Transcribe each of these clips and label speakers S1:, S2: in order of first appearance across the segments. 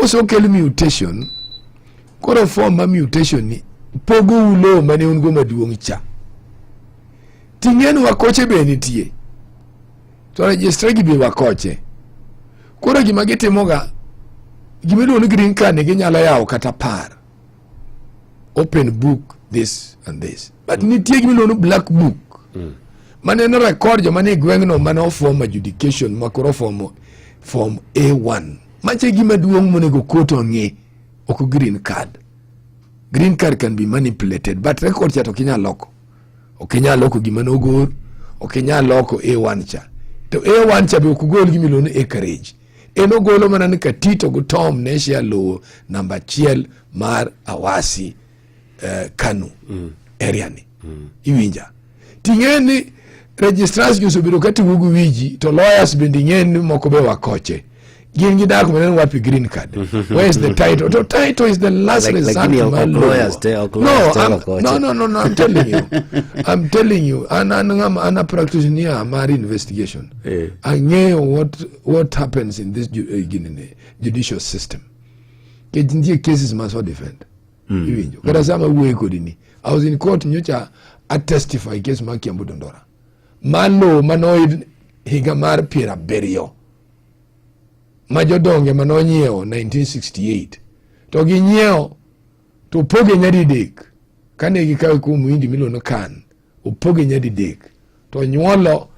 S1: Kosekel mutation, koro form ma mutation ni pogou lowo mane un go maduong' cha. Ting'eni wakoche be nitie. To registrar gi be wakoche. Koro gima gitimoga, gima iluongo ni green card ni ginyalo yawo kata par. Open book this and this. But nitie gima iluongo ni black book. Mane en record joma nie gweng'no mane oform adjudication ma koro oformo form A1. Mache e gima duong' monego court ong'i, ok green card. Green card can be manipulated, but record cha to ok inyal loko. Ok inyal loko gima nogor, ok inyal loko A1 cha. To A1 cha be ok ogol gima iluongo ni acreage. En ogolo mana ni Katito gi Tom ne share lowo namba achiel mar Awasi Kanu area ni. Iwinja? Ting'e ni registrars gi osebedo ka tigo gi wiji to lawyers bende ing'e ni moko be wakoche. Gin gidak mana ni wapi green card. Where is the title? To title is the last result
S2: Lakini ok
S1: mar lowo.
S2: lawyers te, ok
S1: No,
S2: lawyers te wakoche.
S1: No, I'm telling you. I'm telling you. An ng'ama an a practitioner mar investigation. Ang'eyo what happens in this ginene, judicial system. Nikech nitie cases ma so defend. Iwinjo. Kata sama wuoye kodi ni. I was in court nyocha a testify case mar Kiambu Dandora. Mar lowo manoyud higa mar 70. Ma jodonge manonyiewo 1968. To ginyiewo to opoge nyadidek. Kane gikawe kuom Muhindi miluongo ni Khan, opoge nyadidek. To onyuolo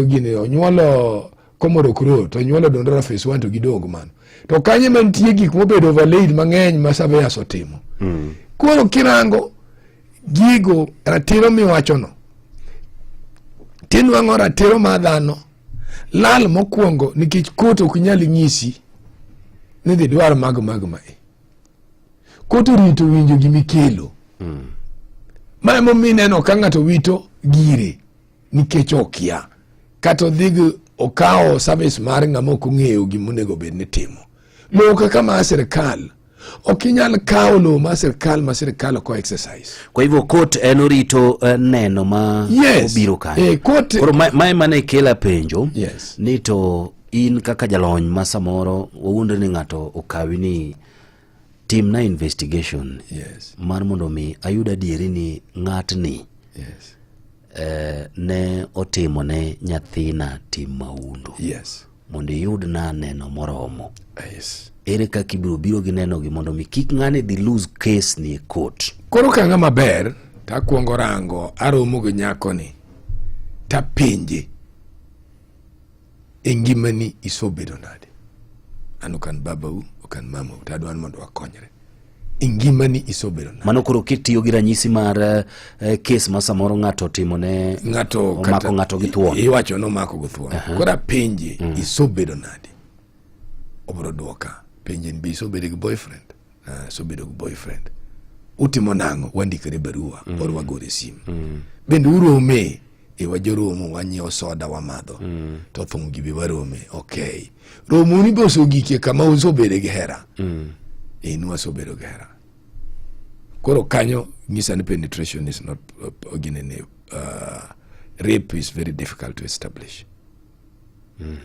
S1: gini, onyuolo Komoro Road, to onyuolo Dandora Phase 1 to gidong mano. To kanye mantie gik mobedo overlaid mang'eny ma surveyors otimo. Koro kirango gigo ratiro miwachono, tinwang'o ratiro mar dhano lal mokwongo nikech court ok nyal nyisi ni dhi dwar mag mag mae. Court orito winjo gimikelo. Ma emomiyo ineno ka ng'ato wito gire nikech okia kata odhi gi okawo service mar ng'ama ok ong'eyo gima onego bed ni timo. Lowo kaka mar sirkal ok inyal kawo lowo mar sirkal ma sirkal ok exercise.
S2: Kwa hivyo court en orito neno ma obiro kanyo.
S1: Court
S2: Koro mae mane kela penjo ni to in kaka jalony ma samoro wawuondre ni ng'ato okawi ni timna investigation mar mondo mi ayud adieri ni ng'atni ne otimo ne nyathina tim maundu. Mondo iyudna neno moromo. Ere kaka ibiro biro gi neno gi mondo mi kik ng'ani dhi lose case ni e court?
S1: Koro ka ng'ama ber to akwongo rango aromo gi nyakoni tapenje e ngimani isobedo nade? An ok an babau, ok an mamau, to adwaro mondo wakonyre. E ngimani isobedo nade?
S2: Mano koro kitiyo gi ranyisi mar case ma samoro ng'ato otimo ne
S1: ng'ato
S2: omako
S1: kata
S2: ng'ato gi thuon.
S1: Iwacho ni omako gi thuon. Koro apenje isobedo nade? Obiro duoka. Penje ni be isobedo gi boyfriend? Asobedo gi boyfriend. Utimo nang'o? Wandikore barua or wagore simu. Bende urome? E wajoromo, wanyiewo soda wamadho. To thum gi be warome. Okay. Romo ni be osegikie kama usobede gi hera. E nwasebedo gi hera. Koro kanyo nyisa ni penetration is not ginene, rape is very difficult to establish.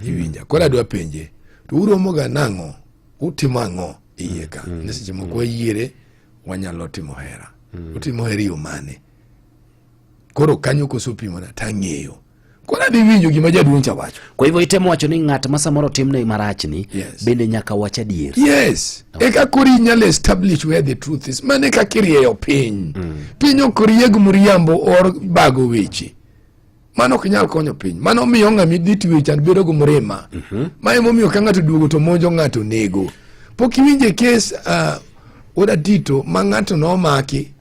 S1: Iwinja. Koro adwa penje, to uromo ga nang'o? Utimo ang'o e iye ka? Ni seche moko wayiere wanyalo timo hera. Utimo hera e yo mane? Koro kanyo koso pimona tang'eyo. Koro adhi winjo gima jaduong' cha wacho.
S2: Kwa hivyo itemo wacho ni ng'at ma samoro timne marachni bende nyaka wach adier.
S1: Yes. Eka koro inyalo establish where the truth is. Mano e kaka irieyo piny. Piny ok rieg mriambo or bago weche. Mano ok nyal konyo piny. Mano miyo ng'ama idhi tiwe chan bedo gi mrima. Ma emomiyo ka ng'ato duogo to monjo ng'ato nego. Pok iwinje kes Oda Tito ma ng'ato nomaki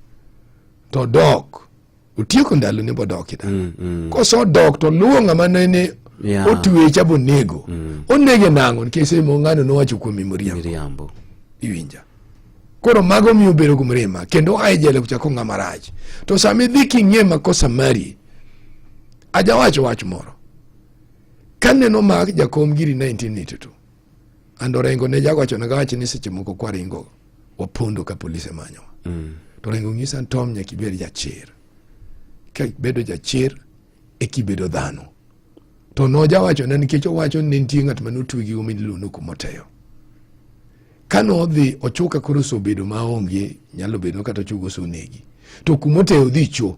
S1: to dok. Otieko ndalo ne bodok e dala. Koso dok to luwo ng'ama nene otwe cha bonego. Onege nang'o nikech semo ng'ano nowacho kuom miriambo.
S2: Miriambo.
S1: Iwinja. Koro mago miyo bedo gi mirima kendo ae jela kuchako ng'ama rach. To sama idhi king'e makosa mari, ajawacho wach moro. Kaneno mak jakom giri 1982, and Orengo ne jawacho na gawacho ni seche moko kwaringo wapondo ka polise manyowa. To Orengo nyisa ni Tom nyaka ibed jachir. Ka ibedo jachir e kibedo dhano. To nojawacho ne nikech owacho ni nitie ng'at mane otwe gi gomo miluongo ni Kumoteyo. Kane odhi ochuka koro osebedo maonge, nyalo bedo kata ochuka osenegi. To kumote odhi cho.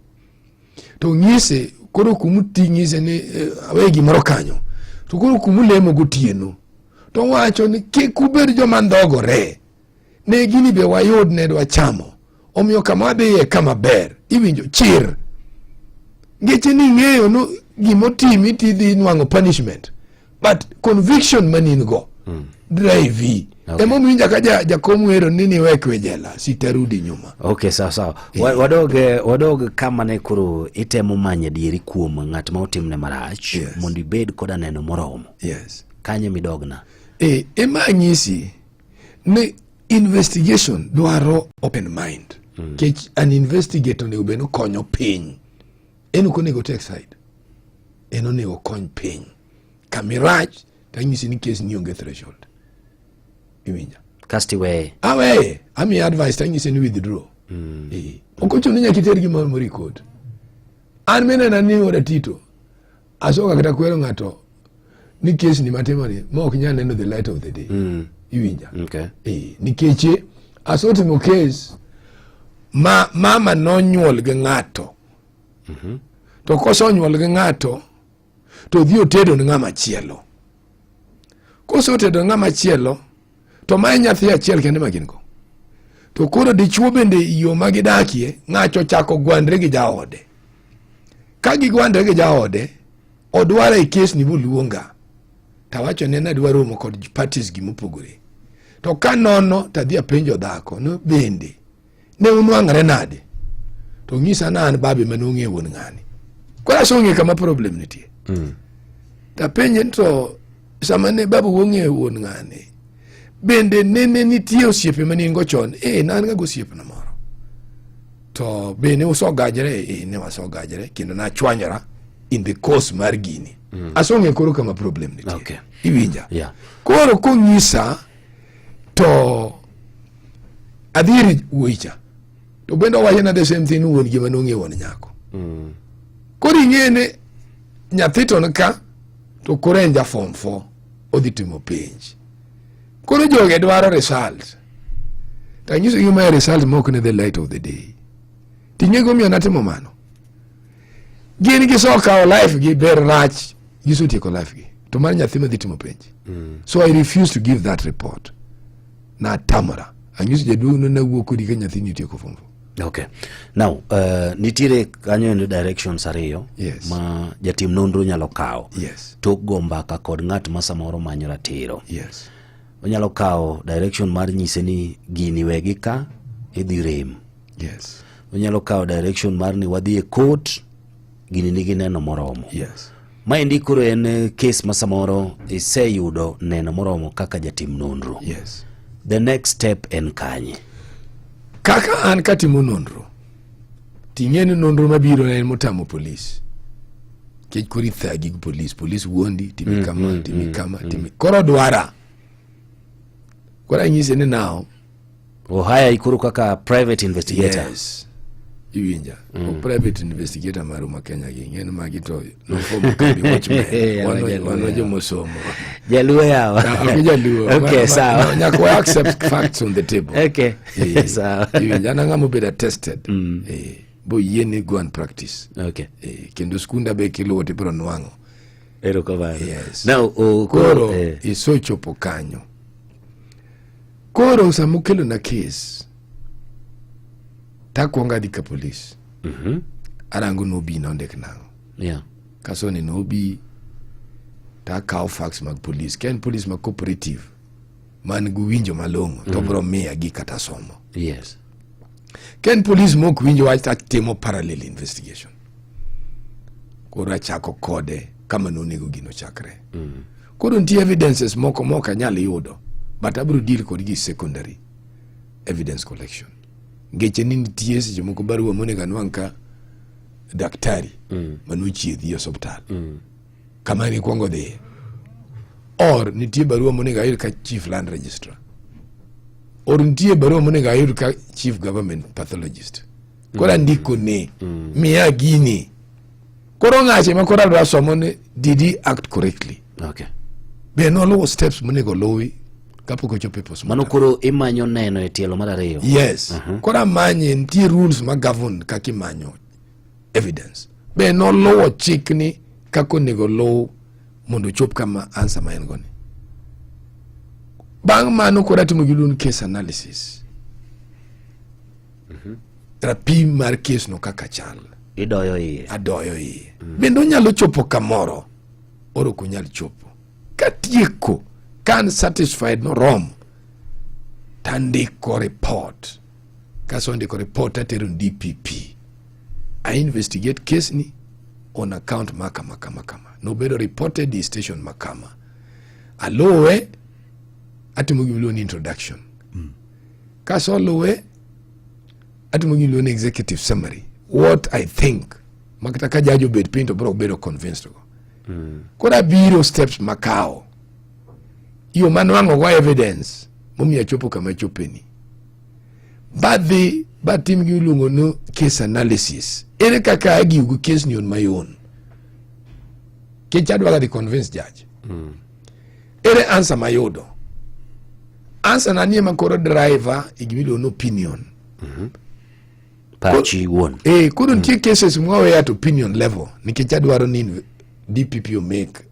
S1: To ng'ise koro kumuti ng'ise ni eh, awe gimoro kanyo. To koro kumulemo gotieno. To wacho ni kik ubed joma ndhogore. Ne gini be wayud ne dwa chamo. Omiyo kama wadhiye kama ber. Iwinjo chir. Ngeche ni ing'eyo no gimotimi tidhi nwang'o punishment. But conviction manin go drive.
S2: Okay.
S1: Emomiyo winja ka jakom wero ni niwe kwe jela sitarudi nyuma.
S2: Okay, sawa sawa. Wadog wadog kama ne koro itemo manyo adieri kuom ng'at ma otimne marach
S1: Yes.
S2: mondo ibed koda neno moromo.
S1: Yes.
S2: Kanye midogna?
S1: E, ema anyisi ni investigation dwaro open mind. Kech an investigator onego bed ni okonyo piny. En ok onego take side. En onego okony piny. Kamirach to anyisi ni case ni onge threshold. Iwinja?
S2: Kasto iweye.
S1: Aweye, amiye advice to anyise ni withdraw. Eh, Ok ochuno ni nyaka iter gimoro moro e court. An minena ni oda Tito, asoka kata kwero ng'ato ni case ni matimo ni ma ok nyal neno the light of the day. Iwinja?
S2: Okay.
S1: Eh, nikech asotimo case ma mama nonyuol gi ng'ato. To kosonyuol gi ng'ato to odhi otedo ne ng'ama chielo. Kosetedo ne ng'ama chielo to mae nyathi achiel kende ma gin go. To koro dichuo bende yo ma gidakie ng'acho chako gwandre gi jaode. Ka gigwandre gi jaode, odwara e kes ni boluonga. Tawacho ne nadwa romo kod parties gi mopogore. To ka nono tadhi apenjo dhako no bende ne unwang're nade? To ng'isa na an babe mane ong'e wuon ng'ani. Koro asong'e kama problem nitie. Tapenje ni to sama ne babu ong'e wuon ng'ani bende nene nitie osiepe mane in go chon? Eh, ne an ga gosiepna moro. To be ne usogajre? Eh, ne wasogajre kendo nachwanyora in the course mar gini. Asong'e koro kama problem nitie.
S2: Okay.
S1: Iwinja?
S2: Yeah.
S1: Koro konyisa to adhi ir wuoyi cha to bende owachona the same thing ni wuon gi mane ong'e wuon nyako. Koro ing'e ni nyathi to ni ka to koro en ja form 4 odhi timo penj. Koro joge dwaro result. To anyiso gi mae result mok ne the light of the day. Ting'e gomiyo natimo mano. Gin gisokawo life gi ber rach gisetieko life gi. To mar nyathi madhi timo penj. So I refuse to give that report. Natamora. Anyiso jaduong' no nawuok kodi ka nyathini otieko form 4.
S2: Okay. Now, nitiere kanyo endo directions ariyo
S1: Yes.
S2: ma jatim nonro nyalo kawo.
S1: Yes.
S2: Tok go mbaka kod ng'at ma samoro manyo ratiro.
S1: Yes.
S2: Onyalo kawo direction mar nyise ni gini wegi ka idhi rem.
S1: Yes.
S2: Onyalo kawo direction mar ni wadhi e court gini nigi neno moromo.
S1: Yes.
S2: Maendi koro en case ma samoro iseyudo neno moromo kaka jatim nonro.
S1: Yes.
S2: The next step en kanye?
S1: Kaka an katimo nonro, ting'e ni nonro mabiro en motamo polis. Nikech koro ithagi gi polis, polis wuondi, timi kama, timi kama, timi. Koro dwara. Koro anyise ni now,
S2: Ohaya koro kaka private investigator.
S1: Yes. Iwinja. Mm. Private investigator maru ma Kenya gi ng'en magi to nofomo kambi watchman. Wano jomosomo.
S2: Jaluo yawa.
S1: Ok jaluo.
S2: Okay, sawa.
S1: Nyaka wa accept facts on the table.
S2: Okay. Sawa.
S1: Iwinja an ang'ama obedo attested. Bo yiene go and practice.
S2: Okay.
S1: Kendo skunda be kiluwo tibiro nwang'o.
S2: Erokamano.
S1: Yes.
S2: Now,
S1: Koro isochopo kanyo. Koro sama okelo na case takwongo adhi ka polis. Arango nobi nondik nang'o. Kasoni nobi takawo facts mag polis. Ka en polis ma cooperative man gi winjo malong'o to bro miya gi kata somo.
S2: Yes.
S1: Ka en polis mok winjo wach tatimo parallel investigation. Koro achako kode kama nonego gino chakre. Koro nitie evidences moko mok anyal yudo but abiro deal kodgi secondary evidence collection. Ngeche ni nitie seche moko barua monego anwang' ka daktari manochiedhi e osiptal kama nikwongo dhiye or nitie barua monego ayud ka chief land registrar or nitie barua monego ayud ka chief government pathologist. Koro andiko ne miya gini. Koro ng'ache ma koro adwa somo ni did he act correctly?
S2: Okay.
S1: Be noluwo steps monego oluwi Kapok ochopo e postmortem.
S2: Mano koro imanyo neno e tielo mar ariyo.
S1: Yes. Koro amanye, nitie rules ma govern kaka imanyo evidence. Be noluwo chik ni kaka onego oluw mondo ochop kama answer ma en go ni. Bang' mano koro atimo giluongo ni case analysis. Rapim mar case no kaka chal.
S2: Idoyo iye.
S1: Adoyo iye. Bende onyalo chopo kamoro or ok onyal chopo. Katieko, ka an satisfied noromo, tandiko report. Kasendiko report tatero DPP. I investigate case ni on account ma kama kama kama. Nobedo reported e station ma kama. Aluwe, atimo gima iluongo ni introduction. Kaseluwe, atimo gima iluongo ni executive summary. What I think. Makata ka judge obet piny to biro bedo convinced go. Koro abiro steps makawo. Yo manwang'o go evidence momiyo achopo kama achopeni. Badhi batim gima iluongo ni case analysis. Ere kaka agiw gi case ni on my own? Kech adwa dhi convince judge. Ere answer mayudo? Answer na ni ema koro driver e gima iluongo ni opinion.
S2: Pachi wuon.
S1: Koro nitie cases mwaweyo at opinion level nikech adwaro ni DPP o make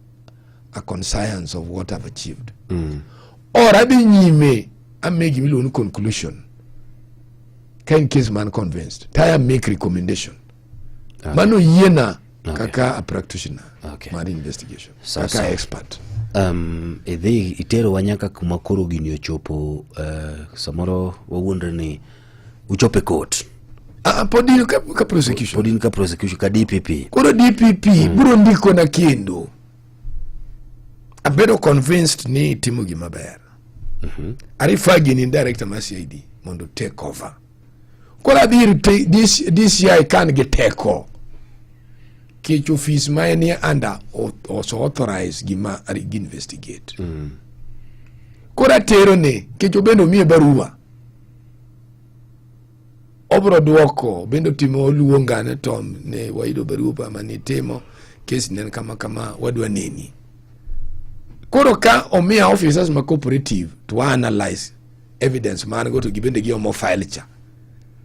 S1: a conscience of what I've achieved. Or adhi nyime ame gima iluongo ni conclusion. Ka in case man convinced, taya make recommendation. Mano yiena kaka a practitioner mar investigation, kaka
S2: Sawa.
S1: expert.
S2: Idhi iterowa nyaka kuma koro gini ochopo, samoro wawuondre ni uchopo e court.
S1: Ah, pod in ka prosecution.
S2: Pod in ka prosecution ka DPP.
S1: Koro DPP biro ndikona kendo. Abedo convinced ni itimo gima ber. Arefer gini director mar CID mondo take over. Koro adhi ir DCI kan gi teko. Kech ofis ma en under oso authorize gima gi investigate. Koro atero ne, kech obende omiye barua. Obro duoko, bende otimo oluonga ne Tom ne wayudo barua ma nitimo, case ne en kama kama, wadwa neni. Koro ka omiya officers ma cooperative to analyze evidence man go to gibende giomo file cha.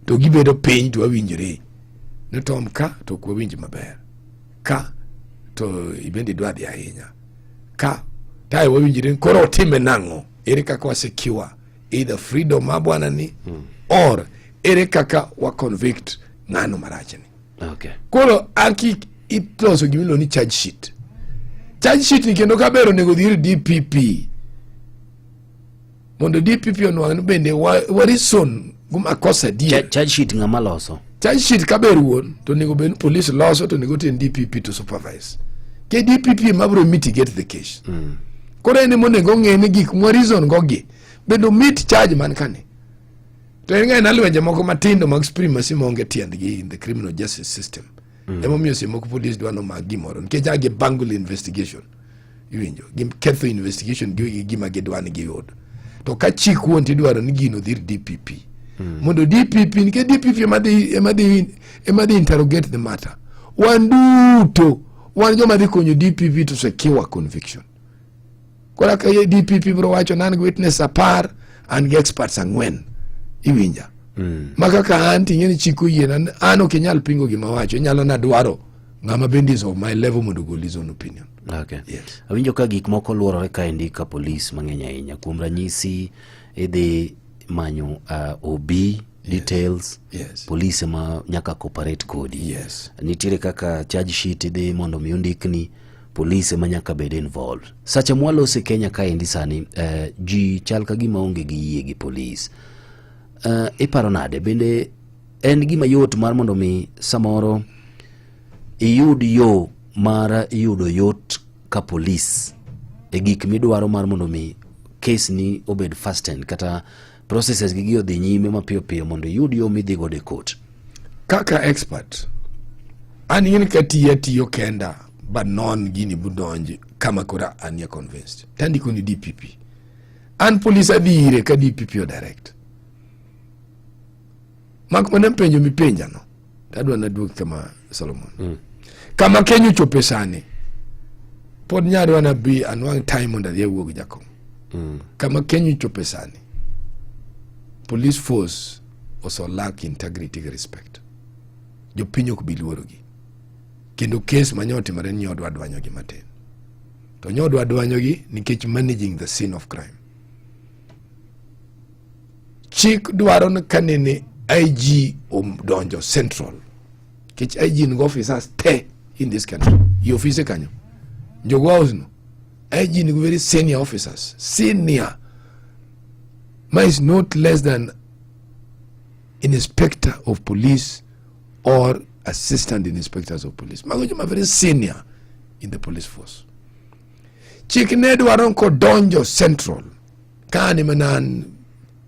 S1: To gibedo piny to wawinjore. Ne Tom ka to ok wawinj maber. Ka to ibende idwa dhi ahinya. Ka tae wawinjore koro otime nang'o? Ere kaka wa secure either freedom ma bwana ni or ere kaka wa convict ng'ano marachni. Koro aki iloso gima iluongo ni charge sheet. Charge sheet ni kendo kaber onego dhi ir DPP mondo DPP onwang' ni bende wa reason go makosa adier.
S2: Charge sheet ng'ama loso?
S1: Charge sheet kaber wuon to onego bed ni police loso to onego oten DPP to supervise. Ke DPP ema biro mitigate the case. Koro en ema onego ong'e ni gik mwa reason go gi bende omit charge man kani. To en ng'e lwenje moko matindo mag supremacy maonge tiendgi in the criminal justice system. Emomiyo seche moko police dwa nomak gimoro nikech a gi bungle investigation. Iwinjo, giketho investigation gi gima gidwa ni giyud. To ka chik wuon tidwaro ni gino dhi ir DPP. Mondo DPP, nikech DPP ema dhi interrogate the matter. Wan duto, wan joma dhi konyo DPP to secure conviction. Koro ka DPP biro wacho ni an gi witness 10, an gi experts 4. Iwinja? Ma kaka an ting'e ni chik oyiena, an ok inyal pingo gima awacho, inyalo na dwaro ng'ama bende is of my level mondo ogol his own opinion. Yes.
S2: Awinjo ka gik moko luorore kaendi ka polis mang'eny ahinya. Kuom ranyisi, idhi manyo OB details. Polis ema nyaka cooperate kodi. Nitiere kaka charge sheet idhi mondo mi ondikni, polis ema nyaka bed involved. Sacha mwalose Kenya kaendi sani, ji chal ka gima onge gi yie gi polis. Iparo nade? Bende en gima yot mar mondo mi samoro iyud yo mar yudo yot ka polis e gik midwaro mar mondo mi case ni obed fastened kata processes gi gi odhi nyime mapiyo piyo mondo iyud yo midhi godo e court?
S1: Kaka expert, an ing'e ni katiyo atiyo kenda ba non gini budonj kama koro anie convinced. Tandiko ni DPP. An polis adhi ire ka DPP o direct. Mak mana penjo mipenja no. Tadwa naduog kama Solomon. Kama Kenya ochope sani, pod nyadwa na bi anwang' time mondo adhi awuo gi jakom. Kama Kenya ochope sani, police force also lack integrity gi respect. Jopiny ok bi luorogi. Kendo case ma nyotimore ni odwa dwanyogi matin. To nyodwa dwanyogi nikech managing the scene of crime. Chik dwaro ni kanene IG odonjo central. Nikech IG nigo officers te in this country. I ofise kanyo. Njogu House no. IG nigo very senior officers. Senior. Ma is not less than inspector of police or assistant inspectors of police. Mago joma very senior in the police force. Chik ne dwaro ni kodonjo central ka an ema an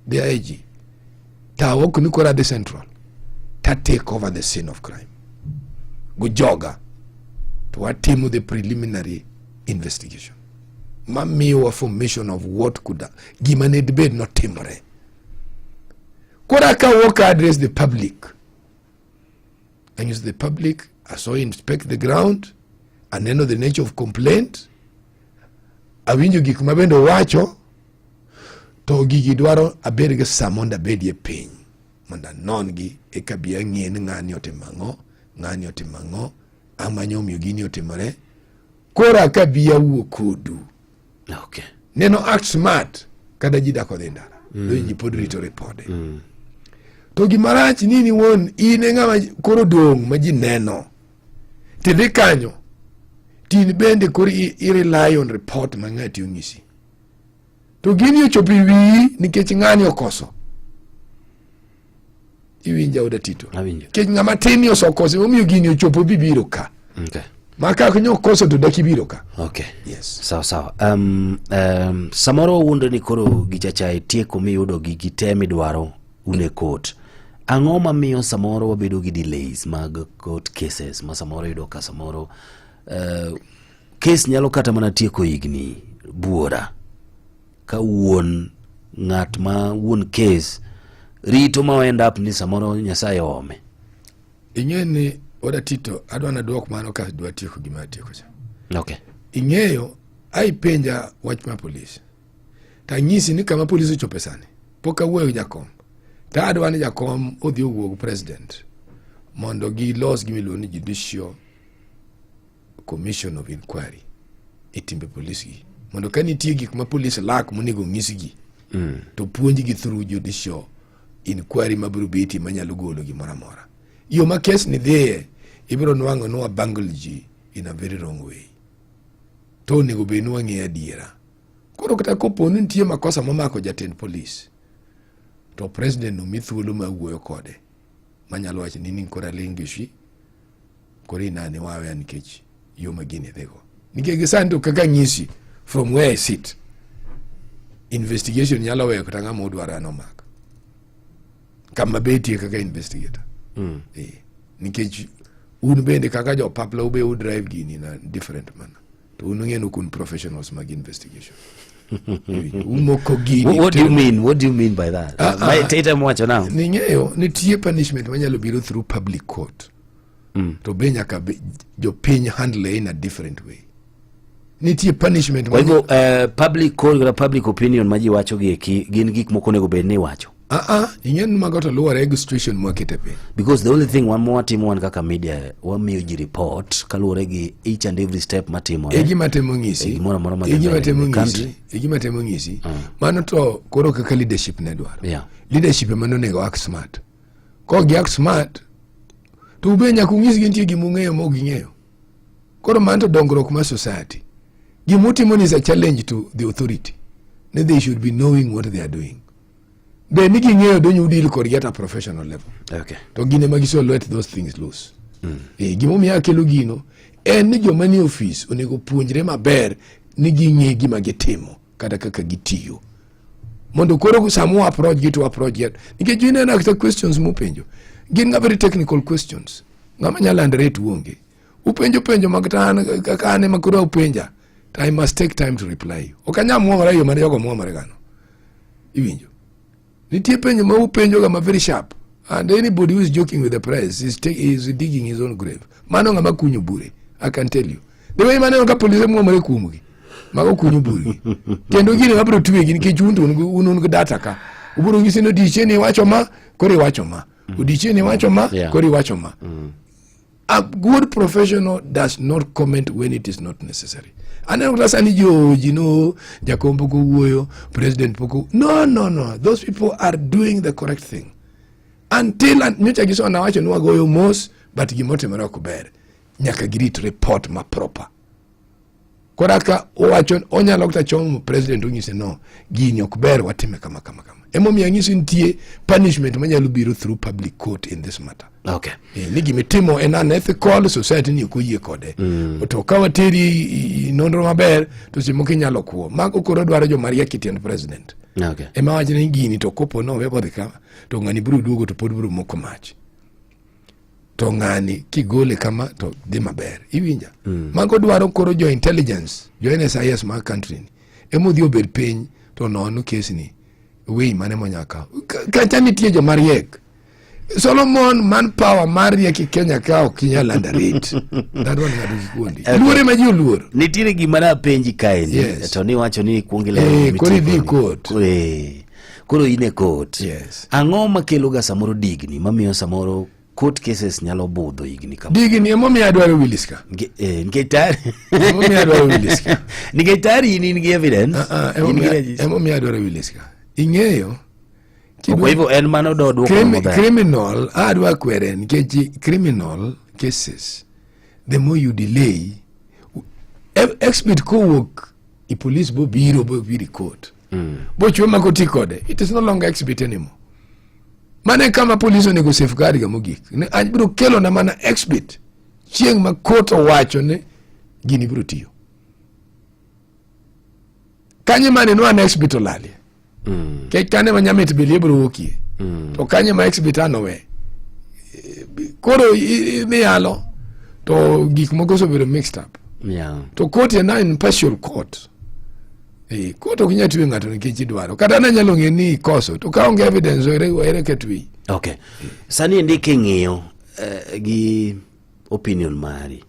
S1: the IG ta ok ni koro adhi central ta take over the scene of crime go joga to watimo the preliminary investigation mamiyowa formation of what could gima ne dibed notimore. Koro ka ok address the public, anyiso the public aso inspect the ground, aneno the nature of complaint, awinjo gik ma bende owacho, to gigi dwaro abed gi sa mondo abedie piny mondo anon gi eka bi ang'e ni ng'ani otimo ang'o, ng'ani otimo ang'o, amanyo omiyo gini otimore. Koro aka bi awuo kodu. Neno act smart kata ji dak odhi ndara to ji pod rito ripode. To gima rach ni in iwuon in e ng'ama koro dong' ma ji neno tidhi kanyo tin bende koro i rely on report ma ng'ati onyisi to gini ochopo e wiyi nikech ng'ani okoso. Iwinja oda Tito?
S2: Awinjo.
S1: Nikech ng'ama tin ni osekoso emomiyo gini ochopo bibiro ka. Ma ka ok okoso to dak ibiro ka. Yes.
S2: Sawa sawa. Samoro wawuondre ni koro gichacha tieko miyudo gigi te midwaro un e court. Ang'o mamiyo samoro wabedo gi delays mag court cases ma samoro yudo ka samoro case nyalo kata mana tieko higni buora ka wuon ng'at ma wuon case rito ma end up ni samoro Nyasaye oome?
S1: Ing'e ni oda Tito, adwa naduok mano ka dwa tieko gima atieko cha. Ing'eyo aipenja wach ma polis tanyisi ni kama polis ochope sani pok awuoyo gi jakom to adwa ni jakom odhi owuo gi president mondo gilos gima iluongo ni judicial commission of inquiry e timbe polis gi mondo ka nitie gik ma polis lak monego onyisgi to puonjgi through judicial inquiry mabiro betie manyalo golo gimoro amora. Yo ma kes ni dhiye ibiro nwang'o ni wabangle ji in a very wrong way to onego bed ni wang'eyo adiera. Koro kata kopo ni nitie makosa momako jatend polis to president omi thuolo mar wuoyo kode manyalo wacho ni koro alingishi koro inane waweya nikech yo ma gini dhigo. Nikech gi sani to kaka nyisi from where I sit investigation nyalo weyo kata ng'ama odwaro an omak kama betie kaka investigator. Nikech un bende kaka jopapla ube u drive gini in a different manner to un ung'e ni ok un professionals mag investigation. Umoko gini.
S2: What do you mean? What do you mean by that? Temo wacho now.
S1: Ning'eyo nitie punishment manyalo biro through public court to be nyaka jopiny handle in a different way. Nitie punishment
S2: Kwa hivyo public court kata public opinion ma ji wacho gi eki gin gik moko onego bed ni iwacho.
S1: Ing'e ni mago to luwore gi situation mwakete piny.
S2: Because the only thing wan mwatimo wan kaka media wamiyo ji report kaluwore gi each and every step matimore.
S1: E gima temo ng'isi.
S2: E gimoro amora madhi
S1: E gima
S2: mbele
S1: temo
S2: in the
S1: ng'isi.
S2: country.
S1: E gima temo ng'isi. Mano to koro kaka leadership ne dwaro. Leadership ema nonego act smart. Kok gi act smart to ube nyaka ung'isgi nitie gima ung'eyo ma ok ging'eyo. Koro mano to dongruok mar society. Gima utimo ni is a challenge to the authority. Ni they should be knowing what they are doing. Be ni ging'eyo donyo udil kodgi at a professional level. To gin ema giso let those things loose. Gimomiyo akelo gino en ni joma nie ofis onego puonjre maber ni ging'e gima gitimo kata kaka gitiyo. Mondo koro sama wa approach gi to approach gi. Nikech ineno kata questions mupenjo. Gin ga very technical questions. Ng'ama nyalo underrate onge. Upenjo penjo mag ta an kaka an ema koro upenja. To I must take time to reply you. Ok anyal muomora e yo mane jogo muomore gano. Iwinjo. Nitie penjo ma upenjo ga ma very sharp. And anybody who is joking with the press is digging his own grave. Mano ng'ama kunyo bure. I can tell you. The way maneno ka polise muomore kuomgi. Mago kunyo burgi. Kendo gini mabiro twegi nikech un to un un gi data ka. Ubiro nyisi ni odiechieng' iwacho ma, koro iwacho ma. Odiechieng' iwacho ma, koro iwacho ma. A good professional does not comment when it is not necessary. Aneno kata sani ji oji no jakom pok owuoyo, president pok owuoyo. No, no, no. Those people are doing the correct thing. Until and nyocha gisona wacho ni wagoyo mos, but gimotimore ok ber. Nyaka girit report ma proper. Koro ka owacho onyalo kata chomo president onyise no gini ok ber watime kama kama kama. Emomiyo anyisi nitie punishment manyalo biro through public court in this matter. Ni gimitimo en unethical, society ni ok oyie kode. To ka wateri i nonro maber to seche moko inyalo kuo. Mago koro dwaro joma riek e tiend president. Ema wacho ni gini to kopo no we bodhi kama to ng'ani biro duogo to pod biro moko mach. To ng'ani kigole kama to dhi maber. Iwinja? Mago dwaro koro jo intelligence, jo NSIS mag country ni. Ema odhi obed piny to nono case ni. Wei mane monyaka. Kacha nitie joma riek. Solomon manpower mar riek e Kenya ka ok inyal underrate. That one ng'ato kik wuondi. Luore ma ji oluoro.
S2: Nitiere gima napenji kaendi to niwacho ni ikuong ilero gima
S1: Koro idhi
S2: itieko ni.
S1: court.
S2: Koro in e court.
S1: Yes.
S2: Ang'o makelo ga samoro digni mamiyo samoro court cases nyalo budho higni kama?
S1: Digni emomiyo adwaro Willis ka.
S2: Nikech tayari
S1: Emomiyo adwaro Willis ka.
S2: Nikech tayari in gi evidence. In gi register.
S1: Emomiyo adwaro Willis ka. Ing'eyo
S2: Kwa hivyo en mano do duoko maber.
S1: Criminal, adwa kwere nikech criminal cases, the more you delay, expert kowuok i police bobiro bobiro i court. Bochwe ma koti kode, it is no longer exhibit anymore. Mano e kama police onego safeguard ga mogik. Ni abiro kelo na mana exhibit chieng' ma court owacho ni gini biro tiyo. Kanye mane no an exhibit olalie. Kech kane ma nyamit bilie biro wuokie. To kanye ma exhibit ano we. Koro miyalo to gik moko osebedo mixed up. To court en impartial court. Court ok nyal twe ng'ato nikech idwaro. Kata ne nyalo ng'e ni ikoso to ka onge evidence ere ka tweyi.
S2: Okay. Sani endi king'iyo gi opinion mari.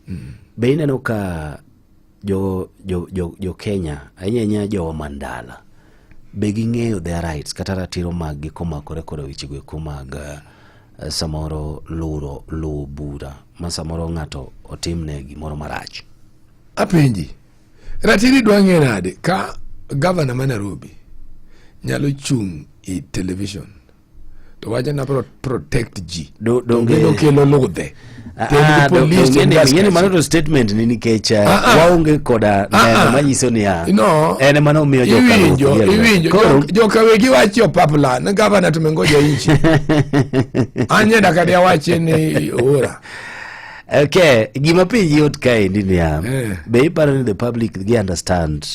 S2: Be ineno ka jo Kenya ahinya ahinya jowa man dala be ging'eyo their rights kata ratiro mag gi komakore koda weche go eko mag samoro luro luwo bura ma samoro ng'ato otimne gimoro marach?
S1: Apenji, ratiro idwa ng'e nade ka gavana ma Nairobi nyalo chung' e television to wacho na protect ji
S2: Donge
S1: kendo kelo ludhe To en gi police to en gi
S2: Ing'eni mano
S1: askari.
S2: to statement ni nikech
S1: Ah, ah.
S2: waonge koda
S1: Ah,
S2: neno
S1: ah.
S2: manyiso niya
S1: No.
S2: en ema nomiyo joka
S1: Iwinjo,
S2: ruoth gi e lwete.
S1: iwinjo.
S2: Koro
S1: Joka wegi wacho papla ni gavana tumengoja inchi. An nyenda kadi awache ni ora.
S2: Okay, gima penji yot kaendi niya be iparo ni the public gi understand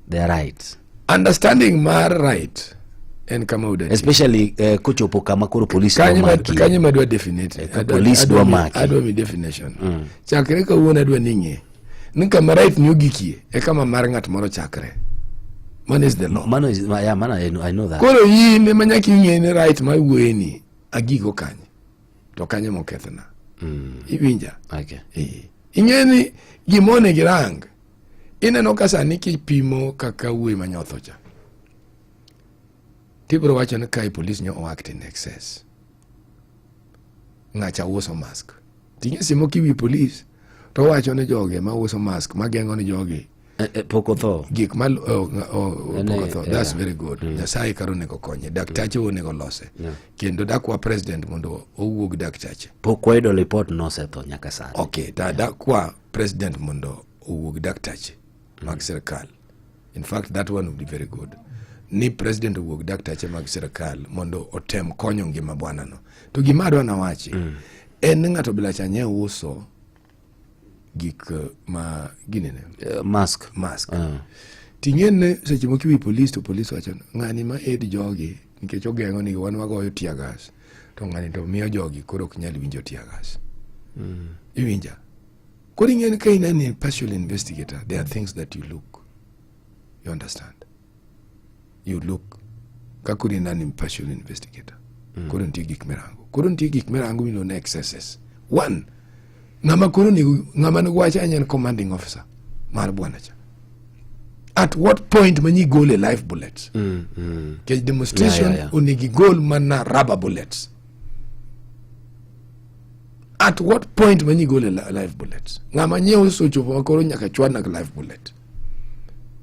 S2: their rights?
S1: Understanding mar right en kama udati.
S2: Especially kochopo kama koro police dwa
S1: Kanye ma
S2: maki.
S1: kanye madwa definite.
S2: Ka police dwa maki.
S1: Adwa mi definition. Chakre kawuono adwa ni ng'e ni kama right ni ogikie e kama mar ng'at moro chakre. Mano is the law.
S2: Mano is, yeah, mano I know that.
S1: Koro in ema nyaka ing'e ni right ma wuoye ni agigo kanye. To kanye mokethna. Iwinja?
S2: Okay.
S1: Ing'e ni gima onego irang. Ineno ka sani kipimo kaka wuoyi manyotho cha. Tibiro wacho ni kae police nyo oact in excess. Ng'acha uso mask. Ting'e simo kiwi police to owacho ni jogi ma uso mask mageng'o ni jogi
S2: Pok otho.
S1: Gik ma oh, oh,
S2: Ene,
S1: pok otho. That's very good. Nyasaye kar onego konye. Daktache onego lose. Kendo dakwa president mondo owuog daktache.
S2: Pok wayudo report nosetho nyaka sani.
S1: Okay, ta dakwa president mondo owuog daktache mag sirkal. In fact, that one would be very good. Ni president owuog daktache mag sirkal mondo otem konyo ngima bwanano. To gima adwa nawachi en ni ng'ato bila cha nye uso gik ma ginene
S2: Mask.
S1: Mask. Ting'e ni seche moko iwi police to police wacho ni, ng'ani ma aid jogi nikech ogeng'o ni wan wagoyo tear gas to ng'ani to miyo jogi koro ok nyal winjo tear gas. Iwinja? Koro ing'e ni ka in an impartial investigator, there are things that you look. You understand? You look. Ka koro in an impartial investigator. Koro nitie gik mirango. Koro nitie gik mirango miluongo ni excesses. One, ng'ama koro onego ng'ama onego wach en commanding officer mar bwana cha. At what point ma nyi gole live bullets? Nikech demonstration onego igol mana rubber bullets. At what point ma nyi gole live bullets? Ng'ama nyiewo osechopo ma koro nyaka chwadna gi live bullet.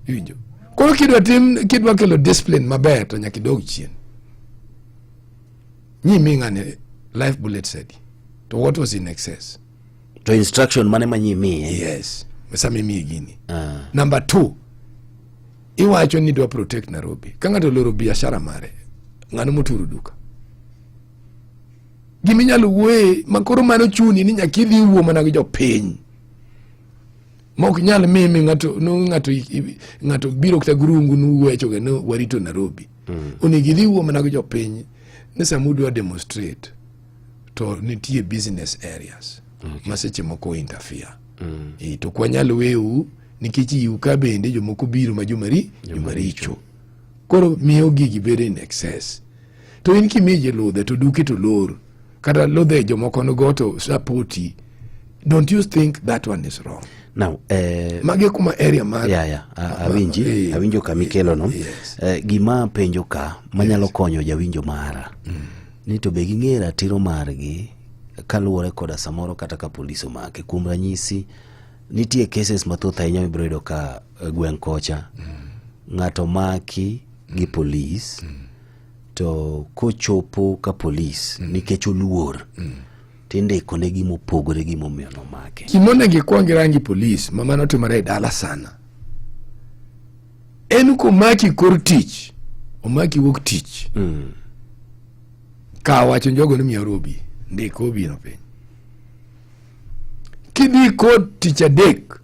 S1: Iwinjo? Koro kidwa tim kidwa kelo discipline maber to nyaka idog chien. Nyi mi ng'ani live bullets adi? To what was in excess?
S2: To instruction mane ma nyimiye?
S1: Yes. Sama imiye gini. Number 2, iwacho ni idwa protect Nairobi. Ka ng'ato oloro biashara mare, ng'ano moturo duka? Gima inyalo wuoye ma koro mano chuni ni nyaka idhi wuo mana gi jopiny. Ma ok nyal mimi ng'ato no ng'ato ng'ato biro kata gurungu nuwecho ga no warito Nairobi. Onego idhi wuo mana gi jopiny ni sama udwa demonstrate to nitie business areas ma seche moko interfere. To ok wanyal weyou nikech iu ka bende jomoko biro ma jomaricho. Koro miyo gigi bedo in excess. To in kimiyo ji ludhe to duke to lor. Kata ludhe jomoko nigo to sapoti. Don't you think that one is wrong?
S2: Now,
S1: Magi kuma area mar
S2: yeah. Awinji, awinjo kama ikelo no.
S1: Yes.
S2: Gima penjo ka manyalo konyo jawinjo mara ni to be ging'eyo ratiro margi kaluwore koda samoro kata ka polis omake. Kuom ranyisi, nitie cases mathoth ahinya mibiro yudo ka gweng' kocha ng'ato maki gi polis to kochopo ka polis nikech oluor tindiko ne gima opogore gi momiyo nomake.
S1: Gima onego ikwong irangi polis ma mano timore e dala sana en komaki kor tich, omaki wuok tich ka wacho njogo ni miya robi, ndik obino piny. Kidhi kod tich adek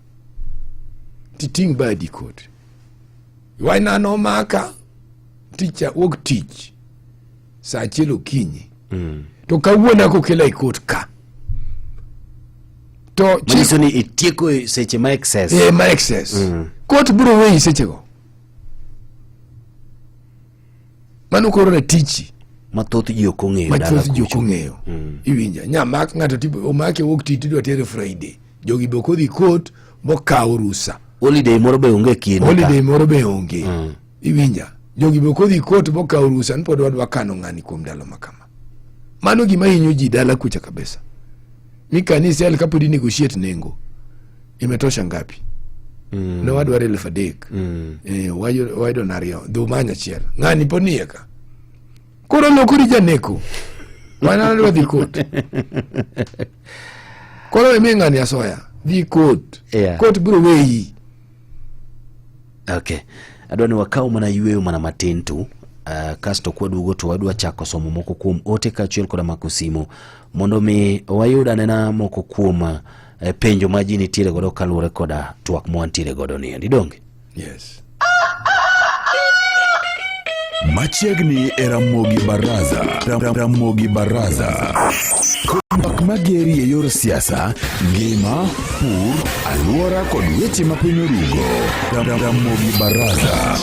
S1: titing' badi kod wayna nomaka tich wuok tich saa achiel okinyi to kawuono kokela e kot ka to
S2: Manyiso ni itieko e seche ma excess.
S1: Ma excess. Kot biro weyi sechego. Mano koro ratichi
S2: ma thoth ji ok ong'eyo
S1: ma
S2: dala
S1: thoth ji ok
S2: kucho.
S1: ong'eyo. Iwinja nyamak ng'ato tipo omake wuok tich tidwa tere Friday. Jogi be ok odhi kot mokawo rusa.
S2: Holiday moro be onge kinde.
S1: Holiday moro be onge. Iwinja jogi be ok odhi kot mokawo rusa ni pod wadwa kano ng'ani kuom ndalo ma kama. Mano gima hinyo ji dala kucha kabisa. Mi kanisa el kapod i negotiate nengo imetosha ngapi? Ne wadwaro 3000. Wayudo nariyo dhi umany achiel ng'ani pod nie ka koro lokori janeko wan adwa dhi kot koro imi ng'ani asoya dhi kot kot biro weyi.
S2: Okay. Adwa ni wakaw mana yueyo mana matin tu. Kasto kwaduogo to wadwa chako somo moko kuom ote kaachiel koda mako simu mondo mi wayud anena moko kuom penjo ma ji nitiere godo kaluwore koda twak mwantiere godo ni endi donge?
S1: Yes.
S3: Machiegni e Ramogi Baraza. Ramogi Baraza. Twak mageri e yor siasa, ngima, pur, alwora kod weche ma piny orugo. Ramogi Baraza.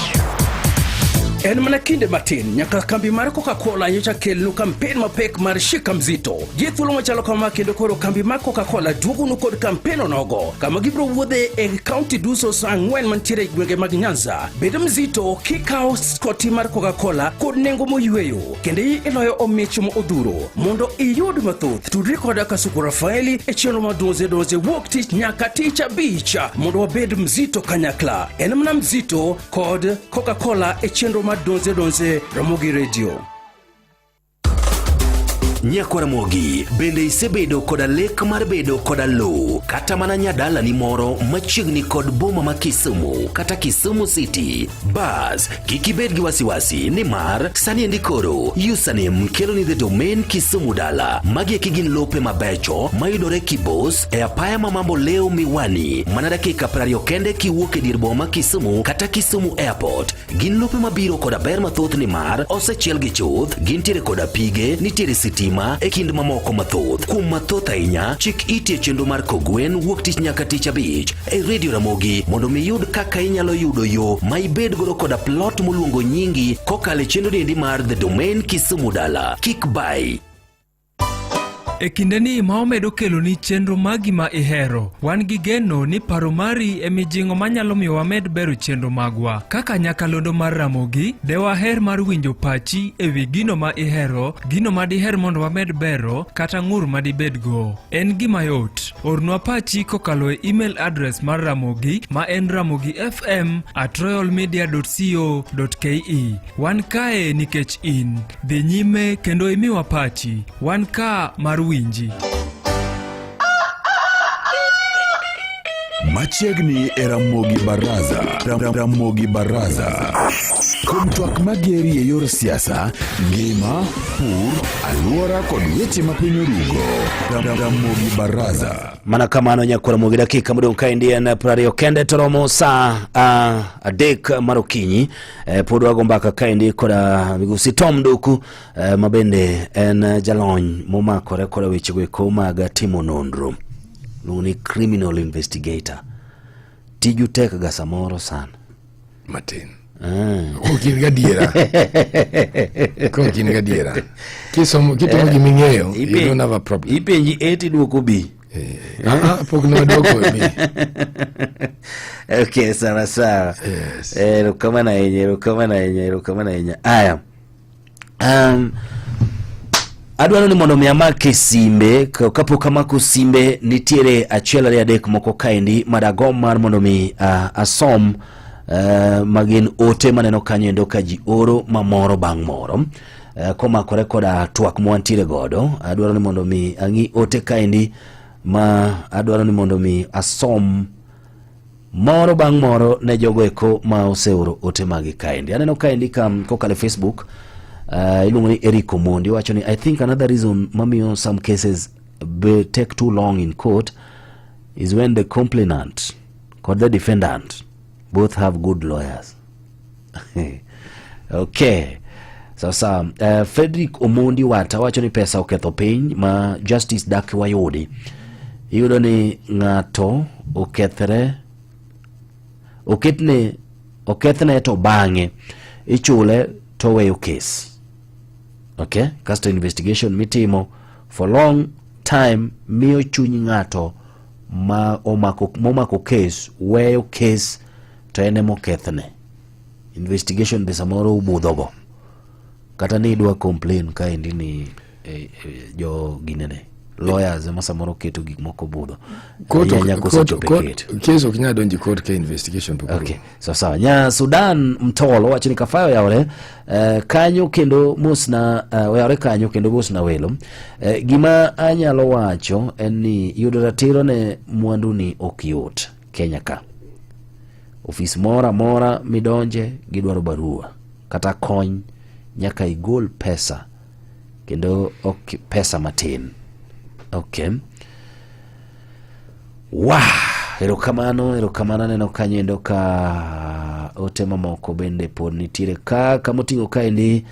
S4: En mana kinde matin nyaka kambi mar Coca-Cola nyocha kelnu kampen mapek mar Shika Mzito. Gi thuolo machalo kama kendo koro kambi mar Coca-Cola duogonu kod kampen onogo kama gibiro wuodhe e kaunti duso sa 4 mantiere e gwenge mag Nyanza. Bed mzito kikawo skoti mar Coca-Cola kod nengo moyweyo kendo iloyo omich modhuro. Mondo iyud mathoth, tudri koda Kasuku Rafaeli e chenro mar Donze Donze wuok tich nyaka tich abich mondo wabed mzito kanyakla. En mana mzito kod Coca-Cola e chenro mar Donze Donze Ramogi Radio.
S2: Nyakwar Ramogi, bende isebedo koda lek mar bedo koda lowo kata mana nyadalani moro machiegni kod boma ma Kisumu kata Kisumu City? Bas, kik ibed gi wasiwasi nimar sani endi koro Username kelo ni The Domain Kisumu Dala. Magi eki gin lope mabecho mayudore Kibos e apaya ma Mambo Leo Miwani mana dakika 20 kende kiwuok e dier boma ma Kisumu kata Kisumu Airport. Gin lope mabiro koda ber mathoth nimar osechielgi chuth, gintiere koda pige, nitiere sitima e kind mamoko mathoth. Kuom mathoth ahinya, chik iti e chenro mar Kogwen wuok tich nyaka tich abich e Radio Ramogi mondo mi iyud kaka inyalo yudo yo ma ibed godo koda plot moluongo nyingi kokalo e chenro niendi mar The Domain Kisumu Dala. Kik bai.
S5: E kindeni ma wamedo keloni chenro magi ma ihero, wan gi geno ni paro mari e mijing'o manyalo miyo wamed bero chenro magwa. Kaka nyakalondo mar Ramogi, de waher mar winjo pachi e wi gino ma ihero, gino ma diher mondo wamed bero, kata ng'ur ma dibedgo. En gima yot. Ornwa pachi kokalo e email address mar Ramogi ma en ramogifm at royalmedia.co.ke. Wan kae nikech in. Dhi nyime kendo imiwa pachi. Wan ka mar winji.
S3: Machiegni e Ramogi Baraza. Ramogi Baraza. Kom twak mageri e yor siasa, ngima, pur, alwora kod weche ma piny orugo. Ramogi Baraza.
S2: Mana kamano nyakwar Ramogi, dakika modong' kaendi en 20 kende to romo saa 3 mar okinyi. Pod wago mbaka kaendi koda migosi Tom Nduku ma bende en jalony momakore koda wechego eko mag timo nonro. Luongo ni criminal investigator. Tiju tek ga samoro sana.
S1: Matin. Ok in gadiera. Kok in gadiera. Kisomo kitimo gima ing'eyo, you don't have a problem.
S2: Ipenji A tiduoko B.
S1: Pok ne wadwoko B.
S2: Okay, sawa sawa.
S1: Yes.
S2: Erokamano ahinya, erokamano ahinya, erokamano ahinya. Aya. Adwaro ni mondo mi amake simbe kapok amako simbe nitiere achiel ariyo adek moko kaendi madagomb mar mondo mi asom magin ote maneno kanyo endo ka ji oro mamoro bang' moro komakore koda twak mwantiere godo. Adwaro ni mondo mi ang'i ote kaendi ma adwaro ni mondo mi asom moro bang' moro ne jogo eko ma oseoro ote magi kaendi. Aneno kaendi ka kokalo e Facebook iluongo ni Eric Omondi wacho ni I think another reason mamiyo some cases be take too long in court is when the complainant kod the defendant both have good lawyers. Okay. Sasa Frederick Omondi Wata wacho ni pesa oketho piny ma justice dak wayudi. Iyudo ni ng'ato okethre oketne okethne to bang'e ichule to oweyo kes. Okay, kasto investigation mitimo for long time miyo chuny ng'ato ma omako momako kes weyo kes to en emokethne. Investigation be samoro ubudhogo kata ni idwa complain kaendi ni jo ginene lawyers ema samoro keto gik moko budho.
S1: Court
S2: Ahinya nyaka osechopo e court.
S1: Case ok nyal donjo e court ka investigation pok
S2: Okay. So sawa. Nya Sudan Mtolo wacho ni Kafayo oyawore kanyo kendo mosna oyawore kanyo kendo mosna welo. Gima anyalo wacho en ni yudo ratiro ne mwandu ni ok yot Kenya ka. Ofis moro amora midonje gidwaro barua kata kony nyaka igol pesa kendo ok pesa matin. Okay. Wa, erokamano, erokamano aneno kanyo endo ka ote mamoko bende pod nitiere ka kamoting'o kaendi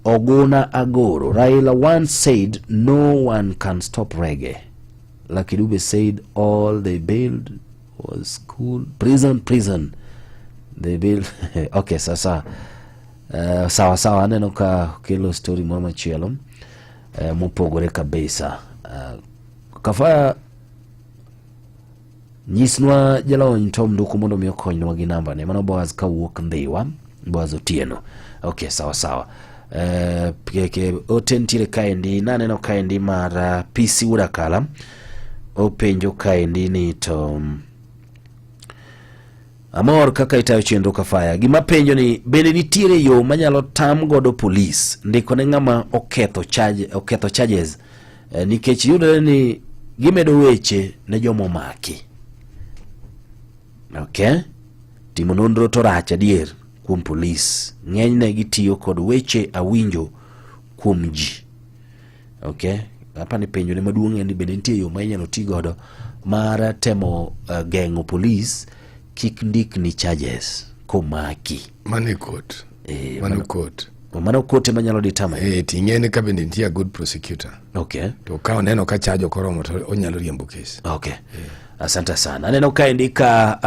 S2: Oguna Agoro. Raila once said no one can stop reggae. Lucky Dube said all they built was school, prison, prison. They built okay, sasa sawa sawa aneno ka kelo story moro machielo mopogore kabisa. Kafaya nyisnwa jalony Tom Nduku mondo mi okonywa gi namba ne. Mano Boaz kawuok Ndhiwa, Boaz Otieno. Okay, sawa sawa. Keke ote nitiere kaendi, naneno kaendi mar PC Wurakala openjo kaendi ni to amor kaka itayo chenro Kafaya. Gima penjo ni bende nitiere yo manyalo tam godo polis ndiko ne ng'ama oketho charge, oketho charges nikech yudore ni gimedo weche ne joma omaki. Okay. Timo nonro to rach adier kuom polis. Ng'enyne gitiyo kod weche awinjo kuom ji. Okay. Apa ni penjo ne maduong' en ni bende nitie yo ma inyalo ti godo mar temo geng'o polis kik ndikni charges komaki.
S1: Mano e court. Mano court.
S2: Mano court ema nyalo determine.
S1: Ting'e ni ka bende nitie a good prosecutor.
S2: Okay.
S1: To ka oneno ka charge ok oromo to onyalo riembo case.
S2: Okay. Asante sana. Aneno kaendi ka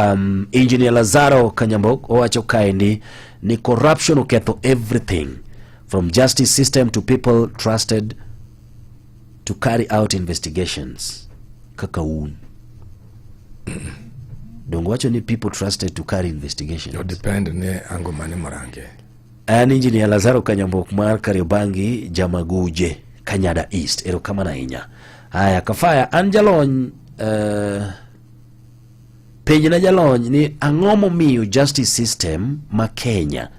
S2: Engineer Lazaro Kanyambok owacho kaendi ni corruption oketho everything from justice system to people trusted. to carry out investigations kaka un donge wacho ni people trusted to carry investigations
S1: To depend ne ango mane morange.
S2: An Engineer Lazaro Kanyambok mar Kariobangi Jamaguje Kanyada East. Erokamano ahinya. Haya, Kafaya, an jalony uh, penjna jalony ni ang'o momiyo justice system ma Kenya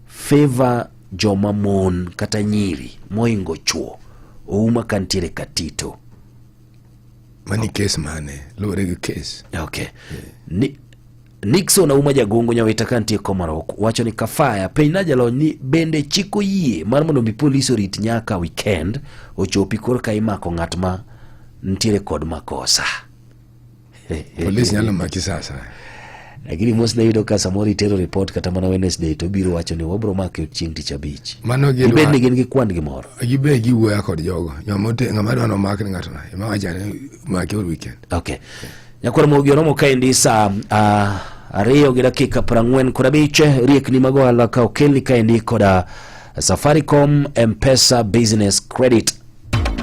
S2: favor joma mon kata nyiri moingo chuo ouma kantiere katito.
S1: Mani kes mane? Luwore gi kes.
S2: Okay. Ni, Nixon Auma Jagongo Nyawita ka nitie Komarok wacho ni Kafaya penjna jalony ni bende chik oyie mar mondo mi polis orit nyaka weekend ochopi korka imako ng'at ma nitiere kod makosa.
S1: Polis nyalo maki sa asaya.
S2: Lakini mos ne yudo ka samoro itero report kata mana Wednesday to biro wacho ni wabro make chieng' tich abich.
S1: Mano
S2: gidwa- Gibed ni gin gi kwan gimoro.
S1: Gibe giwuoya kod jogo. Ng'ama ote- ng'ama dwa nomak ni ng'ato no. Ema wacho ni make uru weekend.
S2: Okay. Nyakwar Mogi oromo kaendi saa 2 gi dakika 45 riekni mag ohala ka okelni kaendi koda Safaricom M-Pesa Business Credit.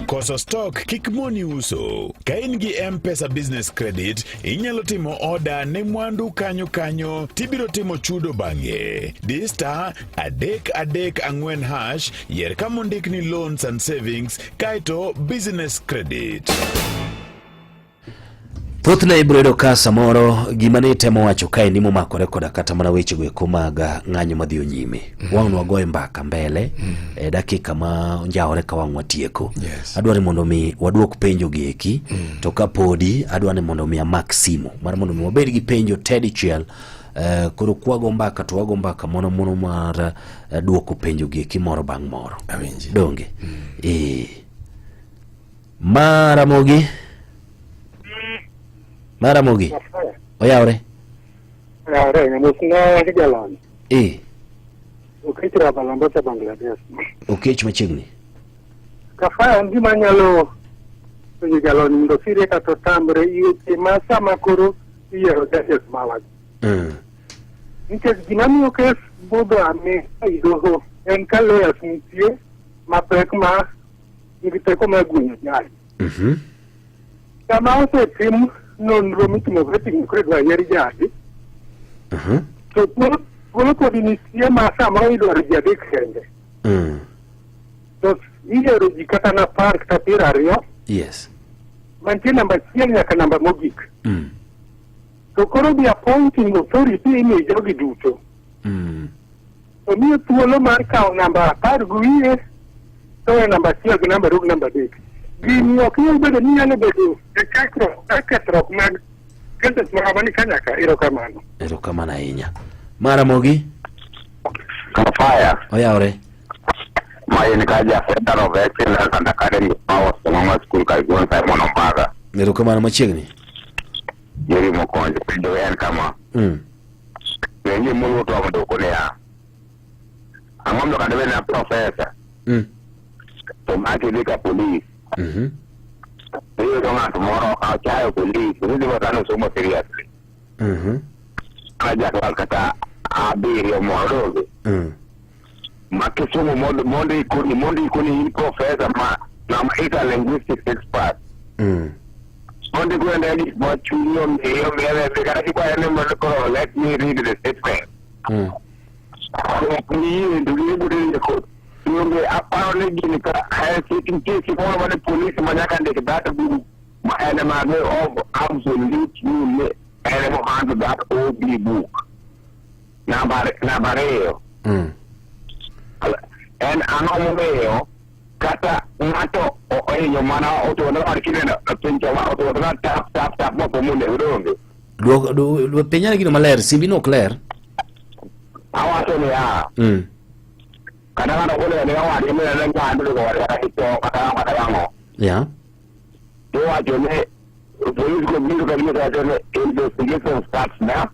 S3: Koso stock kik moni uso. Ka in gi M-Pesa Business Credit, inyalo timo oda ne mwandu kanyo kanyo tibiro timo chudo bang'e. Di star 334 hash, yier kama ondik ni Loans and Savings, kaeto Business Credit.
S2: Thothne ibiro yudo ka samoro gima ne itemo wacho kae ni momakore koda kata mana wechego eko mag ah, ng'anyo madhi nyime mm. Wang' wagoye mbaka mbele mm. E dakika ma onjawore ka wang' watieko
S1: yes.
S2: Adwa ni mondo mi waduok penjo gi eki mm. To ka podi adwa ni mondo mi amak simu mar mondo mi wabed gi penjo te dichiel eh, koro kwago mbaka to wago mbaka mono mono mar eh, duoko penjo gi eki moro bang' moro
S1: Awinji.
S2: Donge mm. Eh. Maramogi. Maramogi. Oyawre.
S6: Oyawre, mosna jalony.
S2: Eh.
S6: Okech Rabalambasa Bangladesh.
S2: Okech machiegni.
S6: Kafaya en gima nyalo penjo jalony mondo osire kata otamre weche ma sama koro iyiero judges mawa. Nikech gima miyo kes budho aming'a e doho en ka lawyers nitie mapek ma nigi teko mar gwenyo judge. Sama osetim nonro mitimo vetting koro idwa yier jaji, to thuolo thuolo pod nitie ma samoro idwaro ji adek kende. To iyiero ji kata na 10 kata 20 mantie namba achiel nyaka namba mogik. To koro the appointing authority imiyo jogi duto. Omiyo thuolo mar kawo namba 10 gi wiye to we namba 1 gi namba 2 gi namba 3. Gini ok nyal bedo ni nyalo bedo e kethruok e kethruok mag cases ma kama ni kanyaka erokamano.
S2: Erokamano ahinya. Maramogi.
S7: Kafaya.
S2: Oyawre.
S7: Ma in ka ja Center of Excellence and Academic Powers Mama School Kaigon Simon Ombaga.
S2: Erokamano machiegni.
S7: Jerry Mokonjo penjo en kama. Penje moluwo to dwoko niya. Ang'o momiyo kata bed na profesa to ma kidhi ka polis iyudo ng'at moro ochayo polis to idhi yudo ka osomo seriously. Ka jaklas kata 7 moro donge. Ma kisomo mondo mondo ikoni mondo ikoni in profesa ma ng'ama is a linguistics expert. Mondo ikwende gik ma chunyi omiyo miyo kata kikwaye ni mondo koro let me read the statement. Ok giyie to giyie ni ko onge aparo ni gini ka nitie gimoro mane police ma nyaka ndik that book ma en ema ne of absolute ni en ema handle that OB book. Namba namba 2. En ang'o momiyo kata ng'ato ohinyo mana otuono mar kineno piny to ma otuono na tap tap tap ma pomune odonge.
S2: Duok du penjane gino maler, simbi no ok ler.
S7: Awacho niya kata ng'ato kone ne owadgi mi ne ng'ado to owadgi kata gi tho kata kata ang'o. Iwacho ni police ko biro ka biro wacho ni investigation starts now.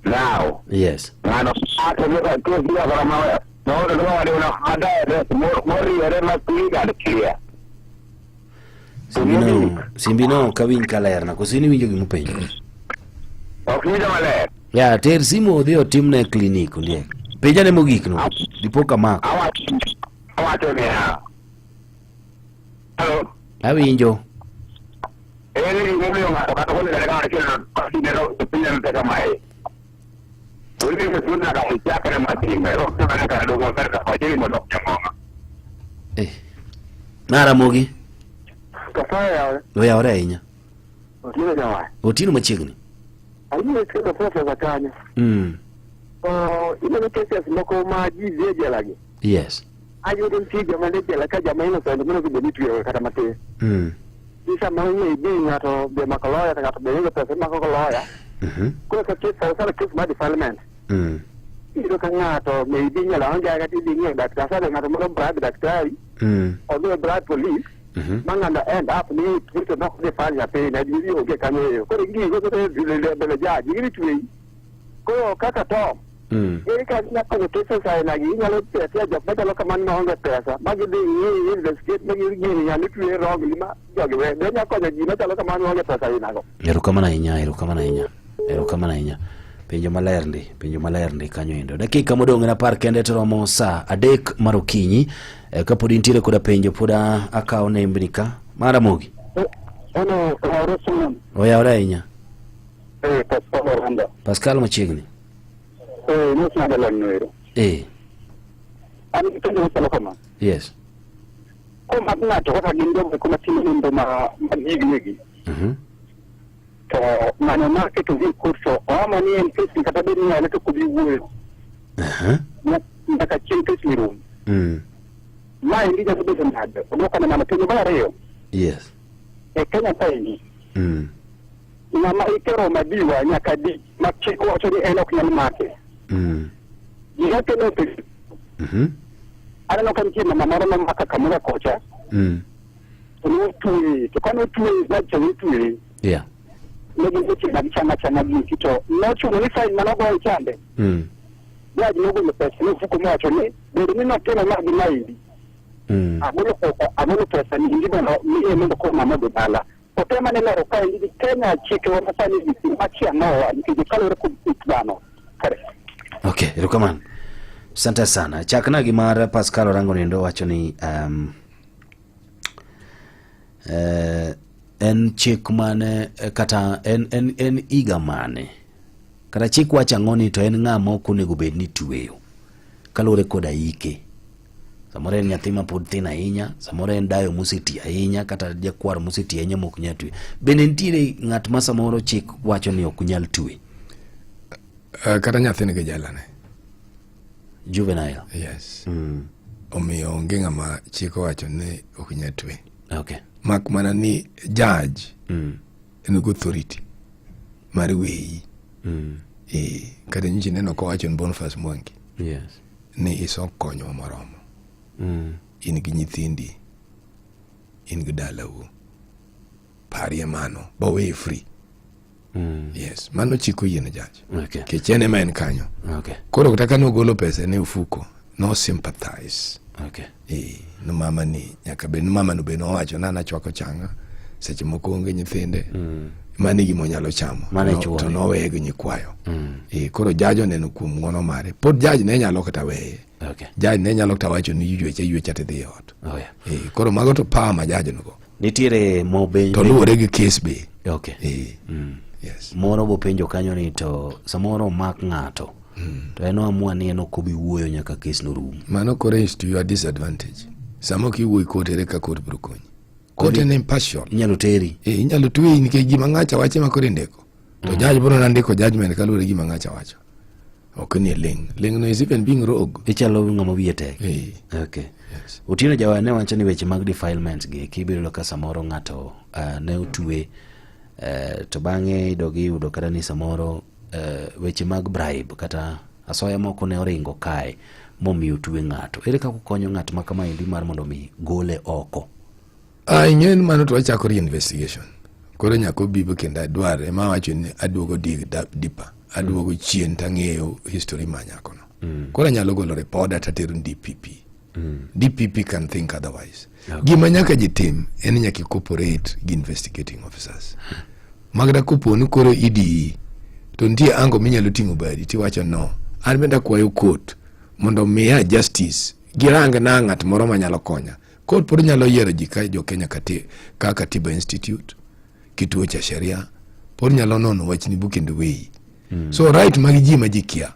S7: Now. Ng'ano ato ni ka kes biro kora ma no no no wadi no ada moriere ma clear and clear.
S2: Simbi no, simbi no ok awinj ka lerna, koso in iwinjo gima openjo?
S7: Ok winjo maler.
S2: Ya, ter simu odhi otimne klinik ondiek. Penjane mogik no, dipo ka mako.
S7: Awacho niya. Hello.
S2: Awinjo.
S7: Ere gimomiyo ng'ato kata kone kata achiel neno piny neno kaka mae. Uri ke suna ka ichakre matin, ero kaka ka dogo kaka wachiri mondo nyamoma.
S2: Eh. Naramogi.
S6: Kasaye yawe.
S2: Oyawore ahinya.
S6: Otieno jawa.
S2: Otieno machiegni.
S6: Ayie kelo profesa kanyo. To ineno cases moko ma ji dhi e jela gi.
S2: Yes.
S6: Ayudo nitie joma ni e jela ka joma innocent monego bed ni itweyo kata matin. Ni sama ing'e bi ng'ato be mako lawyer to ng'ato be onge pesa imako go lawyer. Koro ka case sana sana case mar defilement. Iyudo ka ng'ato maybe inyalo onge kata idhi ng'iyo daktari sasa ng'ato moro bribe daktari odhi e bribe police ma ng'ano end up ni to nok defile nyathine adieri onge kanyo eyo. Koro gigo koro mbele judge gidhi tweyi. Koro kaka Tom ere kaka inyalo konyo cases aina gi inyalo tetea jok machalo kamano maonge pesa ma gidhi ng'i investigate ma giyud gini ng'ani twe wrongly ma jogi we be inyalo konyo ji machalo kamano maonge pesa aina go.
S2: Erokamano ahinya, erokamano ahinya. Erokamano ahinya. Penjo maler ndi, penjo maler ndi kanyo endo. Dakika modong' en apar kende to romo saa adek mar okinyi. E, kapod intiere koda penjo pod akawo nembni ka. Mar Ramogi.
S6: Ono oyawore Suman.
S2: Oyawore ahinya.
S6: Eh, Pascal Oranda.
S2: Pascal machiegni.
S6: Eh, mos mar jalony no ero.
S2: Eh,
S6: An gi penjo machalo kama.
S2: yes.
S6: Komak ng'ato kaka gin jogo eko matimo nonro ma mag ji giwegi. To ng'ano ma keto gi e court to oama ni en case ni kata bed ni ng'ane to ok obi wuoyo. Nyaka chieng' case ni rum. Ma endi nyalo bedo nade? Odwokane mano penjo mar ariyo.
S2: Yes.
S6: E Kenya kaendi. Ng'ama ikero madiwa nyaka di ma chik wacho ni en ok nyal make. Gima kelo penjo. Aneno ka nitie mama moro nomaka kamoro kocha. To notweye. To kane otweye, judge cha notweye. Ne gin weche mag chama chama giki to nochuno ni fine mane ogoye chande. Judge nogolo pesa ne ofuko mowacho ni bedo ni notimo ma gi maendi. Agolo pesa agolo pesa ni indi mondo miye mondo koro mama odhi dala. To tem ane lero kaendi ni Kenya chikewa masani gi makia nowa nikech kaluwore kod kit dhano. Kare.
S2: Okay, erokamano. Asante sana. Chakna gi mar Pascal Orango nindo wacho ni en chik mane kata en, en, en higa mane kata chik wacho ang'o ni to en ng'a ma ok onego bed ni tweyo kaluwore koda hike. Samoro en nyathi ma pod tin ahinya, samoro en dayo moseti ahinya kata jakwar moseti ahinya mok nyal twe. Bende nitiere ng'at ma samoro chik wacho ni ok nyal twe?
S1: Kata nyathi nigi jalane.
S2: Juvenile.
S1: Yes. Omiyo onge ng'ama chik owacho ni ok nyal twe.
S2: Okay.
S1: Mak mana ni judge en gi authority mar weyi. Kata nyichi neno kowacho ni Boniface Mwangi.
S2: Yes.
S1: Ni isokonyowa moromo. In gi nyithindi, in gi dalau. Parie mano, ba weye free. Yes, mano chik oyiene judge.
S2: Okay.
S1: Nikech en ema en kanyo.
S2: Okay.
S1: Koro kata ka nogolo pesa ne ofuko, no sympathize.
S2: Okay.
S1: No mama ni nyaka bed ni mama no be nowacho na nachwako changa seche moko onge nyithinde. Mano e gima onyalo chamo.
S2: Mano e chuore.
S1: To noweye gi nyikwayo. Koro judge oneno kuom ng'wono mare. Pod judge ne nyalo kata weye.
S2: Okay.
S1: Judge ne nyalo kata wacho ni yweche ywecha tidhi e ot.
S2: Oh, yeah.
S1: Koro mago to power ma judge nigo.
S2: Nitiere mobe
S1: To luwore gi case be.
S2: Okay.
S1: Yes.
S2: Moro bopenjo kanyo ni to samoro omak ng'ato. To en oamua ni en ok obi wuoyo nyaka case no rum.
S1: Mano koro is to your disadvantage. Sama ok iwuoyo court ere ka court biro konyi. Court en impartial.
S2: Inyalo teri.
S1: Inyalo tweyi nikech gima ng'acha wacho ema koro indiko. To judge biro na ndiko judgment kaluwore gi gima ng'acha wacho. Ok ni ling. Ling no is even being rogue.
S2: Ichalo ng'ama wiye tek. Okay.
S1: Yes.
S2: Otieno Jawa ne wacho ni weche mag defilements gi kibiro yudo ka samoro ng'ato ne otwe to bang'e idog iyudo kata ni samoro weche mag bribe kata asoya moko ne oringo kae momiyo otwe ng'ato. Ere kaka ukonyo ng'at ma kamaendi mar mondo mi gole oko?
S1: Ing'eyo ni mano to wachako reinvestigation. Koro nyaka obi kendo adwar ema awacho ni aduogo dig deeper. Aduogo chien tang'eyo history ma nyakono. Koro anyalo golo report tatero ni DPP. DPP can think otherwise.
S2: Okay.
S1: Gima nyaka ji tim en ni nyaka cooperate gi investigating officers. Magda kopo ni koro IDE to nitie ango minyalo ting'o badi tiwacho no. An bende akwayo court mondo miya justice girang na ng'at moro manyalo konya. Court pod nyalo yiero ji ka jo Kenya kati, ka Katiba Institute, kituo cha sheria, pod nyalo nono wachni bu kendo weyi. So right mag ji ma ji kia.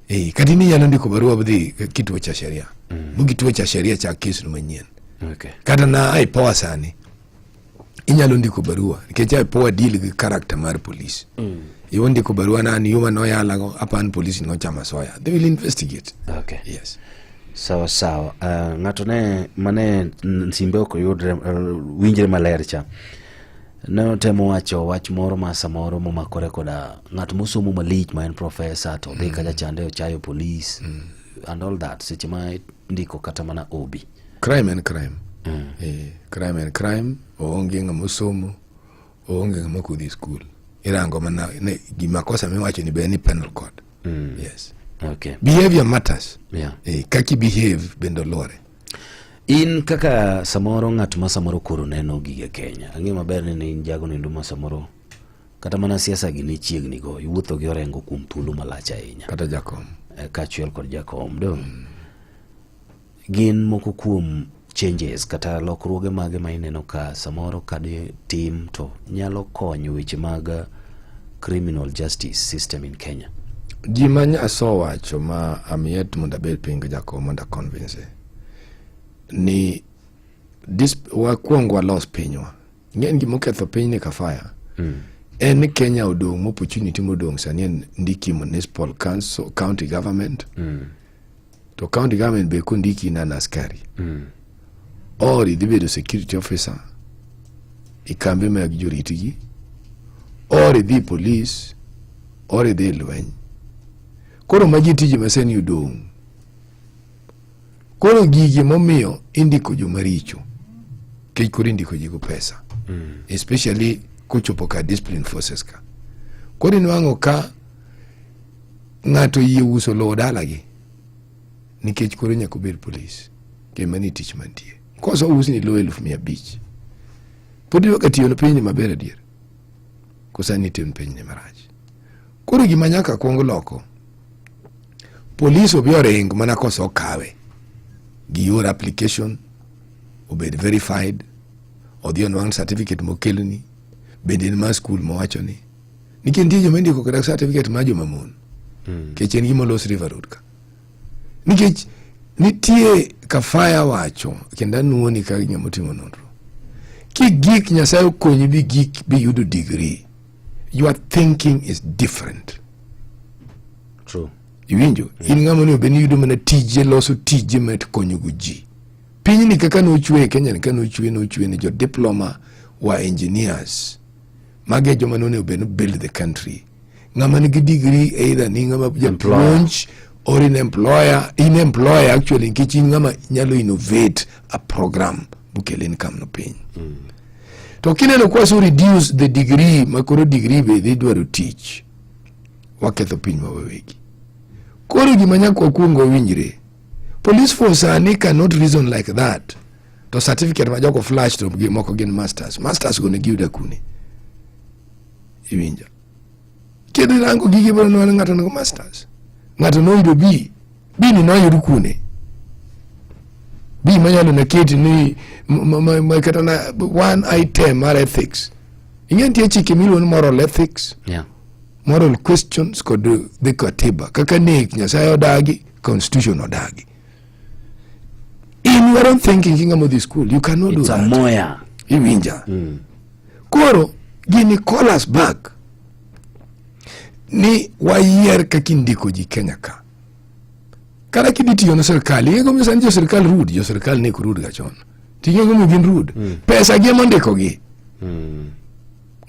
S1: Eh, kata in inyalo ndiko barua dhi kituo cha sheria. Bu kituo cha sheria chak kes no manyien. Kata na IPOA sani inyalo ndiko barua nikech IPOA deal gi character mar police. Iwo ndiko barua na an yuma noyalago apan police nochama soya. They will investigate. Yes.
S2: Sawa sawa. Ng'ato ne mane simbe ok oyudre winjre maler cha. Ne otemo wacho wach moro ma samoro momakore koda ng'at mosomo malich ma en professor to odhi kacha chande ochayo police and all that seche ma indiko kata mana obi.
S1: Crime en crime. Crime en crime, oonge ng'ama osomo, oonge ng'ama ok odhi school. Irango mana ne, gima kosa miwacho ni be ni penal code. Yes. Behavior matters. Kaki behave bende luwore.
S2: In kaka samoro ng'at ma samoro koro neno gige Kenya, ang'eyo maber ni in jago nendo ma samoro kata mana siasa gi ni chiegni go, iwuotho gi Orengo kuom thuolo malach ahinya.
S1: Kata Jakom.
S2: Kaachiel kod Jakom. Dong. Gin moko kuom changes kata lokruoge mage ma ineno ka samoro kadi tim to nyalo konyo weche mag criminal justice system in Kenya?
S1: Gima nyaso wacho ma am yet mondo abed piny gi Jakom mondo a convince ni wakwong walos pinywa. Ing'e gima oketho piny ni Kafaya. En ni Kenya odong' opportunity modong' sani en ndiki municipal council, county government. To county government be kondiki in an askari. Or idhi bedo security officer e kambe mag joritgi, or idhi police, or idhi lweny. Koro magi tije ma sani odong'. Koro gigi momiyo indiko joma richo, kech koro indiko ji go pesa. Especially kochopo ka discipline forces ka. Koro inwang'o ka ng'ato yie uso lowo dalagi nikech koro nyaka obed police. Kendo mani tich mantie. Koso usni lowo 500,000. Pod iyudo ka tiyo ne pinyni maber adier. Koso ni tiyo ne pinyni marach. Koro gima nyaka kuong loko, police obi oring mana koso okawe gi yor application obed verified, odhi onwang' certificate mokelni, bende en mar school mowacho ni. Nikech nitie joma indiko kata certificate mar joma mon. Nikech en gima olos River Road ka. Nikech nitie Kafaya wacho kendo anuoni ka ng'ama otimo nonro. Kigik Nyasaye okonyi bi gik bi yudo degree, your thinking is different.
S2: True.
S1: Iwinjo? In ng'ama onego bed ni yudo mana tije, loso tije ma konyogo ji. Pinyni kaka nochwe e Kenya ni ka nochwe, nochwe ni jo diploma wa engineers. Magi e joma nonego bed ni build the country. Ng'ama nigi degree either ni ng'ama japuonj or in employer, in employer actually nikech in ng'ama nyalo innovate a program mokel income no piny. To kineno kwa so reduce the degree ma koro degree be dhi dwaro tich, waketho pinywa wawegi. Koro gima nyaka wakwong wawinjre, police force sani cannot reason like that. To certificate ma jogo flash to moko gin masters. Masters go ne giyudo kune? Iwinjo? Kidhi rango gigi biro neno ng'ato nigo masters. Ng'ato noyudo B. B ni noyud kune? B manyalo na keti ni ma kata na one item mar ethics. Ing'e nitie chike miluongo ni moral ethics. Moral questions kod the katiba. Kaka nek Nyasaye odagi, constitution odagi. In your own thinking ki ng'ama odhi school, you cannot do
S2: It's a
S1: that.
S2: moya.
S1: Iwinja. Koro gini call us back ni wayier kaka indiko ji Kenya ka. Kata kidhi tiyo ne sirkal, ing'e gimomiyo sani jo sirkal rude, jo sirkal ne ok rude ga chon. To ing'e gimomiyo gin rude? Pesa gi ema ondikogi.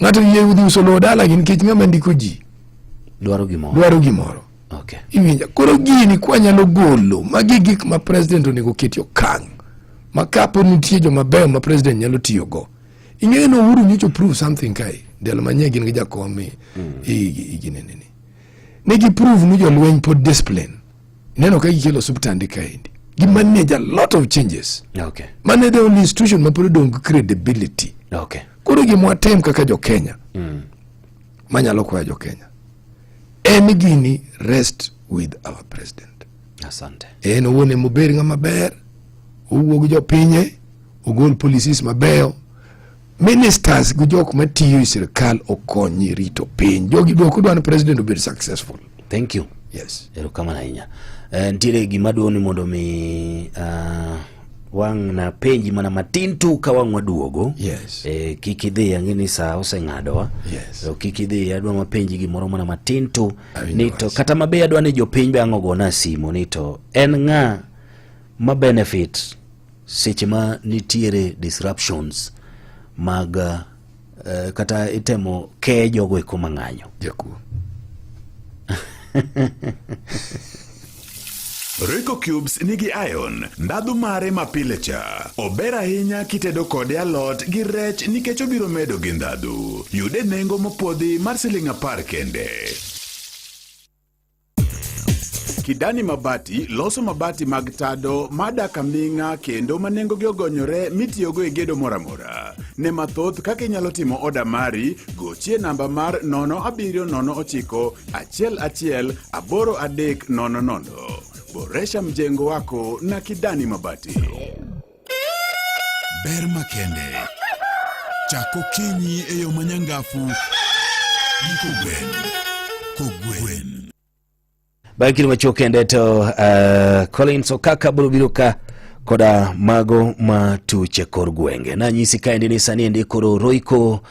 S1: Ng'ato yie dhi uso lowo dalagi nikech ng'ama ndiko ji
S2: dwaro gimoro.
S1: Dwaro gimoro. Iwinja. Koro gini kwanyalo golo, magi gik ma president onego keti okang'. Ma kapo nitie joma beyo ma president nyalo tiyogo. Ing'eyo ni Uhuru nyocha prove something kae. Ndalo manyien gin gi jakom i ginene ni. Ne gi prove ni jolweny pod discipline. Ineno ka gikelo osiptande kaendi. Gi manage a lot of changes. Mane the only institution ma pod odong' gi credibility. Koro gima watim kaka jo Kenya, manyalo kwayo jo Kenya, en gini rest with our president.
S2: Asante.
S1: En owuon ema obed ng'ama ber, owuo gi jopinye. ogol policies mabeyo ministers gi jok matiyo e sirkal okonyi rito piny jogi be ok odwa ni president obed successful
S2: thank you
S1: yes
S2: erokamano ahinya eh, nitiere gima dwaro ni mondo mi uh, wang' na penji mana matin tu ka wang' waduogo
S1: yes.
S2: eh, kik idhi ang'e ni saa oseng'adowa
S1: yes.
S2: so, kik idhi adwa mapenji gimoro mana matin tu ni to kata mabe adwa ni jopiny be ang' ogona simu ni to en ng'a ma benefit seche ma nitiere disruptions mag uh, kata itemo ke jogo eko mang'anyo
S1: jakuo
S3: Royco Cubes nigi iron, ndhadhu mare mapile cha. Ober ahinya kitedo kode alot gi rech nikech obiro medo gi ndhadhu. Yude nengo mopwodhi mar siling' apar kende. Kidani Mabati loso mabati mag tado madak aming'a kendo ma nengogi ogonyore mitiyogo e gedo moro amora. Ne mathoth kaka inyalo timo oda mari, gochie namba mar 0709 11 8300. Boresha mjengo wako na Kidani Mabati. Ber makende. Chak okinyi e yo manyangafu gi kogwen. Kogwen.
S2: Bang' kinde machuok kende to Collins Okaka biro biro ka koda mago ma tuche kor gwenge. Nanyisi kaendi ni sani endi koro Royco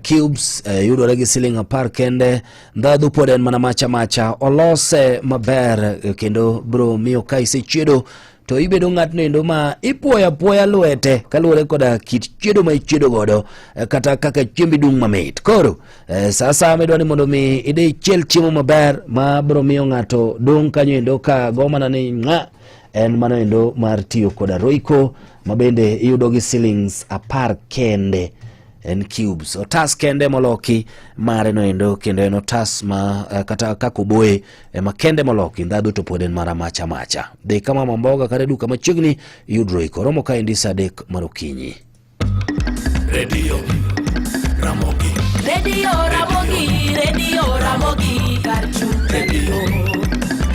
S2: cubes yudore gi siling 10 kende. Ndhadhu pod en mana macha macha, olose maber kendo biro miyo ka isechiedo to ibedo ng'atno endo ma ipuoyo apuoya lwete kaluwore koda kit chiedo ma ichiedo godo kata kaka chiembi dung' mamit. Koro sa asaya midwa ni mondo mi idhi ichiel chiemo maber ma biro miyo ng'ato dong' kanyo endo ka go mana ni ng'a en mano endo mar tiyo koda Royco ma bende iyudo gi silings 10 kende. En cubes otas kende moloki mare no endo kendo en otas ma kata kaka oboye ema kende moloki ndhadhu to pod en mara macha macha. Dhi kama mamboga kata duka machiegni iyud Royco. Romo kaendi saa 3 mar okinyi.
S8: Radio Ramogi.
S9: Radio Ramogi, Radio Ramogi, Karchu.
S8: Radio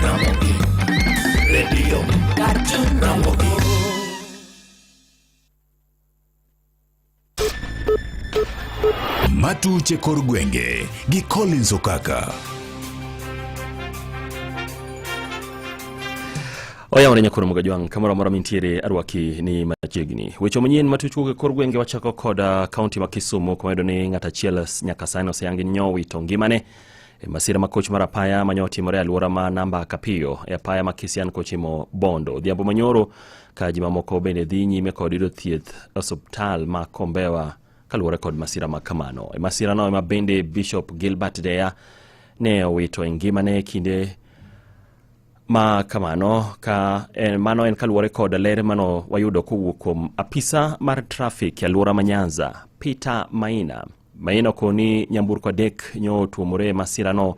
S8: Ramogi. Radio
S9: Karchu.
S8: Ramogi.
S3: Matuche kor gwenge gi Collins Okaka.
S10: Oyawore nyakoro Mogajwang' kamoro amora mintiere arwaki ni machiegni. Weche manyien matuch wuok e kor gwenge wachako kod kaunti ma Kisumu kuma iyudo ni ng'at achiel nyaka sani oseyangi ni nyowito ngimane e masira ma koch mar apaya ma nyotimore e alwora ma namba Kapiyo e apaya ma Kisian kochimo Bondo. Odhiambo manyoro ka ji mamoko bende dhi nyime kod yudo thieth e osiptal ma Kombewa kaluwore kod masira ma kamano. E masira no ema bende Bishop Gilbert Deya ne owito e ngimane e kinde ma kamano ka en, mano en kaluwore kod ler mano wayudo kowuok kuom apisa mar trafik e alwora ma Nyanza Peter Maina. Maina okoni nyamburko 3 nyo otuomore e masirano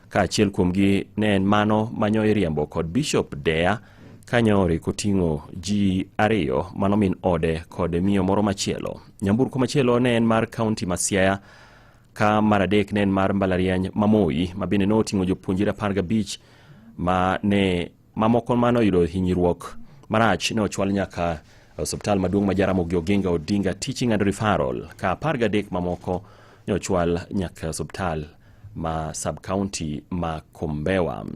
S10: ka achiel kuomgi ne en mano manyo iriembo kod Bishop Deya kanyo oriko ting'o ji 2 mano min ode kod miyo moro machielo. Nyamburko machielo ne en mar kaunti ma Siaya ka mar 3 ne en mar mbalariany ma Moi ma bende noting'o jopuonjre 15 ma ne mamoko mane oyudo hinyruok marach ne ochwal nyaka osiptal maduong' ma Jaramogi Oginga Odinga Teaching and Referral ka 13 mamoko ne ochwal nyaka osiptal ma sub-county ma Kombewa.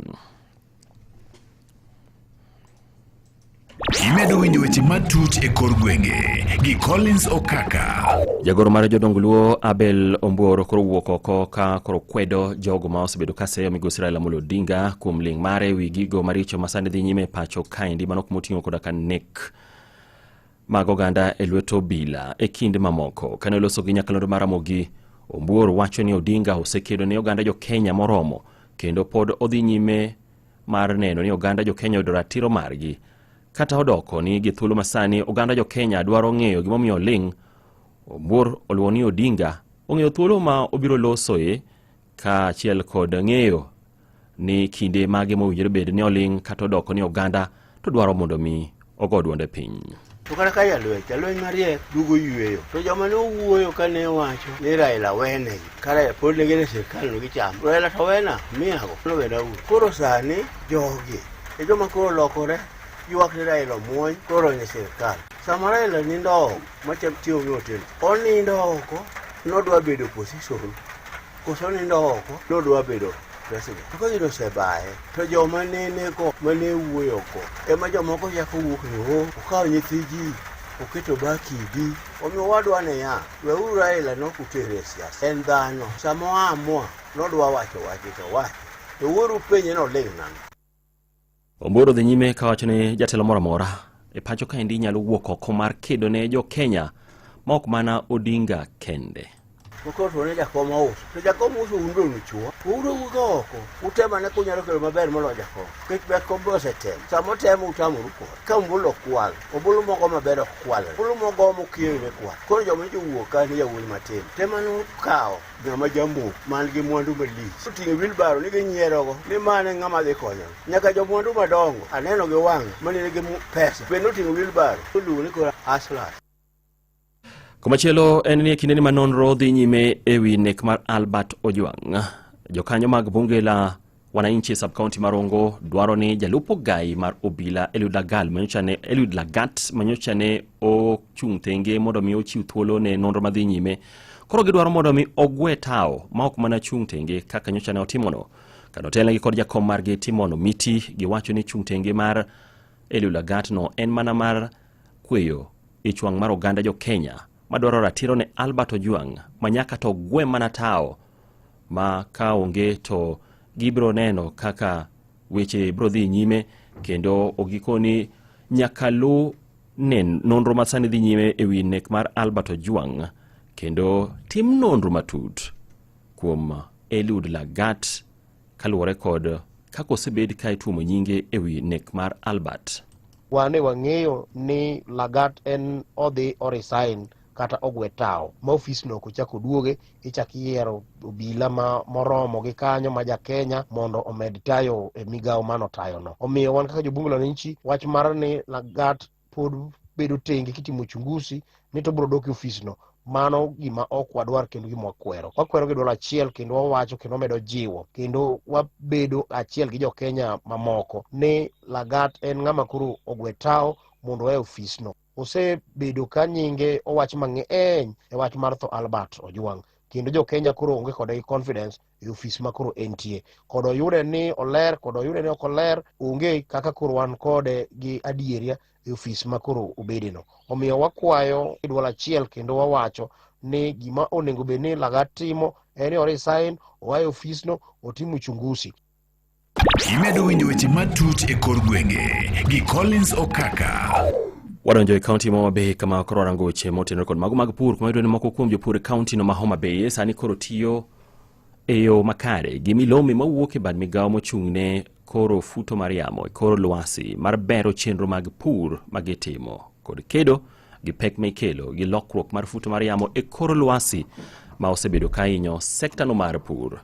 S3: Imedo winjo weche matuch e kor gwenge gi Collins Okaka.
S10: Jagoro mar jodong Luo Abel Ombuor koro wuok oko ka koro kwedo jogo ma osebedo ka seyo migosi Raila Amolo Odinga kuom ling' mare ewi gigo maricho ma sani dhi nyime e pacho kaendi mano kuma oting'o koda ka nek mag oganda e lwet obila e kind mamoko. Kane oloso gi nyakalondo mar Ramogi, Ombuor wacho ni Odinga osekedo ne oganda jo Kenya moromo kendo pod odhi nyime mar neno ni oganda jo Kenya oyudo ratiro margi. Kata odoko ni gi thuolo masani oganda jo Kenya dwaro ng'eyo gimomiyo oling', Ombuor oluwo ni Odinga ong'eyo thuolo ma obiro losoe kaachiel kod ng'eyo ni kinde mage mowinjore bed ni oling' kata odoko ni oganda to dwaro mondo mi ogo duonde piny.
S11: To kata ka jalweny, jalweny mariek duogo yueyo. To joma ne owuoyo kane wacho ni Raila wenegi, ka Raila pod ne gin e sirkal no gichamo. Raila to wena, miyago, nowena uru. Koro sani jogi e joma koro lokore Ywak ni Raila omuony koro donjo e sirkal. Sama Raila nindo oko macha tiyo gi hotel, onindo oko nodwa bedo opposition koso onindo oko nodwa bedo president. To ka gino osebaye to joma nene go mane wuoyo go ema jomoko chako wuok ni o okawo nyithi ji oketo bakidi. Omiyo wadwa niya, weuru Raila nok utere e siasa. En dhano. Sama oamua nodwa wacho wache to owacho. To wuoru penje noling' nang'o?
S10: Omburu dhi nyime kawacho ni jatelo moro amora e pacho kaendi nyalo wuok oko mar kedo ne jo Kenya ma ok mana Odinga kende.
S11: To koro to ne jakom ouso. To jakom uso un be unuchuo. Uru go oko. Utem ane kunyalo kelo maber moloyo jakom. Nikech jakom be osetemo. Sama otemo utamoru kode. Ka ombulu ok kwal. Ombulu mogo maber ok kwal. Ombulu mogo mokieyo ne kwal. Koro joma nyocha owuok ka ni yawuoyi matindo. Tem ane ukawo ng'ama jamoko man gi mwandu malich. Oting'o wilbaro ni ginyierogo ni mane ng'ama dhi konyogi. Nyaka jomwandu madongo aneno gi wang'a mane nigi pesa. Bende oting'o wilbaro. Oluongo ni koro hustlers.
S10: Komachielo en ni e kindeni ma nonro dhi nyime e wi nek mar Albert Ojwang'. Jokanyo mag bunge la wananchi sub-county ma Rongo dwaro ni jalup ogai mar obila Eliud Lagal manyocha ne Eliud Lagat manyocha ne ochung' tenge mondo mi ochiw thuolo ne nonro madhi nyime. Koro gidwaro mondo mi ogwe tawo ma ok mana chung' tenge kaka nyocha ne otimono. Kano otelnegi kod jakom margi Timon Omiti giwacho ni chung' tenge mar Eliud Lagat no en mana mar kweyo ich wang' mar oganda jo Kenya madwaro ratiro ne Albert Ojwang' ma nyaka to gwe mana tawo ma ka onge to gibiro neno kaka weche biro dhi nyime kendo ogikoni nyaka lu ne nonro ma sani dhi nyime e wi nek mar Albert Ojwang' kendo tim nonro matut kuom Eliud Lagat kaluwore kod kaka osebed ka ituomo nyinge e wi nek mar Albert.
S12: Wane wang'eyo ni Lagat en odhi o resign kata ogwe tawo ma ofis no ok ochak oduoge, ichak iyiero obila ma moromo gi kanyo ma ja Kenya mondo omed tayo e migawo manotayono. Omiyo wan kaka jobunge la wananchi, wach mar ni Lagat pod bedo tenge kitimo uchunguzi ni to biro dok e ofis no, mano gima ok wadwar kendo gima wakwero. Wakwero gi duol achiel kendo wawacho kendo wamedo jiwo kendo wabedo achiel gi jo Kenya mamoko ni Lagat en ng'ama koro ogwe tawo mondo owe ofis no. Osebedo ka nyinge owach mang'eny e wach mar tho Albert Ojwang' kendo jo Kenya koro onge kode gi confidence e ofis ma koro entie. Kod oyude ni oler, kod oyude ni ok oler, onge kaka koro wan kode gi adieria e ofis ma koro obedeno. Omiyo wakwayo e duol achiel kendo wawacho ni gima onego bed ni Lagat timo en ni o resign, oa e ofisno, otim uchunguzi.
S3: Imedo winjo weche matut e kor gwenge gi Collins Okaka.
S10: Wadonjo e kaunti ma Homa Bay kama koro warango weche motenore kod mago mag pur kuma iyudo ni moko kuom jopur e kaunti no ma Homa Bay sani koro tiyo e yo makare gi milome mawuok e bad migawo mochung' ne koro futo mar yamo e kor lwasi mar bero chenro mag pur ma gitimo kod kedo gi pek ma ikelo gi lokruok mar futo mar yamo e kor lwasi ma osebedo ka hinyo sekta no mar pur.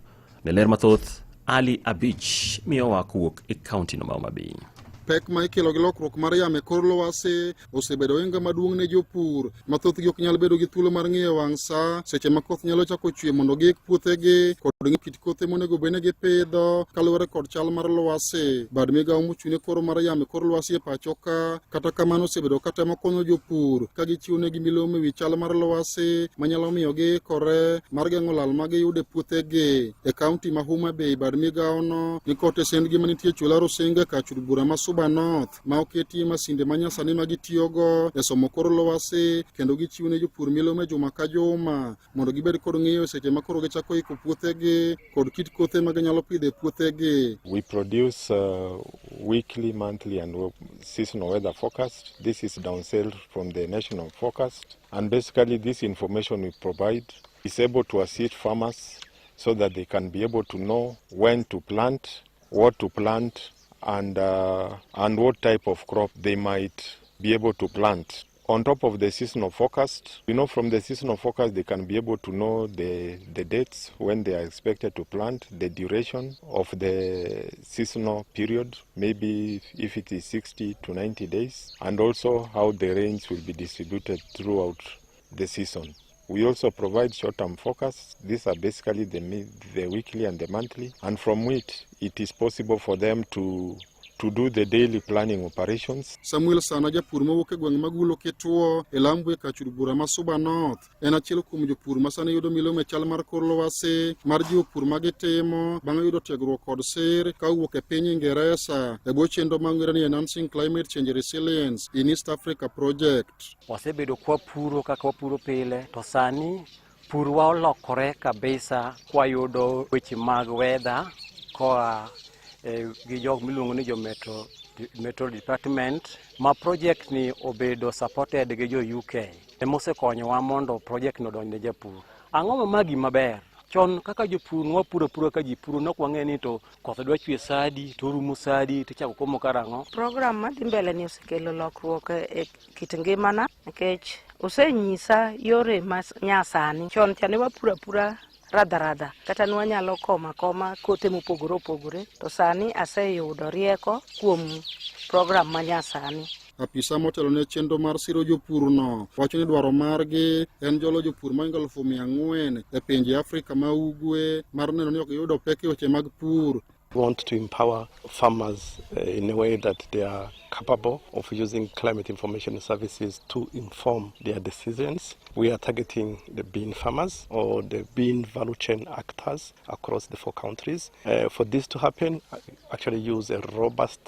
S10: Ne ler mathoth, Ali Abich miyowa kowuok e kaunti no ma Homa Bay.
S13: Pek ma ikelo gi lokruok mar yamo e kor lwasi osebedo ohinga maduong' ne jopur ma thothgi ok nyal bedo gi thuolo mar ng'iyo wang' sa seche ma koth nyalo chako chwe mondo giik puothegi kod ng'iyo kit kothe monego bed ni gipidho kaluwore kod chal mar lwasi. Bad migawo mochung' ne koro mar yamo e kor lwasi e pacho ka kata kamano osebedo ka temo konyo jopur ka gichiwo negi milome ewi chal mar lwasi manyalo miyo giikore mar geng'o lal ma giyudo e puothegi. E kaunti ma Homa Bay, bad migawono ni kod tesendgi manitie Chula Rusinga kar chud bura ma Suba North ma oketie masinde manyasani ma gitiyogo e somo kor lwasi kendo gichiwo ne jopur milome juma ka juma mondo gibed kod ng'eyo seche ma koro gichako iko puothegi kod kit kothe ma ginyalo pidho e puothegi.
S14: We produce weekly, monthly and seasonal weather forecast. This is downscaled from the national forecast. And basically this information we provide is able to assist farmers so that they can be able to know when to plant, what to plant, and what type of crop they might be able to plant. On top of the seasonal forecast, from the seasonal forecast they can be able to know the dates when they are expected to plant, the duration of the seasonal period, maybe if it is 60 to 90 days, and also how the rains will be distributed throughout the season. We also provide short-term forecasts. These are basically the weekly and the monthly, and from which it is possible for them to to do the daily planning operations.
S13: Samuel Sana japur mawuok e gweng' Magulo Kituo e Lambwe kachur bura ma Suba North en achiel kuom jopur ma sani yudo milome chal mar kor lwasi mar jiwo pur ma gitimo bang' yudo tiegruok kod sir ka owuok e piny Ingeresa e bwo chenro ma ong'ere ni Enhancing Climate Change Resilience in East Africa Project.
S15: Wasebedo kwapuro kaka wapuro pile to sani purwa olokore kabisa kwayudo weche mag weather koa gi jok miluongo ni jo metro, metro department ma project ni obedo supported gi jo UK emosekonyowa mondo project no odonj ne japur. Ang'o ma ma gima ber? Chon kaka jopur nwapuro apura ka ji puro nok wang'e ni to koth dwa chwe sa adi to orumo sa adi to ichako komo karang'o.
S16: Program madhi mbele ni osekelo lokruok e kit ngimana nikech osenyisa yore ma nyasani. Chon cha ne wapuro apura radha radha kata ne wanyalo komo akoma kothe mopogore opogore to sani aseyudo rieko kuom program ma nyasani.
S13: Apisa motelo ne chenro mar siro jopurno wacho ni dwaro margi en jolo jopur mohingo 4,000 e pinje Afrika ma ugwe mar neno ni ok giyudo pek e weche mag pur.
S17: We want to empower farmers in a way that they are capable of using climate information services to inform their decisions. We are targeting the bean farmers or the bean value chain actors across the 4 countries. For this to happen, I actually use a robust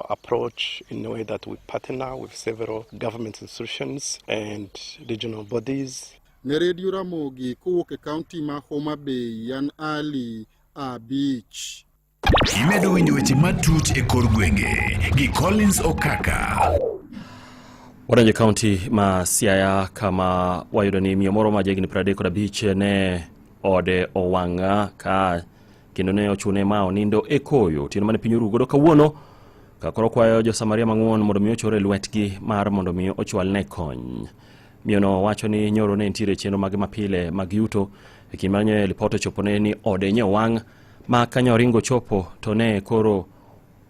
S17: approach in a way that we partner with several government institutions and regional bodies.
S13: Ne Radio Ramogi kowuok e kaunti ma Homa Bay, an Ali Abich.
S3: Imedo winjo weche matut e kor gwenge gi Collins Okaka.
S10: Wadonjo e kaunti ma Siaya kama wayudo ni miyo moro ma jahigni 35 ne ode owang' ka kendo ne ochune ma onindo e koyo otieno mane piny oru godo kawuono ka koro kwayo jo-Samaria mang'won mondo mi ochor e lwetgi mar mondo mi ochwalne kony. Miyono wacho ni nyoro ne nitiere chenro mage mapile mag yuto e kinde mane lipot ochopone ni ode nye owang' ma kanyo oringo chopo to ne koro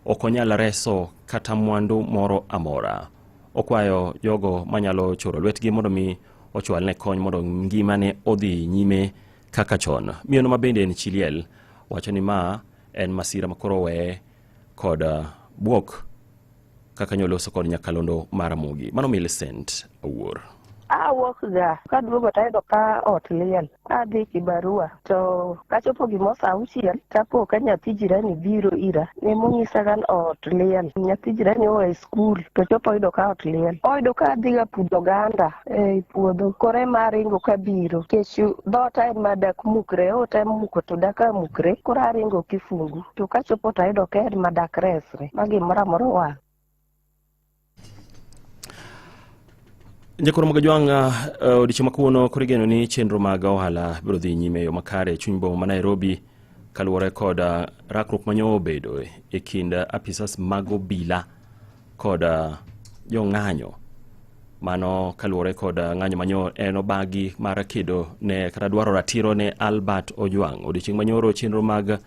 S10: ok onyal reso kata mwandu moro amora. Okwayo jogo manyalo choro lwetgi mondo mi ochwalne kony mondo ngimane odhi nyime kaka chon. Miyono ma bende en chi liel wacho ni ma en masira ma koro oweye kod buok kaka nyoloso kod nyakalondo mar Ramogi. Mano Millicent Awuor.
S18: Awuok ga kaduogo tayudo ka ot liel, adhi kibarua to kachopo gimo saa auchiel tapo ka nyathi jirani biro ira nemonyisa ga ni ot liel, nyathi jirani oa e skul to chopo oyudo ka ot liel, oyudo ka adhi ga pudho oganda e puodho, koro ema aringo kabiro nikech dhoota en ma dak mukre, otem muko to dak amukre, koro aringo kifungu to kachopo tayudo ka en ma dak resre ma gimoro amora owang'.
S10: Jakoro mag Jwang' odiechieng' ma kawuono koro igeno ni chenro mag ohala biro dhi nyime e yo makare e chuny boma ma Nairobi kaluwore kod rakruok manyo obedo e kind apisas mag obila kod jong'anyo. Mano kaluwore kod ng'anyo manyo en obagi mar kedo ne kata dwaro ratiro ne Albert Ojwang'. Odiechieng' manyoro chenro mag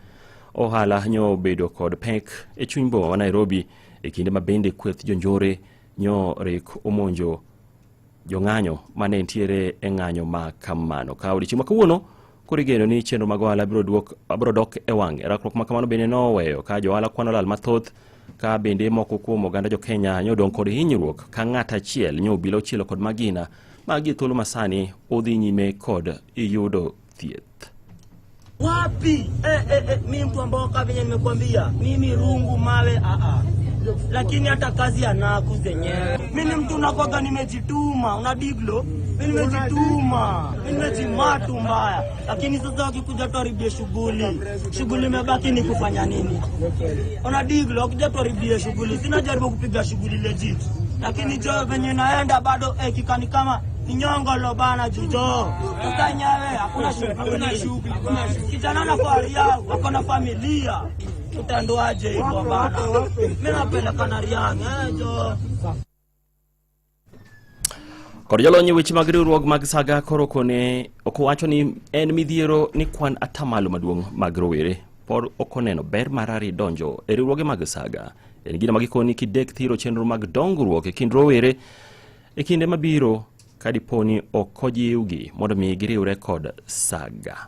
S10: ohala nyo obedo kod pek e chuny boma ma Nairobi e kinde ma bende kweth jonjore nyo rik omonjo jong'anyo mane nitiere e ng'anyo ma kamano. Ka odiechieng' ma kawuono koro igeno ni chenro mag ohala biro dok e wang'e. Rakruok ma kamano bende noweyo ka johala kwano lal mathoth ka bende moko kuom oganda jo Kenya nyo odong' kod hinyruok ka ng'at achiel nyo obila ochielo kod magina ma gi thuolo masani odhi nyime kod yudo thieth.
S19: Wapi? Mimi mtu ambao kama venye nimekuambia, mimi rungu mawe a a. Lakini hata kazi ya naku zenyewe. Mimi mtu nakuwaga nimejituma, una diglo? Mimi nimejituma, mimi nimejimatu mbaya. Lakini sasa wakikuja tuharibie shughuli. Shughuli imebaki ni kufanya nini? Una diglo, wakikuja tuharibie shughuli. Sina jaribu kupiga shughuli legit. Lakini jo venye naenda bado kikani kama ni nyongo lo bana jujo. Sasa nyawe hakuna shughuli, hakuna shughuli. Kijana na fahari yao, wako na familia. Tutaendoaje hivyo bana? Mimi napenda Kanariang, jo.
S10: Kod jolony e weche mag riwruok mag saga koro kone ok owacho ni en midhiero ni kwan atamalo maduong' mag rowere pod ok oneno ber mar ari donjo e riwruoge mag saga. En gino ma gikoni kidek thiro chenro mag dongruok e kind rowere e kinde mabiro ka dipo ni ok ojiwgi mondo mi giriwre kod saga.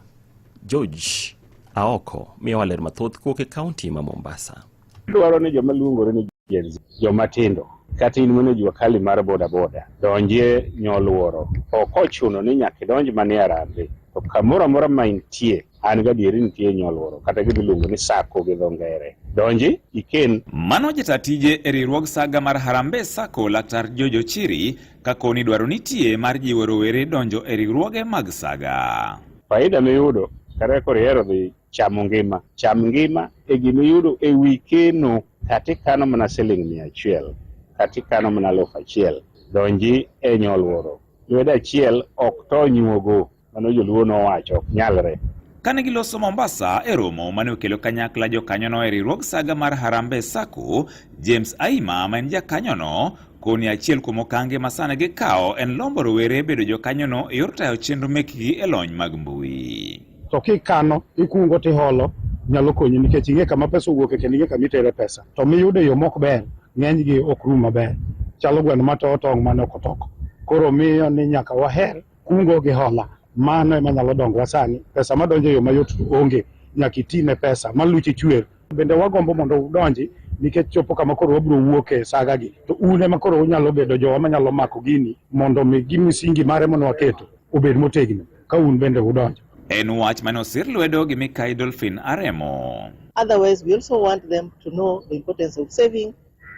S10: George Aoko miyowa ler mathoth kowuok e kaunti ma Mombasa.
S20: Dwaro ni joma luongore ni Gen Z, joma tindo, kata in mane jua kali mar boda boda, donjie nyoluoro. Ok ochuno ni nyaka idonj mana e Harambee, to kamoro amora ma intie, an gadieri nitie nyoluoro, kata gima iluongo ni sacco gi dho ngere. Donji, iken.
S21: Mano jata tije e riwruog saga mar Harambee Sacco Laktar George Ochiri ka koni dwaro nitie mar jiwo rowere donjo e riwruoge mag saga.
S20: Faida miyudo kata koro ihero dhi chamo ngima, cham ngima e gima iyudo e wi keno kata ikano mana siling 100 kata ikano mana 1000 donji e nyoluoro. Lwedo achiel ok to nyuogo, mano joluo nowacho, ok nyalre.
S21: Kane giloso Mombasa e romo mane okelo kanyakla jokanyono e riwruog saga mar Harambee Sacco, James Aima ma en jakanyono koni achiel kuom okange ma sani gikawo en lombo rowere bedo jokanyono e yor tayo chenro mekgi e lony mag mbui.
S22: To kikano, ikungo tiholo, nyalo konyi nikech ing'e kama pesa owuoke kendo ing'e kama itere pesa. To miyudo e yo mok ber, ng'enygi ok rum maber. Chalo gweno matoyo tong' mane ok otoko. Koro miyo ni nyaka waher kungo gi hola. Mano ema nyalo dongowa sani. Pesa madonjo e yo mayot to onge. Nyaka iti ne pesa ma luche chwer. Bende wagombo mondo udonji nikech chopo kama koro wabiro wuok e saga gi. To un ema koro unyalo bedo jowa manyalo mako gini mondo mi gi msingi mare mane waketo obed motegno ka un bende udonjo.
S21: En wach mane osir lwedo gi Mikai Dolphin Aremo.
S23: Otherwise, we also want them to know the importance of saving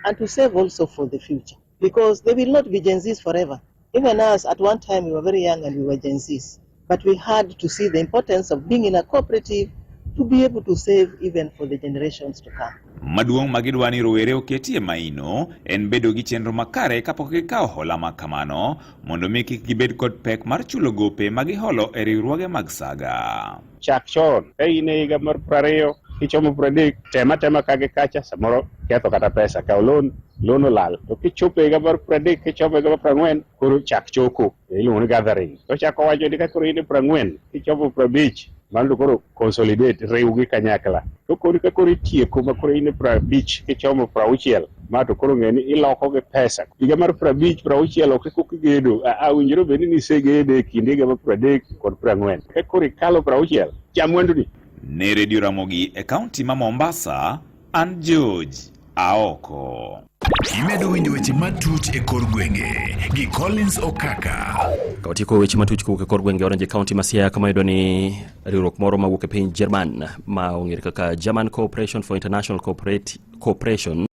S23: and to save also for the future, because they will not be Gen Zs forever. Even us, at one time, we were very young and we were Gen Zs. But we had to see the importance of being in a cooperative to be able to save even for the generations to come.
S21: Maduong' ma gidwa ni rowere oketie maino en bedo gi chenro makare kapok gikawo hola ma kamano mondo mi kik gibed kod pek mar chulo gope ma giholo e riwruoge mag saga.
S20: Chak chon, ka in e higa mar 20, kichomo 30, tema tema ka gi kacha, samoro ketho kata pesa, kaw loan, loan olal. To kichopo e higa mar 30, kichomo higa mar 40, koro chak choko, iluongo ni gathering. To chako wacho ni ka koro in e 40, kichomo 50, mano to koro consolidate, riwgi kanyakla. To koro ka koro itieko ma koro in e 50, kichomo 60, ma to koro ng'e ni iloko gi pesa. Higa mar 50, 60 ok eka igedo, winjore bed ni nisegedo e kind higa mar 30 kod 40. Ka koro ikalo 60, cham mwanduni.
S21: Ne Radio Ramogi e kaunti ma Mombasa, an George Aoko.
S3: Imedo winjo weche matuch e kor gwenge gi Collins Okaka.
S10: Ka watieko weche matuch kowuok e kor gwenge Orange County ma Siaya kama yudo ni riwruok moro mawuok e piny Jerman ma ong'ere kaka German Cooperation for International Cooperation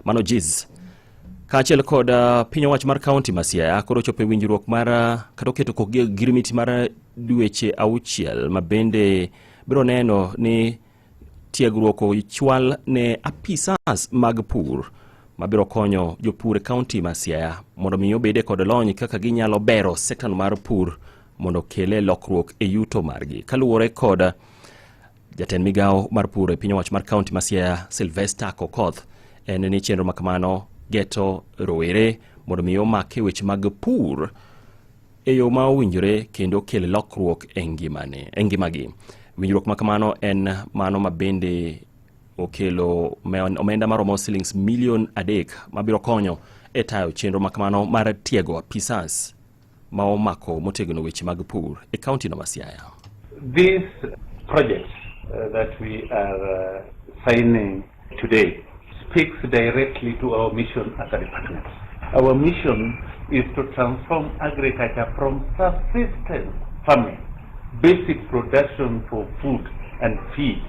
S10: mano GIZ kaachiel kod piny owacho mar kaunti ma Siaya koro ochopo e winjruok mar kata oketo kokgi e girimiti mar dweche 6 ma bende biro neno ni tiegruok ochwal ne apisas mag pur mabiro konyo jopur e kaunti ma Siaya mondo mi obede kod lony kaka ginyalo bero sekta mar pur mondo okele lokruok e yuto margi. Kaluwore kod jatend migawo mar pur e piny owacho mar kaunti ma Siaya Sylvester Kokoth, en ni chenro makamano geto rowere mondo mi omake weche mag pur e yo ma owinjore kendo kel lokruok e ngimane, e ngimagi. Winjruok ma kamano en mano ma bende okelo omenda maromo silings milion 3 mabiro konyo e tayo chenro ma kamano mar tiego apisas ma omako motegno weche mag pur e kaunti no ma Siaya.
S24: This project that we are signing today speaks directly to our mission as a department. Our mission is to transform agriculture from subsistence farming, basic production for food and feed,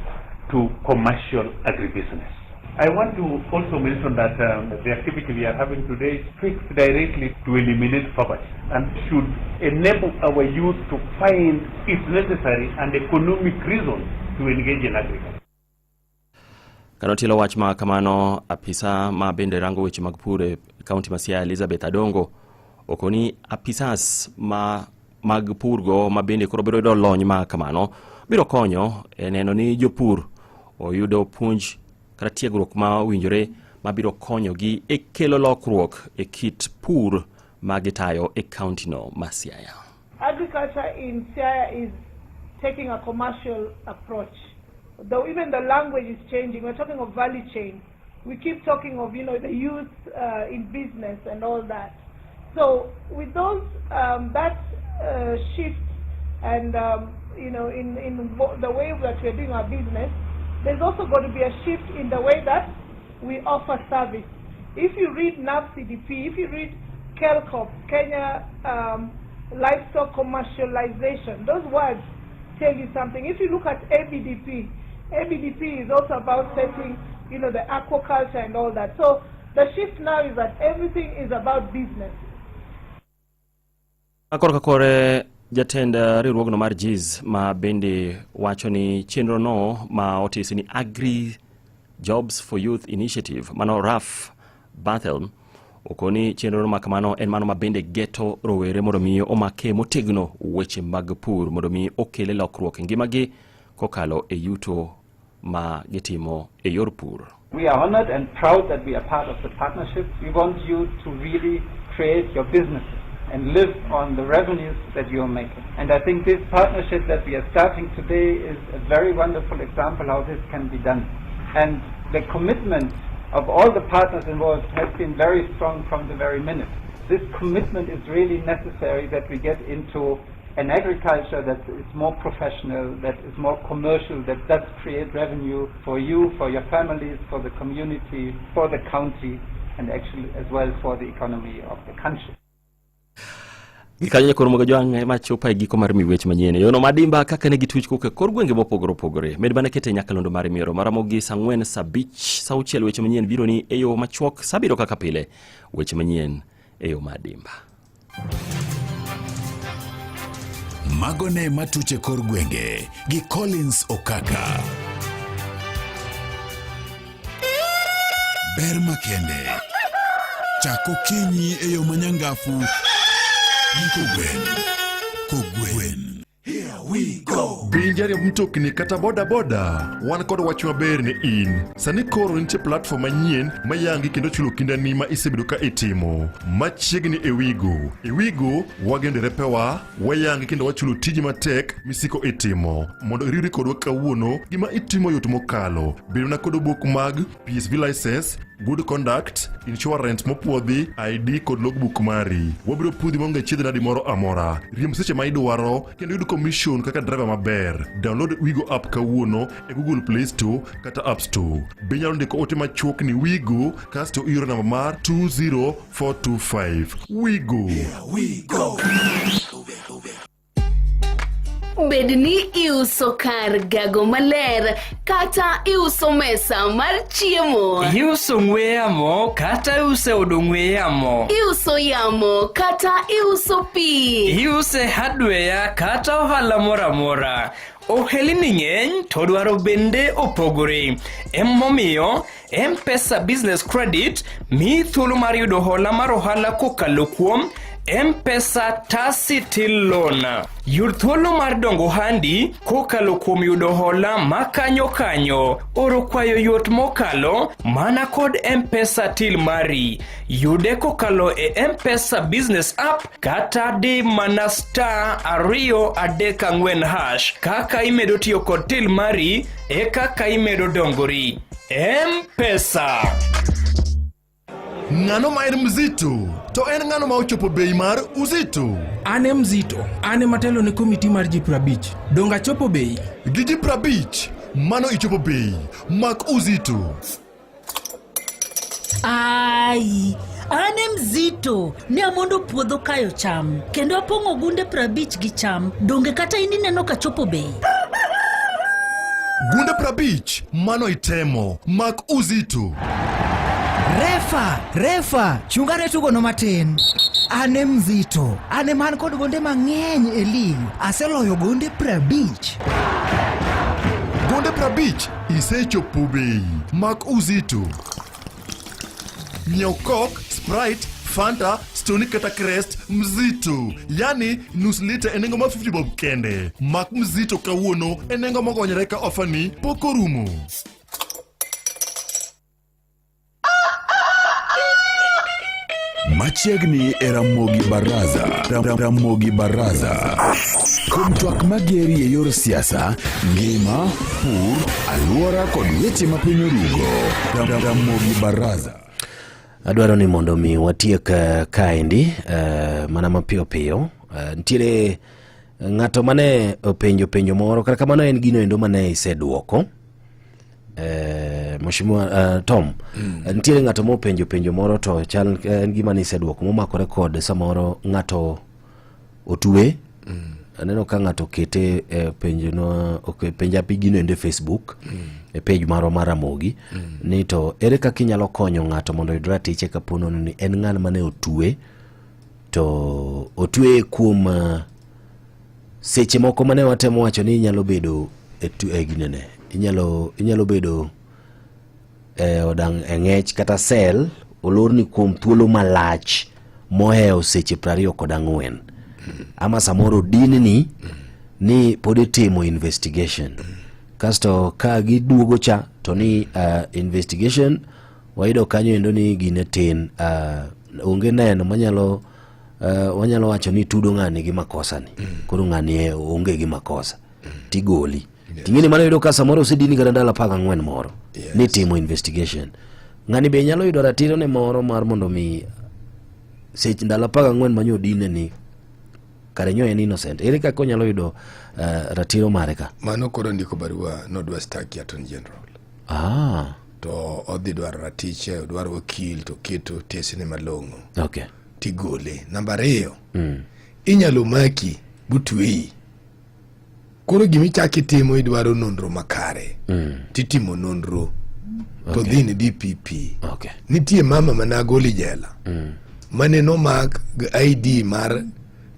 S24: to commercial agribusiness. I want to also mention that the activity we are having today speaks directly to eliminate poverty and should enable our youth to find, if necessary, an economic reason to engage in agriculture.
S10: Kanotielo wach ma kamano, apisa ma bende rango weche mag pur e kaunti ma Siaya Elizabeth Adongo okoni apisas ma mag purgo ma bende koro biro yudo lony ma kamano biro konyo e neno ni jopur oyudo puonj kata tiegruok ma owinjore ma biro konyogi e kelo lokruok e kit pur ma gitayo e kaunti no ma Siaya.
S25: Agriculture in Siaya is taking a commercial approach. Though even the language is changing, we're talking of value chain. We keep talking of, the youth in business and all that. So with those, that shift and, in the way that we're doing our business, there's also going to be a shift in the way that We offer service. If you read NAV-CDP, if you read KELCOP, Kenya Livestock Commercialization, those words tell you something. If you look at ABDP, ABDP is also about setting, you know, the aquaculture and all that. So the shift now is that everything is about business.
S10: Korka kore jatend riwruogno mar GIZ ma bende wacho ni chenro no ma otisi ni Agri Jobs for Youth Initiative mano Raf Barthelm okoni chenro ma kamano en mano ma bende geto rowere mondo mi omake motegno weche mag pur mondo mi okele lokruok e ngimagi kokalo e yuto ma gitimo e yor pur.
S1: We are honored and proud that we are part of the partnership. We want you to really create your businesses and live on the revenues that you are making. And I think this partnership that we are starting today is a very wonderful example how this can be done. And the commitment of all the partners involved has been very strong from the very minute. This commitment is really necessary that we get into an agriculture that is more professional, that is more commercial, that does create revenue for you, for your families, for the community, for the county, and actually as well for the economy of the country.
S10: Gikanyo koro mogo jwang' ma chopo e giko mar miwech manyien. Yono madimba kaka ne gituch kowuok e kor gwenge mopogore opogore. Med mana kete nyakalondo mar mioro maramogi saa 4, saa 5, saa 6 weche manyien biro ni e yo machuok, saa 7 kaka pile weche manyien e yo madimba.
S3: Mago ne matuche kor gwenge gi Collins Okaka. Ber makende. Chak okinyi e yo manyangafu gi kogwen. Kogwen.
S4: Be jariemb mtokni kata boda boda? Wan kod wach maber ne in. Sani koro nitie platform manyien mayangi kendo chulo kindani ma isebedo ka itimo. Machiegni e Wigo. E Wigo, wageno derepewa, wayangi kendo wachulo tiji matek misiko itimo. Mondo iriwri kodwa kawuono, gima itimo yot mokalo. Bed mana kod obok mag PSV license, good conduct, insurance mopuodhi, ID kod logbook mari. Wabiro pudhi maonge chiedh nadi moro amora. Riemb seche ma idwaro kendo yud commission kaka driver maber. Download Wigo app kawuono e Google Play Store kata App Store. Be inyalo ndiko ote machuok ni Wigo kasto ioro namba mar 20425. Wigo.
S5: Bed ni iuso kar gago maler kata iuso mesa mar chiemo.
S6: Iuso ong'we yamo kata iuso e od ong'we yamo.
S5: Iuso yamo kata iuso pi.
S6: Iuso e hardware kata ohala moro amora. Ohelni ng'eny to dwaro bende opogore. Emomiyo M-Pesa Business Credit miyi thuolo mar yudo hola mar ohala kokalo kuom M-Pesa Tasi Till Loan. Yud thuolo mar dongo ohandi kokalo kuom yudo hola ma kanyo kanyo. Oro kwayo yot mokalo mana kod M-Pesa Till mari. Yude kokalo e M-Pesa Business App kata di mana star 234 hash. Kaka imedo tiyo kod till mari e kaka imedo dongori. M-Pesa.
S4: Ng'ano ma en mzito? To en ng'ano ma ochopo bei mar uzito?
S7: An e mzito, an ema atelo ne komiti mar ji 50. Donge achopo bei?
S4: Gi ji 50, mano ichopo bei. Mak uzito.
S26: Ai, an e mzito ne amondo puodho kayo cham kendo apong'o gunde 50 gi cham donge kata in ineno kachopo bei
S4: Gunde 50, mano itemo. Mak uzito.
S27: Refa, refa, chungane tugono matin. An e mzito, an ema an kod gonde mang'eny e lig. Aseloyo gonde 50.
S4: Gonde 50, isechopo bei. Mak uzito. Nyiew Coke, Sprite, Fanta, Stony kata Krest mzito. Yani nus lita e nengo mar 50 bob kende. Mak mzito kawuono e nengo mogonyore ka ofa ni pok orumo.
S3: Machiegni e Ramogi Baraza. Ramogi Baraza. Kuom twak mageri e yor siasa, ngima, pur, alwora kod weche ma piny orugo. Ramogi Baraza.
S2: Adwaro ni mondo mi watiek kaendi mana mapiyo piyo. Nitiere ng'ato mane openjo penjo moro, kata kamano en gino endo mane iseduoko. Eh, Mheshimiwa Tom, nitiere ng'ato mopenjo penjo moro to chal en gima niseduoko momakore kod samoro ng'ato otwe aneno ka ng'ato okete e penjo no ok penja gino endo e Facebook e page marwa mar Ramogi ni to ere kaka inyalo konyo ng'ato mondo oyud ratiche kapo nono ni en ng'an mane otwe to otwe kuom seche moko mane watemo wacho ni inyalo bedo e, e ginene inyalo inyalo bedo e odang' e ng'ech kata sel olorni kuom thuolo malach mohewo seche 24 ama samoro dinni ni pod itimo investigation kasto ka giduogo cha to ni investigation wayudo kanyo endo ni gine tin onge neno manyalo wanyalo wacho ni tudo ng'ani gi makosa ni koro ng'ani e onge gi makosa tigoli ting'eni mano yudo ka samoro osedini kata ndalo 14 moro ni timo investigation ng'ani be nyalo yudo ratiro ne moro mar mondo mi sech ndalo 14 manyo odine ni kare nyo en innocent ere kaka onyalo yudo ratiro mare ka
S8: mano koro ndiko barua nodwa staki attorney general to odhi dwaro ratiche odwaro wakil to keto tesne malong'o tigole namba 2 inyalo maki butweyi koro gima ichako itimo idwaro nonro makare titimo nonro to dhi ni DPP nitie mama mane agolo e jela mane nomak gi ID mar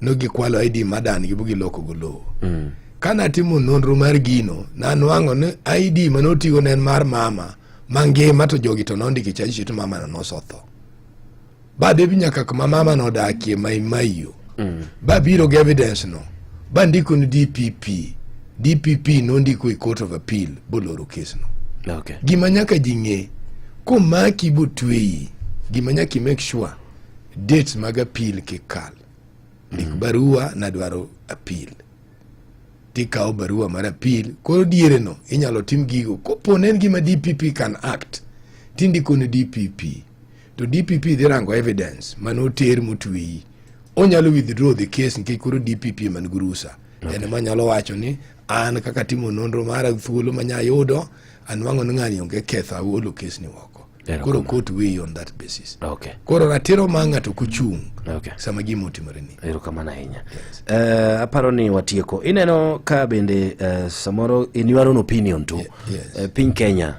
S8: nogikwalo ID mar dan gi giloko go lowo Kana atimo nonro mar gino nanwang'o ni ID mane otigo ne en mar mama mangima to jogi to nondiko e charge sheet mama no nosetho badhi nyaka kuma mama nodakie Maimayo babiro gi evidence no bandiko ni DPP DPP nondiko e court of appeal boloro case no Gima nyaka ji ng'e komaki botweyi gima nyaka i make sure dates mag appeal kik kal ndik barua nadwaro appeal tikawo barua mar appeal koro diere no inyalo tim gigo kopo ne en gima DPP can act tindiko ne DPP to DPP dhi rango evidence mane oter motweyi onyalo withdraw the case nikech koro DPP man gi rusa en ema nyalo wacho ni an kaka timo nonro mara thuolo manya yudo anwang'o ni ng'ani onge ketho agolo case ni oko koro court weigh on that basis Koro ratiro mar ng'ato kochung' sama gima otimore ni
S2: Erokamano ahinya. Aparo ni watieko. Ineno ka bende samoro in your own opinion to piny Kenya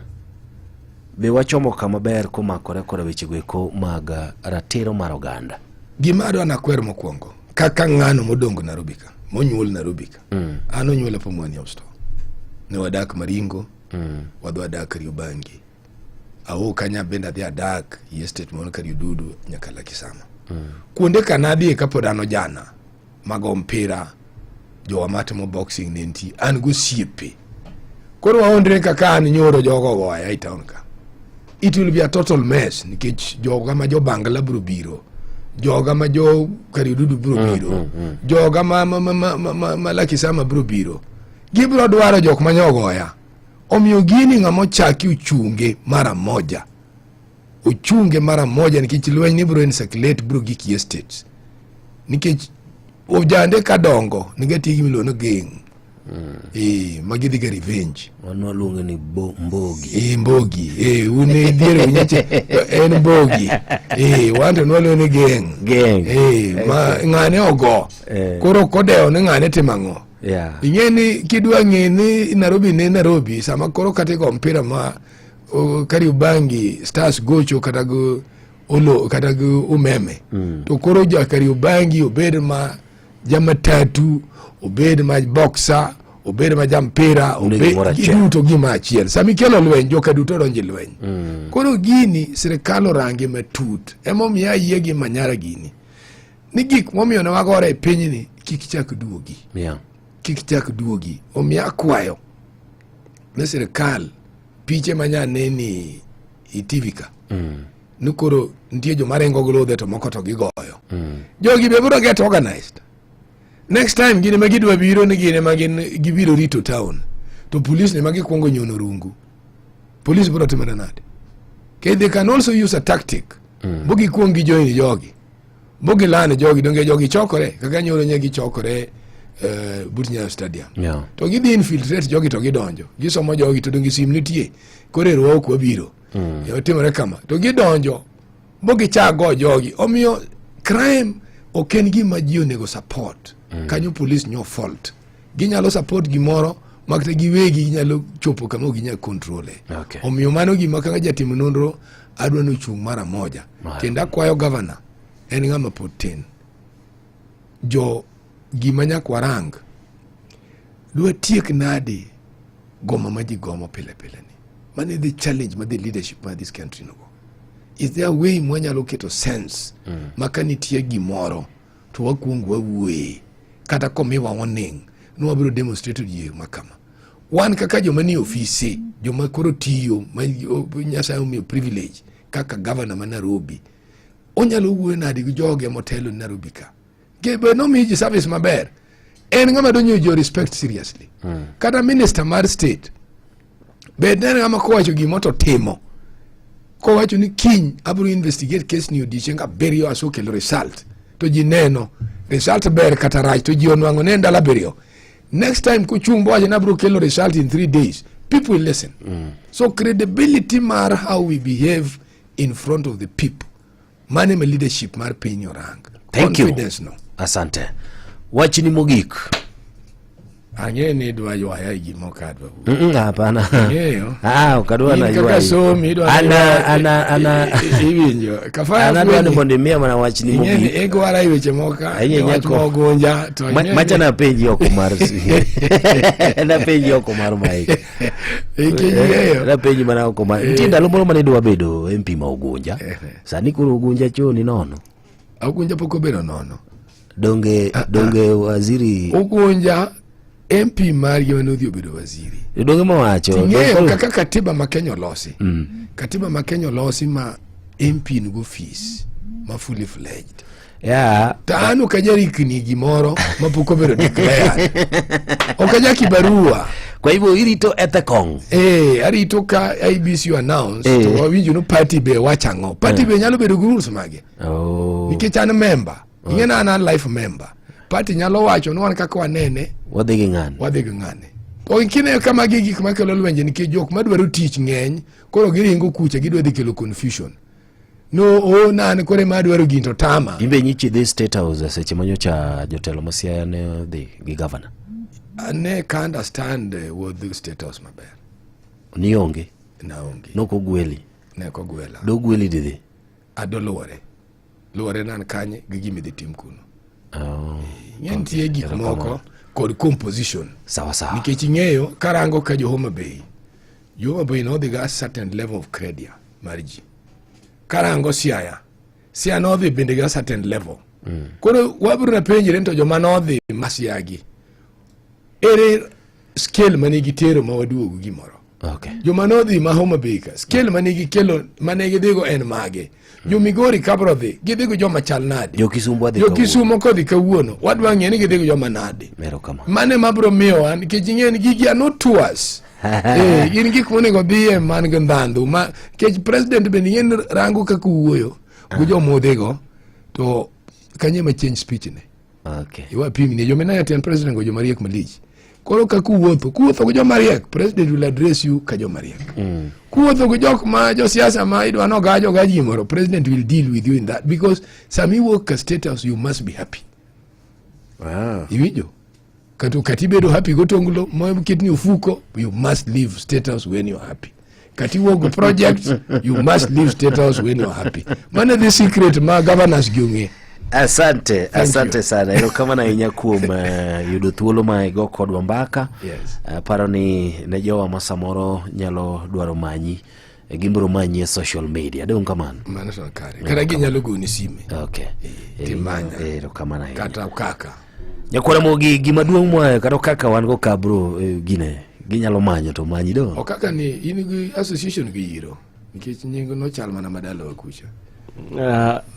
S2: be wachomo kama ber komakore koda wechego eko mag ratiro mar oganda.
S8: Gima adwa nakwer mokwongo kaka ng'ano modongo Nairobi ka monyuol Nairobi ka an onyuola Pumwani Hospital ne wadak Maringo wadhi wadak Kariobangi awo kanya bende adhi adak e estate moro Kariodudu nyaka Lakisama kuonde ka nadhiye kapod an ojana mago mpira jowa matimo boxing ne nitie an gosiepe koro waondre kaka an nyoro jogo ogoya e town ka it will be a total mess nikech joga ma jo Bangla biro biro joga ma jo Kariodudu biro biro joga ma Lakisama biro biro gibiro dwaro jok ma nyogoya omiyo gini ng'ama ochaki ochunge mara moja ochunge mara moja nikech lweny ni biro encirculate biro gik e states nikech ojande kadongo niga tiyo gi miluongo ni gang ma gidhi ga revenge
S2: Wan waluonge ni mbogi.
S8: Mbogi. Un e diere winyeche en mbogi. Wan to nwaluonge ni gang.
S2: Gang.
S8: Ma ng'ane ogo. Koro kodewo ni ng'ane timo ang'o. Ing'e ni kidwa ng'e ni Nairobi ne Nairobi sama koro kata igo mpira ma Kariobangi Stars gocho kata go olo kata go umeme to koro ja Kariobangi obed ma jamatatu obed ma boxer obed ma jampira obed giduto gima achiel sama ikelo lweny joka duto donjo e lweny Koro gini sirikal orange matut emomiyo ayie gi Manyara gini ni gik momiyo ne wagore e pinyni kik chak duogi Kik chak duogi omiyo akwayo ne sirikal piche manya neni e TV ka ni koro nitie joma ringo gi ludhe to moko to gigoyo Jogi be biro get organized next time gin ema gidwa biro ni gin ema gin gibiro rito town to police ne ma gikwongo nyono rungu police biro timore nade ke they can also use a tactic bo gikwong gijoin jogi bo gilan jogi donge jogi chokore kaka nyoro nye gichokore but Nyayo Stadium
S2: Yeah.
S8: to gidhi infiltrate jogi to gidonjo gisomo jogi to donge sim nitie koro ero ok wabiro E, otimore kama to gidonjo bo gichak go jogi omiyo crime ok en gima ji onego support kanyo police nyo fault ginyalo support gimoro ma kata giwegi ginyalo chopo kama ok ginyal control e
S2: Okay.
S8: omiyo mano gima kaka jatim nonro adwa ni ochung' mara moja kendo akwayo gavana en ng'ama pod tin jo gima nyaka warang dwatiek nade gomo ma ji gomo pile pile ni mano e the challenge ma the leadership ma this country nogo is there a way mwanyalo keto sense ma ka nitie gimoro to wakuong wawuoye kata komiwa warning ni wabiro demonstrate odiechieng' ma kama wan kaka joma nie ofise joma koro tiyo ma Nyasaye omiyo privilege kaka governor ma Nairobi onyalo wuoyo nade gi joge motelo ni Nairobi ka be nomiyi ji service maber en ng'ama donyo ji respect seriously kata minister mar state bed ne en ng'ama kowacho gimo to timo kowacho ni kiny abiro investigate case ni odiochieng' abiriyo asokelo result to ji neno result ber kata rach to ji onwang'o ne en ndalo abiriyo next time kochung' bowacho ni abiro kelo result in 3 days people will listen so credibility mar how we behave in front of the people mano ema leadership mar piny orang
S2: Thank you.
S8: confidence no
S2: Asante. Wachni mogik.
S8: ang'e ni idwa ywaya e gima ok adwa wuoyo.
S2: Hapana.
S8: Ang'eyo.
S2: Ah, ok adwa
S8: In
S2: na
S8: kaka
S2: ywayi.
S8: somi idwa ni
S2: Ana
S8: ywaya.
S2: ana ana
S8: Iwinjo. Kafaya
S2: An adwa ni
S8: fwenyi.
S2: mondo imiya mana wachni
S8: Ing'e ni
S2: mogik.
S8: igwara e weche moko
S2: Ahinya
S8: wach
S2: nyako.
S8: mogunja to ing'e
S2: Macha
S8: ni-
S2: napenji oko mar napenji oko mar mic.
S8: Iking'eyo.
S2: Napenji mana oko mar. Nitie ndalo moro mane idwa bedo MP ma Ugunja. Sani koro Ugunja choni nono.
S8: Ugunja pok obedo nono.
S2: Donge donge waziri
S8: Ugunja MP margi mane odhi obedo waziri.
S2: Donge mawacho.
S8: Ting'eyo
S2: Koro-
S8: kaka katiba ma Kenya olosi. Katiba ma Kenya olosi ma MP nigo fees ma fully fledged.
S2: Yeah.
S8: To an ok ajarikni gimoro mapok obedo declared. Ok aja kibarua.
S2: Kwa hivyo irito ethekong.
S8: Eh, arito ka IBC announce
S2: Eh.
S8: to wawinjo ni party be wacho ang'o. Party be nyalo bedo gi rules mage.
S2: Oh.
S8: Nikech an member. Ing'e ni an an life member. Party nyalo wacho ni wan kaka wanene
S2: Wadhi gi ng'ani.
S8: wadhi gi ng'ane. To kineno ka magi gik makelo lwenje nikech jok madwaro tich ng'eny koro giringo kucha gidwa dhi kelo confusion. No o nan koro ema adwaro gini to tama.
S2: Imbe nyichi dhi State House seche manyocha jotelo ma Siaya ne odhi gi governor.
S8: Ane ka understand wuodh State House maber.
S2: Ni onge.
S8: Naonge.
S2: Nokogweli.
S8: Ne ok ogwela.
S2: Dogweli didhi.
S8: Ado luwore. Luwore nan kanye gi gima idhi tim kuno.
S2: Oh.
S8: Ing'e nitie gik moko kod composition.
S2: Sawa sawa.
S8: Nikech ing'eyo karango ka jo Homa Bay. Jo Homa Bay nodhi ga certain level of credit mar ji. Karango Siaya. Siaya nodhi bende ga certain level. Koro wabiro na penjre ni to joma nodhi ma Siaya gi. Ere scale mane gitero ma waduogo gimoro.
S2: Okay.
S8: Joma nodhi ma Homa Bay ka, scale mane gikelo mane gidhigo en mage. Jo Migori kabro dhi, gidhigo joma chal nade.
S2: Jo Kisumu wadhi
S8: Jo
S2: kawuono.
S8: Kisumo kodhi kawuono, wadwa ng'eyo ni gidhigo joma nade.
S2: Erokamano.
S8: Mane mabro miyowa nikech ing'eyo ni gigi are not tours. Eh, gin gik monego dhiye man gi ndhandhu ma nikech president bende ing'e ni rango kaka wuoyo gi joma odhigo to kanye ma change speech ne.
S2: Okay.
S8: Iwa pim ni joma ineno tien president go joma riek malich. Koro kaka uwuotho, kuwuotho gi joma riek, president will address you ka joma riek. Kuwuotho gi jok ma josiasa ma idwa no gaj ogaj gimoro, president will deal with you in that because sama iwuok ka state house you must be happy. Iwinjo? Kata kata ibedo happy gotonglo ma ketni ofuko, you must leave state house when you're happy. Kata iwuok go projects, you must leave state house when you're happy. Mano e the secret ma governors gi ong'e.
S2: Asante,
S8: Thank
S2: asante
S8: you.
S2: sana. Erokamano ahinya kuom yudo thuolo ma igo kodwa mbaka.
S8: Yes.
S2: Aparo ni ne jowa ma samoro nyalo dwaro manyi, gibiro manyi e social media. Dong kamano.
S8: Mano to kare. Kata ginyalo goni sime.
S2: Okay.
S8: Timanya.
S2: Erokamano ahinya.
S8: Kata kaka.
S2: Nyakwara mogi gima duong' mwa kata kaka wan go kabro gine ginyalo manyo to manyi do.
S8: Okaka ni in gi association gi yiro nikech nying nochal mana madalawa kucha.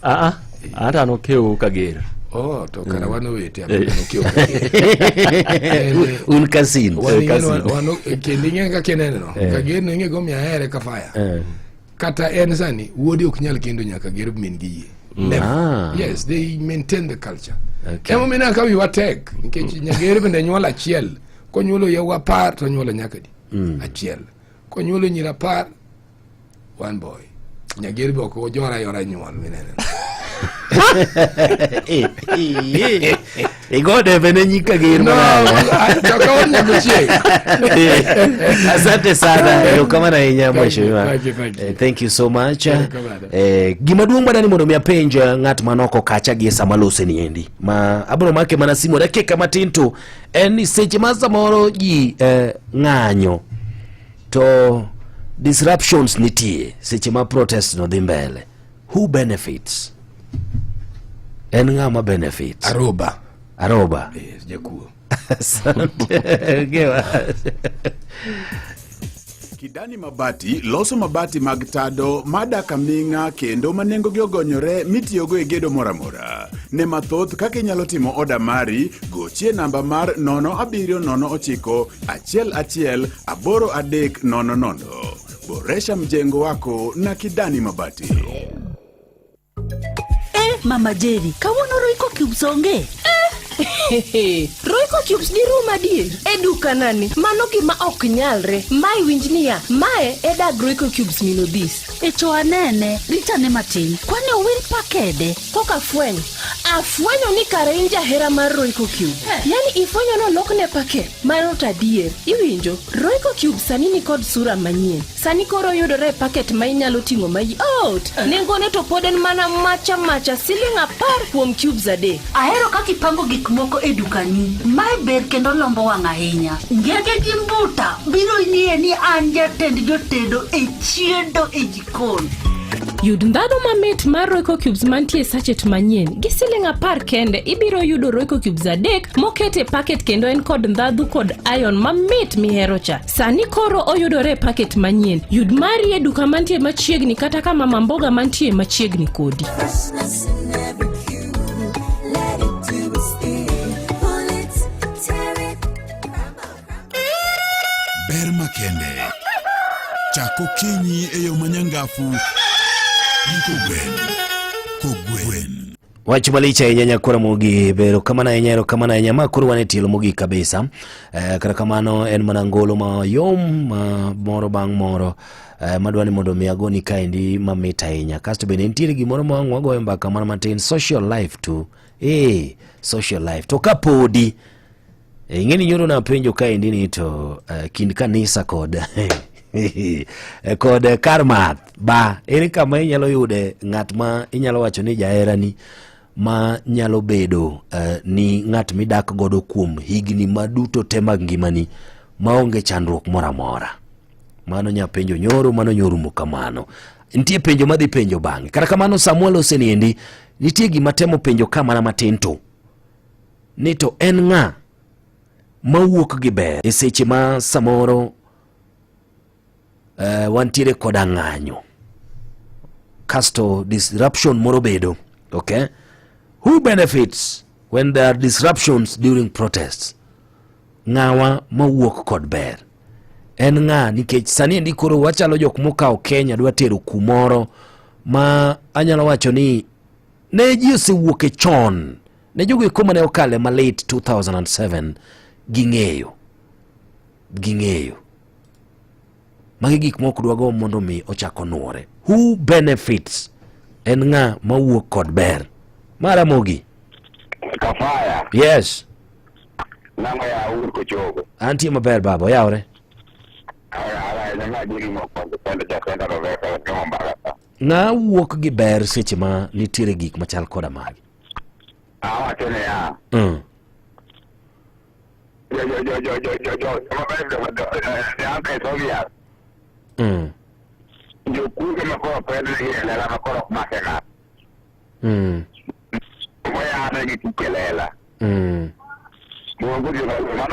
S10: Ata an okew Kager.
S8: Oh, to kara wan owete
S10: Eh.
S8: okew Kager.
S2: Un kasin.
S8: Wan ing'e ni kendo ing'e kaka ineno.
S2: Eh.
S8: Kager no ing'e gomiyo ahere ka fire. Kata en sani wuode ok nyal kendo nyaka Kager min gi yie. Never.
S2: Ah.
S8: Yes, they maintain the culture.
S2: Okay.
S8: Emomiyo ineno ka wiwa tek nikech Nyagere bende nyuol achiel konyuolo yawuoyi apar to onyuolo nyaka adi achiel konyuolo nyiri apar one boy Nyagere be ok ojora yora nyuol mineno
S2: Igo debe ne nyi Kager
S8: No,
S2: manade.
S8: to ka wan nyaka chieng'.
S2: Asante sana. Erokamano ahinya
S8: Thank you,
S2: mheshimiwa.
S8: thank you, thank you.
S2: Eh, Thank you so much.
S8: Erokamano.
S2: Eh, gima duong' madani mondo mi apenj eh, ng'at manoko kacha gi e sama lose ni endi ma abro make mana simu dakika matin to en ni seche ma samoro ji eh, ng'anyo to disruptions nitie seche ma protest no dhi mbele who benefits en ng'ama benefits
S8: aroba
S2: aroba
S8: yes, jakuo
S2: Asante. Gewa.
S9: Kidani Mabati loso mabati mag tado madak aming'a kendo ma nengogi ogonyore mitiyogo e gedo moro amora. Ne mathoth kaka inyalo timo oda mari, gochie namba mar 0709 11 8300. Boresha mjengo wako na Kidani Mabati.
S26: Eh, Mama Jerry, kawuono Royco cubes onge.
S11: Eh. Royco cubes dirum adier e duka nani? Mano gima ok nyalre. Mae winj niya, mae e dag Royco cubes minodhis.
S26: E to anene, ritane matin. Kwani owil pakede?
S11: Koka afwenyo. Afwenyo ni kare in jahera mar Royco cube. Yani ifwenyo ni olokne paket. Mano to adier. Iwinjo? Royco cube sani ni kod sura manyien. Sani koro yudore e paket ma inyalo ting'o mayot. Nengone to pod en mana macha macha siling apar kuom cubes adek.
S26: Ahero kaka ipango gik moko e dukani. Mae ber kendo lombo wang' ahinya. Ngege gi mbuta biro ng'e ni an jatend jotedo e chiedo e jikon.
S11: Yud ndhadhu mamit mar Royco Cubes mantie e sachet manyien gi siling apar kende. Ibiro yudo Royco Cubes adek moket e paket kendo en kod ndhadhu kod iron mamit mihero cha. Sani koro oyudore e paket manyien. Yud mari e duka mantie machiegni kata ka mama mboga mantie machiegni kodi.
S12: Freshness in every cube. Let it do its thing. Pull it, tear it.
S3: Ber makende. Chak okinyi e yo manyangafu gi kogwen. Kogwen.
S2: Wach malich ahinya nyakwara Mogi, ber erokamano ahinya, erokamano ahinya. Ma koro wan e tielo mogik kabisa. Eh, kata kamano en mana ngolo mayom ma moro bang' moro eh, madwa ni mondo mi agoni kaendi mamit ahinya. Kasto bende nitiere gimoro ma wang' wagoyo mbaka mana matin social life to eh, social life to kapodi Eh, ing'e ni nyoro napenjo kaendi ni to uh, kind kanisa kod eh, kod kar math ba ere kama inyalo yude ng'at ma inyalo wacho ni jaherani ma nyalo bedo uh, ni ng'at midak godo kuom higni maduto te mag ngimani maonge chandruok moro amora mano nya penjo nyoro mano nyorumo kamano nitie penjo madhi penjo bang'e kata kamano Samuel oseniendi nitie gima temo penjo ka mana matin to ni to en ng'a mawuok gi ber e seche ma samoro eh, wantiere koda ng'anyo kasto disruption moro bedo okay who benefits when there are disruptions during protests ng'awa mawuok kod ber en ng'a nikech sani endi koro wachalo jok mokawo Kenya dwa tero kumoro ma anyalo wacho ni ne ji osewuok e chon ne jogo eko mane okale malit 2007 ging'eyo ging'eyo magi gik mok dwago mondo mi ochak onwore who benefits en ng'a mawuok kod ber maramogi
S14: Kafaya.
S2: yes
S14: Nang'o ya ur kochogo.
S2: antie maber baba oyawre Ng'a wuok gi ber seche ma nitiere gik machal koda magi?
S14: Awacho niya. Jo jo jo jo jo jo jo joma ber jo jo the answer is obvious. Jokuoge ma koro pednegi e lela ma koro ok make ng'ato. Moyane gi tich e lela. Mano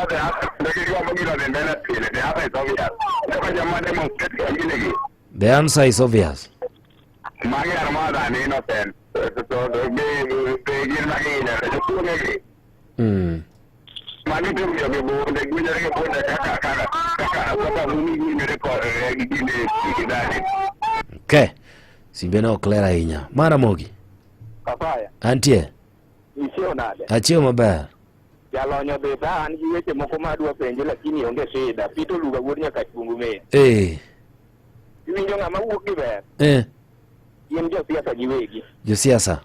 S14: the answer kendo gigombo gino dhi mbele pile. The answer is obvious. Kaka joma demonstrate ka ginegi.
S2: The answer is obvious.
S14: Magi are more than innocent. To to to be be gin magi hinyore. Jokuoge gi. Magi to jogi bunde giwinjore gi bunde kaka kaka kaka kaka mumi giwinjore kod gi gine gi dhani.
S2: Okay. Simbe ne ok ler ahinya. Maramogi.
S14: Kafaya.
S2: Antie.
S14: Ichiewo nade?
S2: Achiewo maber.
S14: Jalony odhi ta an gi weche moko ma adwa penje lakini onge shida. Peter Oluga wuod Nyakach Bungu Min.
S2: Eh.
S14: Iwinjo ng'ama wuok gi ber?
S2: Eh.
S14: Gin josiasa giwegi.
S2: Josiasa.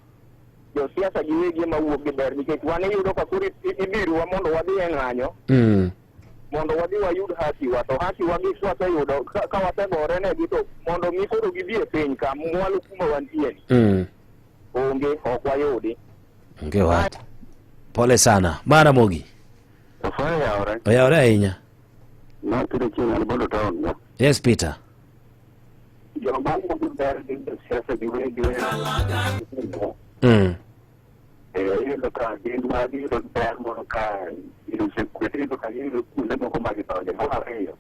S14: Josiasa giwegi ema wuok gi ber nikech wan iyudo ka koro idhirowa mondo wadhi e ng'anyo mondo wadhi wayud haki wa to haki wa gi kwaseyudo ka, ka wasegore negi to mondo mi koro gibi e piny ka mwalo kuma wantie ni onge ok wayudi.
S2: Onge wach. Pole sana. Mara Mogi.
S14: Safari yawre.
S2: Oyawre ahinya.
S14: Ma Peter Chieng' an Bondo town ga.
S2: Yes Peter.
S14: Joma wuok ber gin josiasa giwegi. Eh, iyudo ka gin ma giyudo ber moro ka osekwet iyudo ka giyudo kuonde moko ma gidonje. Mar ariyo,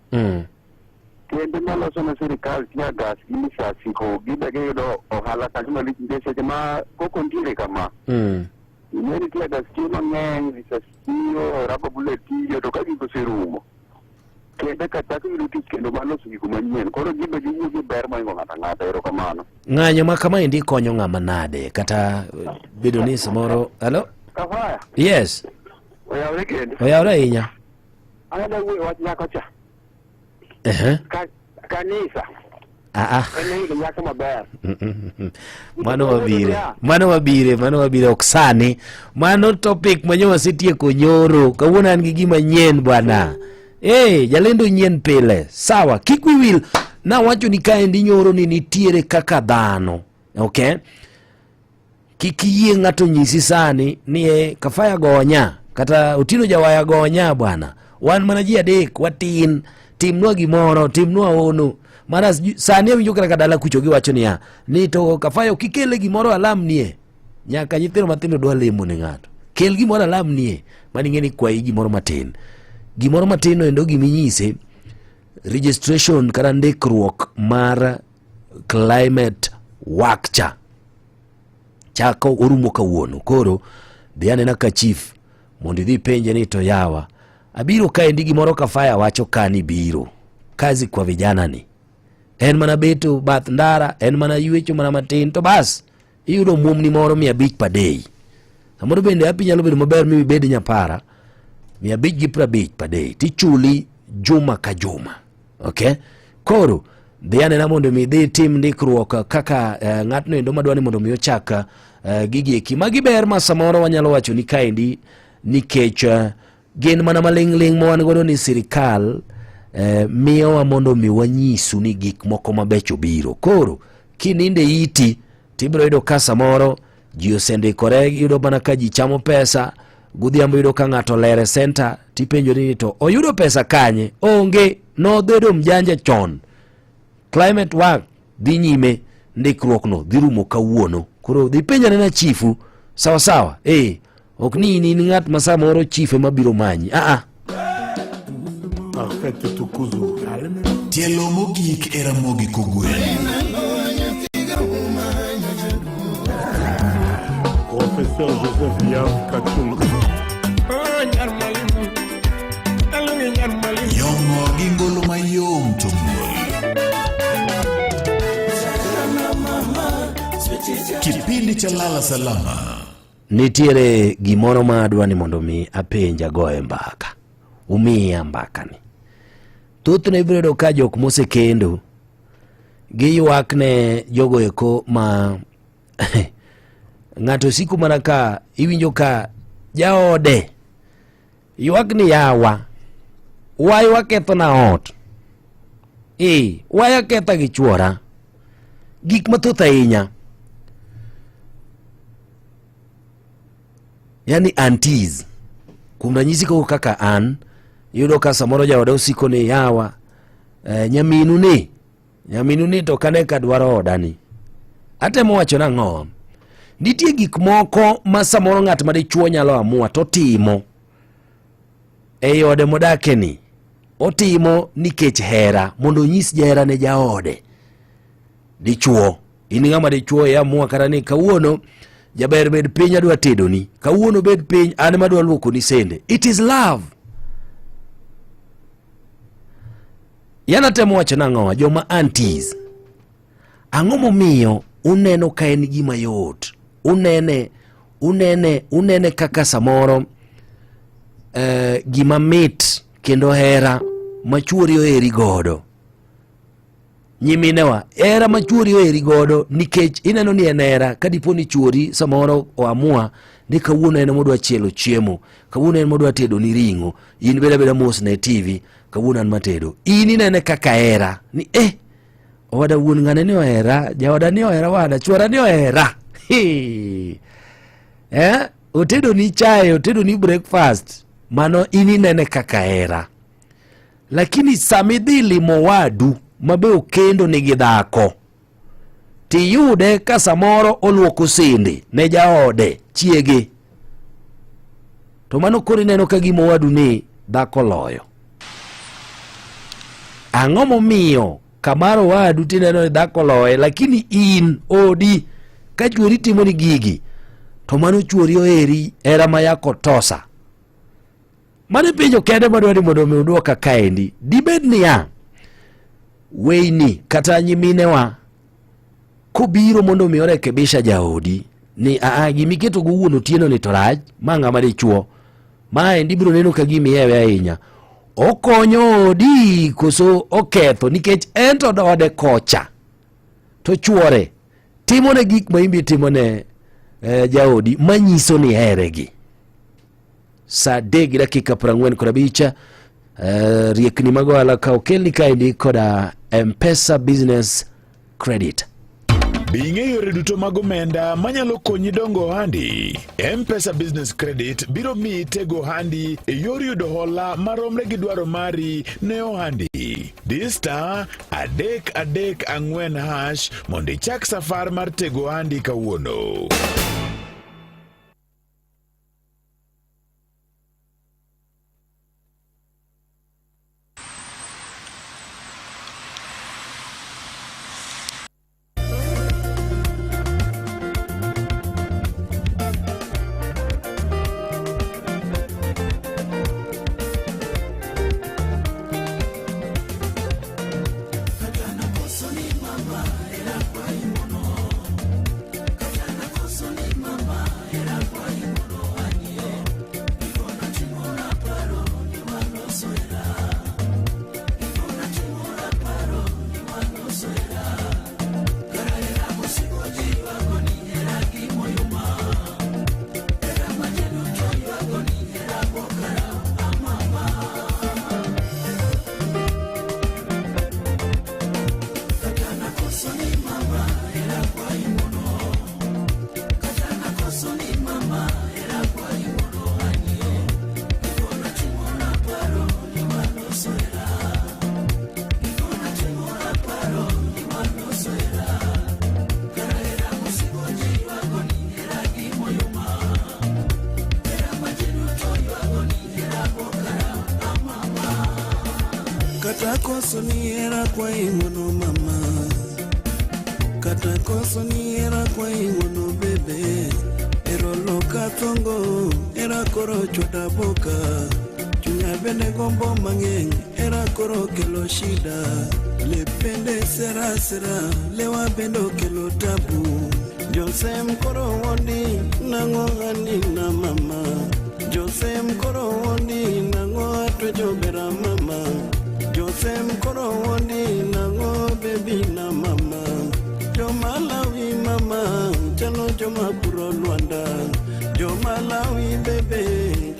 S14: kembe maloso ne sirikal tear gas gi lisasi go gibe giyudo ohala kanyo malich nikech seche ma koko nitiere kama ing'e ni tear gas tiyo mang'eny, lisasi tiyo, rubber bullet tiyo to ka gigo oserumo kembe ka chako yudo tich kendo mar loso gigo manyien koro gibe giwuok gi ber mohingo ng'ato ang'ata erokamano.
S2: Ng'anyo ma kamaendi konyo ng'ama nade kata bedo ni samoro halo
S14: Kafaya
S2: yes
S14: oyawre kendo
S2: oyawre ahinya
S14: an adwa wuoyo wach nyako cha
S2: Ehe.
S14: Ka, kanisa
S2: Ah, ah.
S14: en yudo nyako maber
S2: mano wabire mano wabire mano wabire ok sani mano topic manyo wasetieko nyoro kawuono an gi gima nyien bwana hey, jalendo nyien pile sawa kik wi wil nawacho ni kaendi nyoro ni nitiere kaka dhano okay Kik iyie ng'ato nyisi sani ni e Kafaya gonya kata Otieno Jawaya gonya bwana. Wan mana ji adek watin, timnwa gimoro, timnwa ono. Mana sani awinjo kata ka dala kucho giwacho niya ni to Kafaya ok ikele gimoro alamnie. Nyaka nyithindo matindo dwa lemo ne ng'ato. Kel gimoro alamnie, mano ing'e ni kwayi gimoro matin. Gimoro matin no endo giminyise registration kata ndikruok mar climate work cha chako orumo kawuono koro dhi anena ka chief mondo idhi ipenje ni to yawa abiro kaendi gimoro ka faya wacho ka ni biro kazi kwa vijana ni en mana beto bath ndara en mana ywecho mana matin to bas iyudo muomni moro 500 per day samoro bende hapi nyalo bedo maber mi ibed nyapara 550 per day tichuli juma ka juma okay koro dhi anena mondo mi idhi itim ndikruok kaka eh, ng'atno endo madwa ni mondo mi ochak eh, gigi eki magi ber ma samoro wanyalo wacho ni kaendi nikech eh, gin mana maling'ling' ma wan godo ni sirikal eh, miyowa mondo mi wanyisu ni gik moko mabecho biro koro kininde iti tibiro yudo ka samoro ji osendikore iyudo mana ka ji chamo pesa godhiambo iyudo ka ng'ato lere senta tipenjori ni to oyudo pesa kanye onge nobedo mjanja chon climate work dhi nyime ndikruokno dhi rumo kawuono koro dhi penj anena chifu sawa sawa eh ok ni in in ng'at ma samoro chief ema biro manyi aa
S4: Parfait Tukuzu.
S3: Tielo mogik e Ramogi Kogwen.
S4: Professeur Joseph Yav Kachung.
S3: Yong'o gi ngolo mayom to muol. Kipindi cha Lala Salama.
S2: Nitiere gimoro ma adwa ni mondo mi apenj agoye mbaka. Umiya mbakani. Thothne ibiro yudo ka jok mosekendo giywak ne jogo eko ma ng'ato siko mana ka iwinjo ka jaode ywak ni yawa wai wakethona ot ee wai aketha gi chuora gik mathoth ahinya yani aunties kuom ranyisi koko kaka an iyudo ka samoro jaoda osiko ni yawa eh, nyaminu ni nyaminu ni to kane ka dwaro odani atemo wacho nang'o nitie gik moko ma samoro ng'at ma dichuo nyalo amua to timo ei ode modakeni otimo nikech hera mondo onyis jahera ne jaode dichuo in ng'ama dichuo iamua kata ni kawuono jaber bed piny adwa tedoni kawuono bed piny an ema adwa luokoni sende it is love yana temo wacho nang'owa joma aunties ang'o momiyo uneno ka en gima yot unene Unene, unene kaka samoro eh, gima mit kendo hera ma chuori oheri godo. Nyiminewa, hera ma chuori oheri godo nikech ineno ni en hera ka dipo ni chuori samoro oamua ni kawuono en modwa chielo chiemo, kawuono en modwa tedo ni ring'o, in beda beda mos ne TV, kawuono an matedo. In inene kaka hera ni eh owada wuon ng'ane ni ohera, jaoda ni ohera wada, chuora ni ohera. Hee. Eh, otedo ni chae, otedo ni breakfast, mano in inene kaka hera. Lakini sama idhi limo wadu mabe okendo nigi dhako, tiyude ka samoro oluoko sende ne jaode chiege, to mano koro ineno ka gima owadu ni dhako loyo. Ang'o momiyo kamar owadu tineno ni dhako loye, lakini in odi ka chuori timoni gigi to mano chuori oheri hera ma yako tosa. Mano e penjo kende madwa ni mondo mi udwoka kaendi. Dibed niya, weyni kata nyiminewa kobiro mondo mi orekebisha jaodi ni aa gimiketo go wuon otieno ni to rach ma ng'ama dichuo maendi biro neno ka gima ihewe ahinya okonyo odi koso oketho nikech en to ode kocha to chuore timone gik ma imbe itimone eh, jaodi manyiso ni iheregi saa adek gi dakika 45 riekni mag ohala ka okelni kaendi koda mpesa business credit
S9: Be ing'eyo yore duto mag omenda manyalo konyi dongo ohandi? M-Pesa Business Credit biro miyi tego ohandi e yor yudo hola maromre gi dwaro mari ne ohandi. Di star 334 hash mondo ichak safar mar tego ohandi kawuono.
S13: Kata koso ni hera kwayi ng'wono mama, kata koso ni hera kwayi ng'wono bebe, ero loka thongo, era koro chwada boka, chunya bende gombo mang'eny, era koro kelo shida, lep bende sera sera, lewa bende okelo tabu, Josem koro wuondi nang'o ani na mama, Josem koro wuondi nang'o atwecho bera mama, Josem koro wuondi nang'o bebi na mama, Jomalawi mama chalo joma puro lwanda, Jomalawi bebe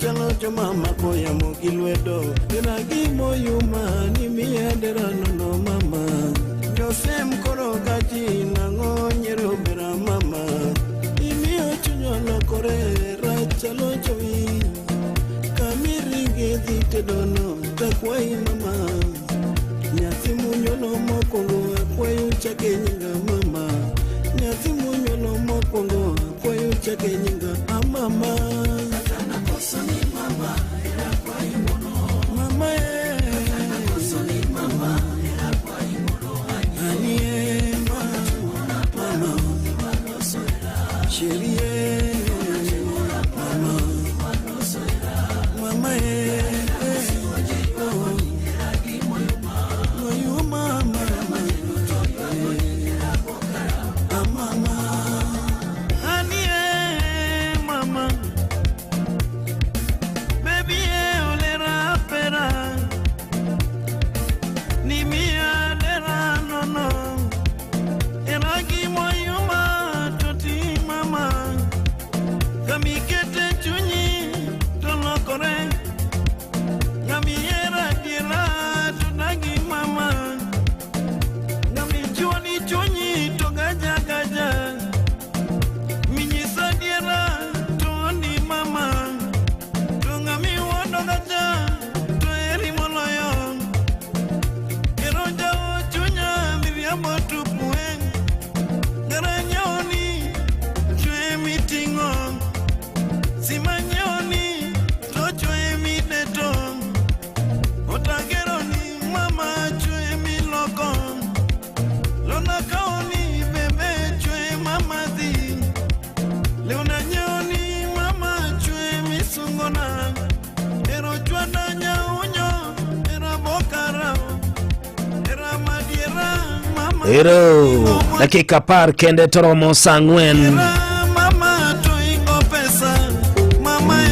S13: chalo joma mako yamo gi lwedo, dera gimoyuma ni miya dera nono mama, Josem koro gaji nang'o nyiero bera mama, imiyo chuny olokore rach chalo jowi, kamiringe dhi tedono takwayi mama, nyathi munyuolo mokwongo akwayo chake nyinga mama, nyathi munyuolo mokwongo akwayo chake nyinga amama. Mama e, ani e, mama, chérie e, mama, mama e, oh, moyo mama, ah, mama, ani e, mama.
S2: Ero, dakika 10 kende to romo saa 4.
S13: Mama to ingo pesa mama e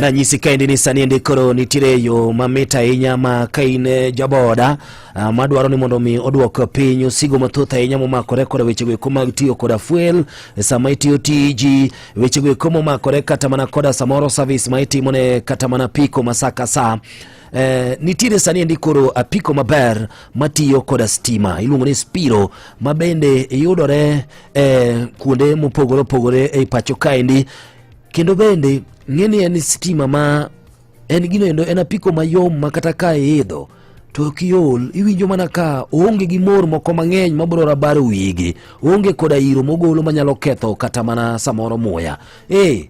S2: Nanyisi kaendi ni sani endi koro nitiere yo mamit ahinya ma ka in eh, jaboda madwaro ni mondo mi oduok piny osigo mathoth ahinya momakore koda wechego eko mag tiyo koda fuel sama itiyo tiji wechego eko momakore kata mana koda samoro service ma itimo ne kata mana piko ma sa ka sa. Nitiere sani endi koro apiko maber matiyo koda stima iluongo ni Spiro ma bende yudore kuonde mopogore opogore ei pacho kaendi kendo bende ng'e ni en stima ma en gino endo en apiko mayom ma kata ka iidho to ok iol iwinjo mana ka oonge gi mor moko mang'eny mabiro rabaro wigi oonge koda iro mogolo manyalo ketho kata mana samoro muya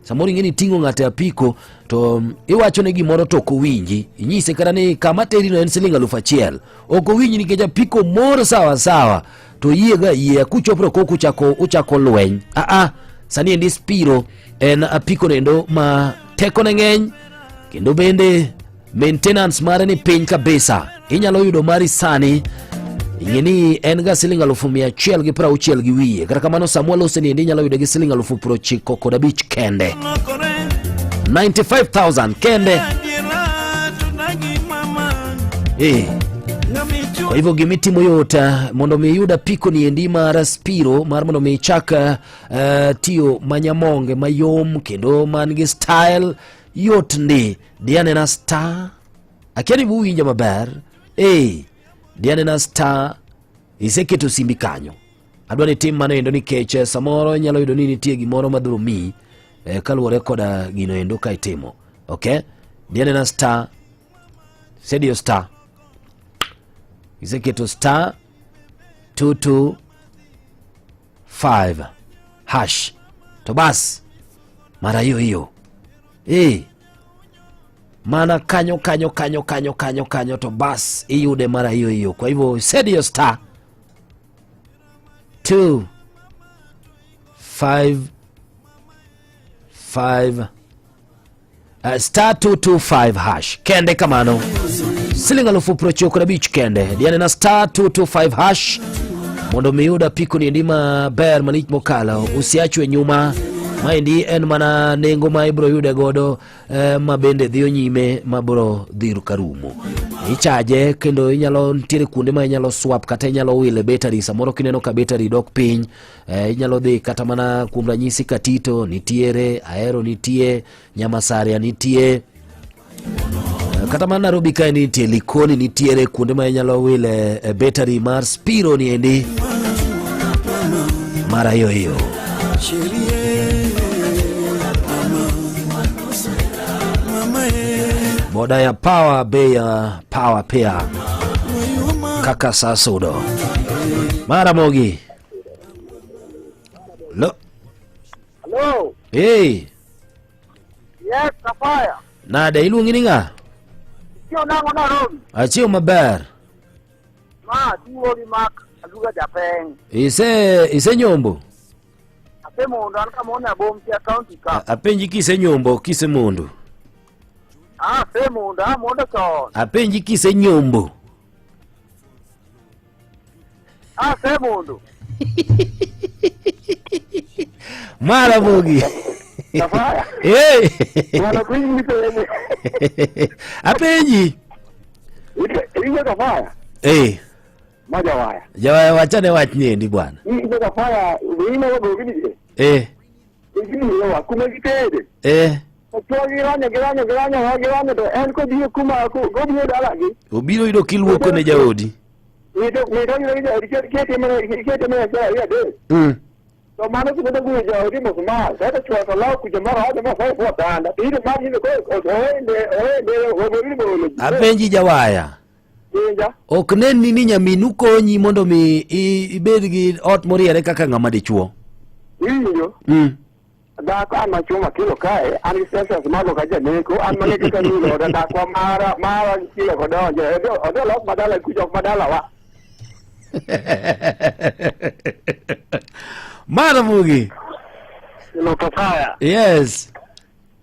S2: samoro ing'e ni iting'o ng'ato e apiko to iwacho ne gimoro to ok owinji inyise kata ni kama terino en siling 1000 ok owinji nikech apiko mor sawa sawa to yie ga yie kuchopo to koko uchako lweny aa sani endi Spiro en apiko nendo ma tekone ng'eny kendo bende maintenance mare ni piny kabisa inyalo yudo mari sani ing'e ni en ga siling 160,000 gi wiye kata kamano sama walose ni endi inyalo yude gi siling 95,000 kende 95,000 kende Kwa hivyo gimitimo yot mondo mi iyud apiko ni endi mar Spiro mar mondo mi ichak tiyo manyamonge mayom kendo man gi style yot ndi dianena star akia ni buwinjo maber dianena star iseketo simbi kanyo adwa ni tim mano endo nikech samoro inyalo yudo ni nitie gimoro madhiro miyi kaluwore koda gino endo ka itimo okay dianena star sedio star iseketo star 225 hash to bas mara hiyo hiyo mana kanyo kanyo kanyo kanyo kanyo kanyo to bas iyude mara hiyo hiyo. Kwa hivyo sedio star 2 5 5 star 225 hash kende kamano siling 95,000 kende diane na star 225 hash mondo mi iyud apiko ni endi maber malich mokalo usiachwe nyuma maendi en mana nengo ma ibiro yude godo ma bende dhiyo nyime ma biro dhi karumo ichaje kendo inyalo nitiere kuonde ma inyalo swap kata inyalo wile battery samoro kineno ka battery dok piny inyalo dhi kata mana kuom ranyisi Katito nitiere Ahero nitie Nyamasaria nitie kata mana Nairobi kae nitie Likoni nitiere kuonde ma inyalo wile battery mar Spiro ni endi mara hiyo hiyo. Boda ya power bei ya power pia kaka sasudo mara mogi lo
S14: Hello.
S2: Hey.
S14: Yes, Kafaya.
S2: Nade iluongi ni ng'a?
S14: Chiew nang'o Nairobi?
S2: Achiew maber.
S14: Ma tuo gi mak Aluga Japeng.
S2: Ise nyombo?
S14: Asemondo an kamone abom tia county ka.
S2: Apenji kise nyombo kise mondo.
S14: Ah, asemondo, amondo chon.
S2: Apenji kise nyombo.
S14: Asemondo.
S2: Mara Mogi.
S14: Kafaya.
S2: Hey.
S14: Mwana kwinyi nipenye.
S2: Apenji.
S14: Iwe Kafaya.
S2: Eh.
S14: Maja waya.
S2: Jawaya wachane wach niendi bwana.
S14: Iwe Kafaya, ine wago gini. Gini wa kuma gitede. Giranyo, giranyo, giranyo, giranyo to en kobiro kuma kobiro dalagi.
S2: Obiro yudo kiluoko ne jaodi.
S14: Mito mito ikete mana ikete mana ya de. To mano kuma do jaodi mo kuma, sasa chwa to law kuja mara hada ma fa fa tanda. Iro ma ni ko oende oende obiro bolo.
S2: Apenji jawaya.
S14: Inja.
S2: Ok nenni ni nyaminu konyi mondo mi ibed gi ot moriere kaka ng'ama dichuo.
S14: Winjo. Dhako an machuo makilo kae, an gi senses mago ka janeko, an mane kaka nulo oda dakwa mara mara kilo kodonjo, odhi olos madala kucha ok madalawa.
S2: Mara Mugi.
S14: Ilo Kafaya.
S2: Yes.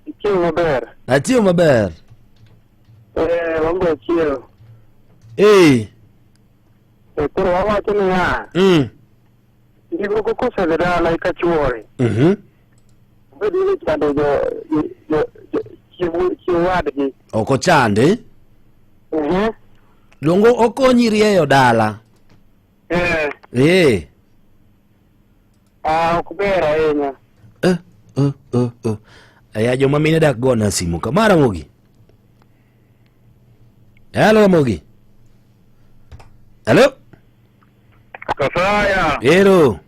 S14: Ichiemo maber.
S2: Achiemo maber.
S14: Wango achiewo.
S2: Eh.
S14: E koro wawacho niya, Ndigo kosedhi dala ka chuore. Obed ni chando jo jo jo chi chi wadgi.
S2: Ok ochande. Dongo okonyi rieyo dala.
S14: Eh.
S2: Eh.
S14: Ah, ok ber ahinya.
S2: Eh, eh, eh, eh. Aya joma mine dak gona simu ka. Mara Ramogi. Hello Ramogi. Hello.
S15: Kafaya.
S2: Hello.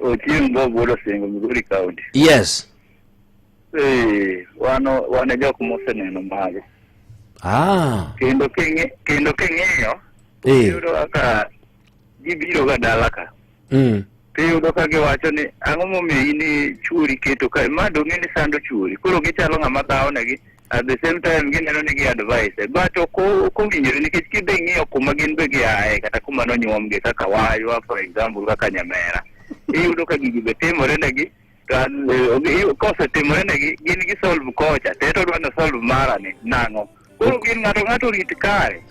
S15: Ochieng' Bob wuod Osingo, Migori County.
S2: Yes.
S15: Eh, wan wan e jok moseneno mago.
S2: Ah.
S15: Kendo king'i kendo king'iyo
S2: Eh.
S15: iyudo kaka gibiro ga dala ka. Tiyudo ka giwacho ni ang'o momiyo in i chuori keto ka ma dong' in isando chuori. Koro gichalo ng'ama dhawonegi at the same time gineno ni gi advice but ok o- ok owinjore nikech kidhi ng'iyo kuma gin be giaye kata kuma nonyuomgi kaka waywa for example kaka nyamera iyudo ka gigi be timore negi to eh, kosetimore negi gin gi solve kocha to eto odwa ni solve mara ni nang'o koro gin ng'ato ng'ato orit kare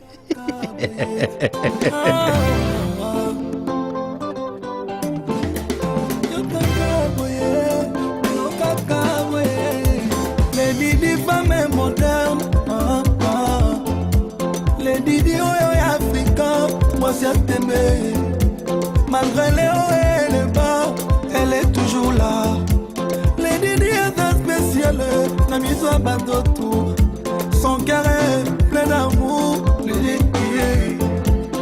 S13: Lady Di femme moderne ah, ah. Lady Di oyo ya Afrika mwasi ya tembe malgré les hauts et les bas elle est toujours là Lady Di eza spéciale na miso ya bato tout son cœur est plein d'amour Lady Di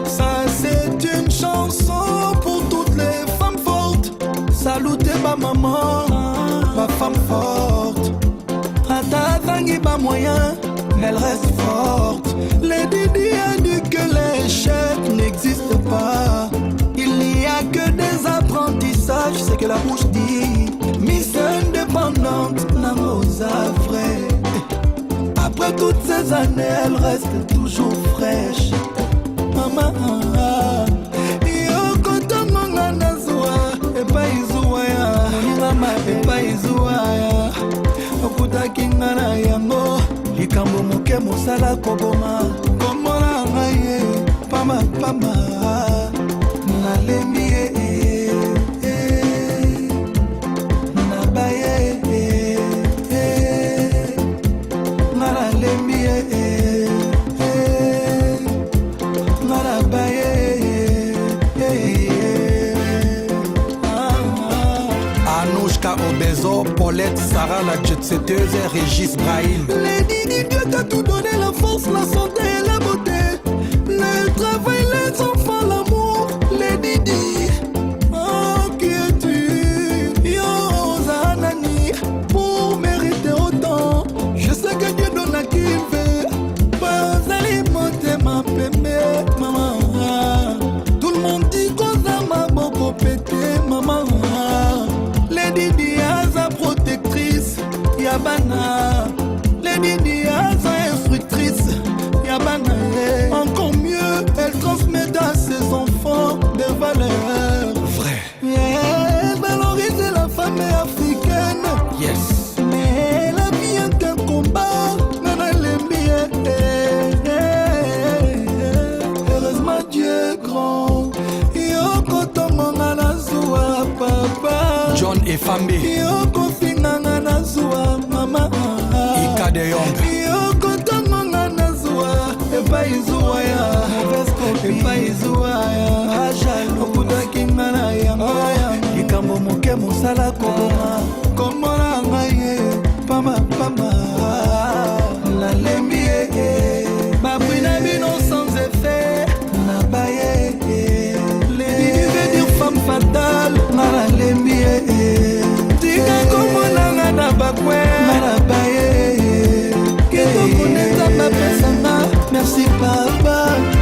S13: ça c'est une chanson pour toutes les femmes fortes salute ba maman ba femme forte ata azangi ba moyen mais elle reste forte Lady Di a dit que l'échec n'existe pas il n'y a que des apprentissages c'est que la bouche dit Miss indépendante nango vrai après toutes ces années elle reste toujours fraîche mama yokotongonga nazwa epai zuwa ya moningama epai zuwa ya okutaki nga na yango likambo moke mosala koboma komona ngai ye pambapamba nalembi ye eh, nabaye eh, nga nalembi ye eh, nga nabaye
S16: Anouchka Obezo, Paulette, Sarah la jet-setteuse, Régis Brahim.
S13: Lady Di, Dieu t'a tout donné, la force, la santé et la beauté. Le travail, les enfants, l'amour. Lady Di, oh, qui es-tu? Yo, Zanani, pour mériter autant. Je sais que Dieu donne à qui il veut. Bazali motema pembe, maman. Tout le monde dit koza maboko pete, maman. Lady Di aza protectrice ya bana. Lady Di aza instructrice ya bana. eh. Encore mieux, elle transmet à ses enfants des valeurs.
S16: Vrai.
S13: Elle valorise la femme africaine.
S16: Yes.
S13: Mais la vie est un combat. Nana lembi, eh, eh, eh, eh. Heureusement Dieu est grand. Yokotongonga na zuwa papa.
S16: John Efambe.
S13: Yokofinganga na zuwa mama.
S16: Ika de Jong.
S13: Yokotongonga na zuwa epai zuwa ya epai zuwa ya okutaki nga na yango likambo moke mosala koboma komona ngai ye pambapamba nalembi ye babwi na bino sans effet nabaye lady veut dire femme fatale nga nalembi ye tika komonanga na bakwe nga nabaye kitoko nde nzambe apesanga merci papa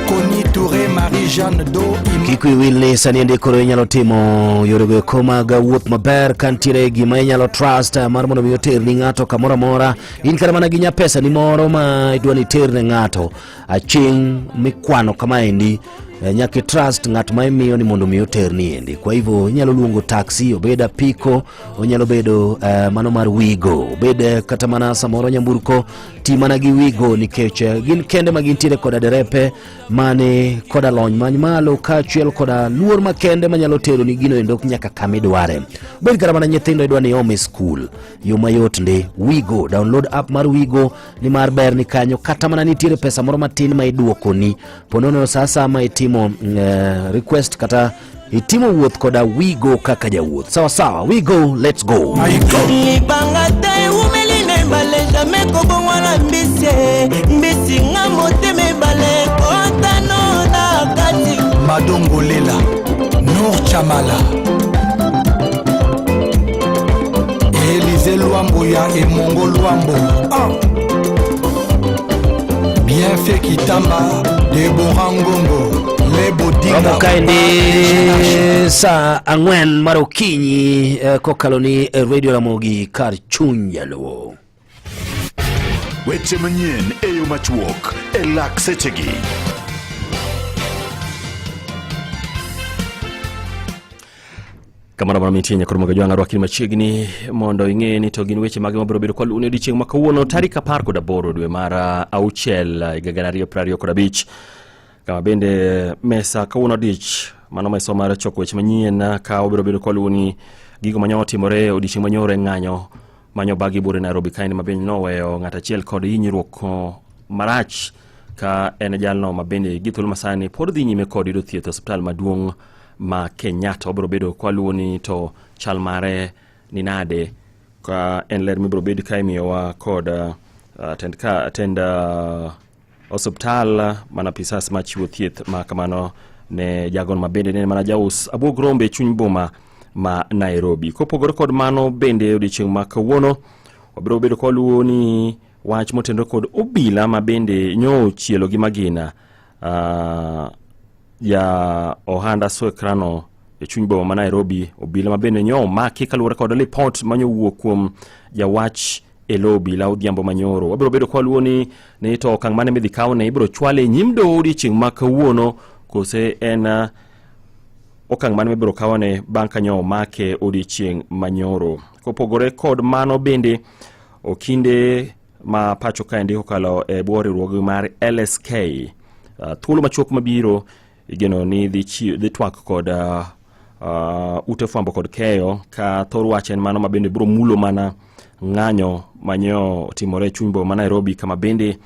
S16: Connie Touré, Marie-Jeanne Do,
S2: Kik wiyi wil ni sani endi koro inyalo timo yorego eko mag wuoth maber ka nitiere gima inyalo trust mar mondo mi oterni ng'ato kamoro amora in kata mana gi nyapesa ni moro ma idwa ni iter ne ng'ato aching' mikwano kamaendi Eh, nyaka trust ng'at ma imiyo ni mondo mi oterni endi. Kwa hivyo inyalo luongo taxi, obed apiko, onyalo bedo mano mar Wigo, obed kata mana samoro nyamburko, ti mana gi Wigo nikech gin kende ma gintiere koda derepe mane koda lony man malo kaachiel koda luor makende manyalo tero ni gino endo nyaka kama idware. Obed kata mana nyithindo idwa ni iom e skul, yo mayot ndi Wigo. Download app mar Wigo nimar ber ni kanyo kata mana nitiere pesa moro matin ma iduokoni ponono sa asaya ma itimo request kata itimo wuoth koda Wigo kaka jawuoth. Sawa sawa, Wigo, let's go.
S17: Libanga te ewumeli na ebale jamai kobongwana mbisi mbisi nga motema ebale kotano na kati
S16: Madongolela Nour Chamala Élysée Luambo ya Emongo Luambo Bien fait Kitamba Deborah Ngongo Lebo Dinga
S2: Romo kaendi saa 4 mar okinyi kokalo ni Radio Ramogi kar chuny jaluo.
S4: Weche manyien e yo machuok e lak sechegi.
S10: Kamoro amora mintie nyakoro mag ajwang' arwakni machiegni mondo ing'e ni to gin weche mage mabiro bedo kwaluwo ni odiechieng' ma kawuono tarik 18 dwe mar auchiel higa gana ariyo piero ariyo kod abich. Kama bende mesa kawuono odich mano mesa mar choko weche manyien ka obiro bedo kwaluwo ni gigo manyalo timore odiechieng' manyoro e ng'anyo manyo bagi bure Nairobi kaendi ma bende noweyo ng'at achiel kod hinyruok marach ka en jalno ma bende gi thuolo masani pod dhi nyime kod yudo thieth e osiptal maduong' ma Kenyatta. Obiro bedo kwaluwo ni to chal mare ni nade ka en ler mibiro bed ka imiyowa kod tend osiptal mana pisas machiwo thieth ma kamano ne jagon ma bende ne mana jaus abuog rombe e chuny boma ma Nairobi. Kopogore kod mano bende odiechieng' ma kawuono wabiro bedo kwaluwo ni wach motenore kod obila ma bende nyo ochielo gi magina ja ohanda Swekrano e chuny boma ma Nairobi. Obila ma bende nyo omaki kaluwore kod lipot manyo wuok kuom jawach e lo obila odhiambo manyoro. Wabiro bedo kwaluwo ni to okang' mane midhi kawne ibiro chwale e nyim doho odiechieng' ma kawuono kose en okang' mane mibiro kawne bang' ka nyo omake odiechieng' manyoro. Kopogore kod mano bende okinde ma pacho kaendi kokalo e bwo riwruoge mar LSK thuolo machuok mabiro igeno ni dhi twak kod ute fwambo kod keyo ka thor wach en mano ma bende biro mulo mana ng'anyo manyo otimore e chuny boma ma Nairobi kama bende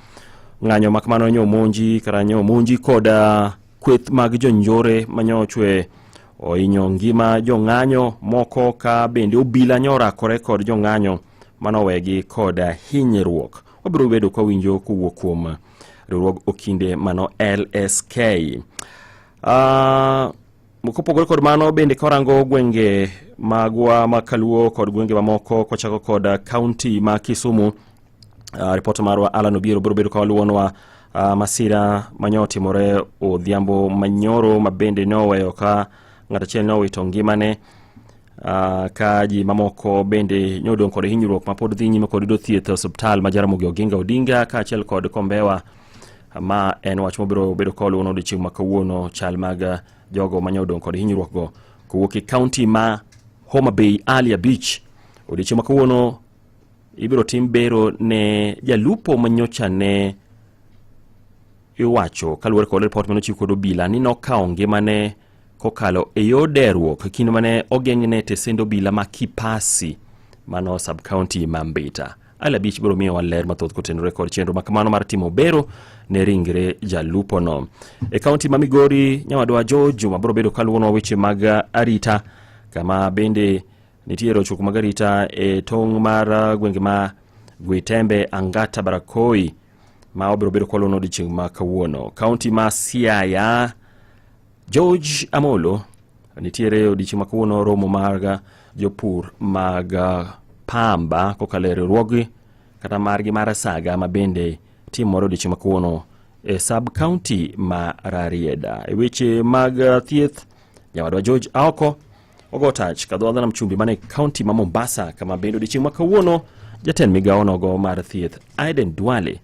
S10: ng'anyo ma kamano nyo omonji kata nyo omonji kod kweth mag jonjore manyo ochwe ohinyo ngima jong'anyo moko ka bende obila nyo orakore kod jong'anyo manowegi kod hinyruok. Wabiro bedo ka winjo kowuok kuom riwruog okinde mano LSK. Kopogore kod mano bende kawarango gwenge magwa ma Kaluo kod gwenge mamoko kochako kod kaunti ma Kisumu, ripot marwa Alan Obiero biro bedo ka waluwonwa masira manyo otimore odhiambo manyoro ma bende noweyo ka ng'at achiel nowito ngimane, ka ji mamoko bende nyodong' kod hinyruok ma pod dhi nyime kod yudo thieth e osiptal ma Jaramogi Oginga Odinga kaachiel kod Kombewa. Ma en wach mabiro bedo ka waluwono odiechieng' ma kawuono, chal mag jogo ma nyodong' kod hinyruok go kowuok e kaunti ma Homa Bay Ali Abich. Odiechieng' ma kawuono ibiro tim bero ne jalupo ma nyocha ne iwacho kaluwore kod ripot mane ochiw kod obila ni nokawo ngimane kokalo e yor deruok e kinde mane ogeng'ne tesend obila ma Kipasi mano sub county ma Mbita. Ali Abich biro miyowa ler mathoth kotenore kod chenro ma kamano mar timo bero ne ringre jalupono. E kaunti ma Migori, nyawadwa George Juma biro bedo kaluwonwa weche mag arita kama bende nitie rochruok mag arita e tong' mar gwenge ma Gwitembe, Angata, Barakoi ma obiro bedo kaluwonwa odiechieng' ma kawuono. Kaunti ma Siaya, George Amolo nitiere odiechieng' ma kawuono romo mar jopur mag pamba kokalo e riwruoggi kata margi mar saga ma bende timore odiechieng' ma kawuono e sub county ma Rarieda. E weche mag thieth, nyawadwa George Aoko ogo tach kadho nam chumbi mane county ma Mombasa kama bende odiechieng' ma kawuono jatend migawo nogo mar thieth Aden Duale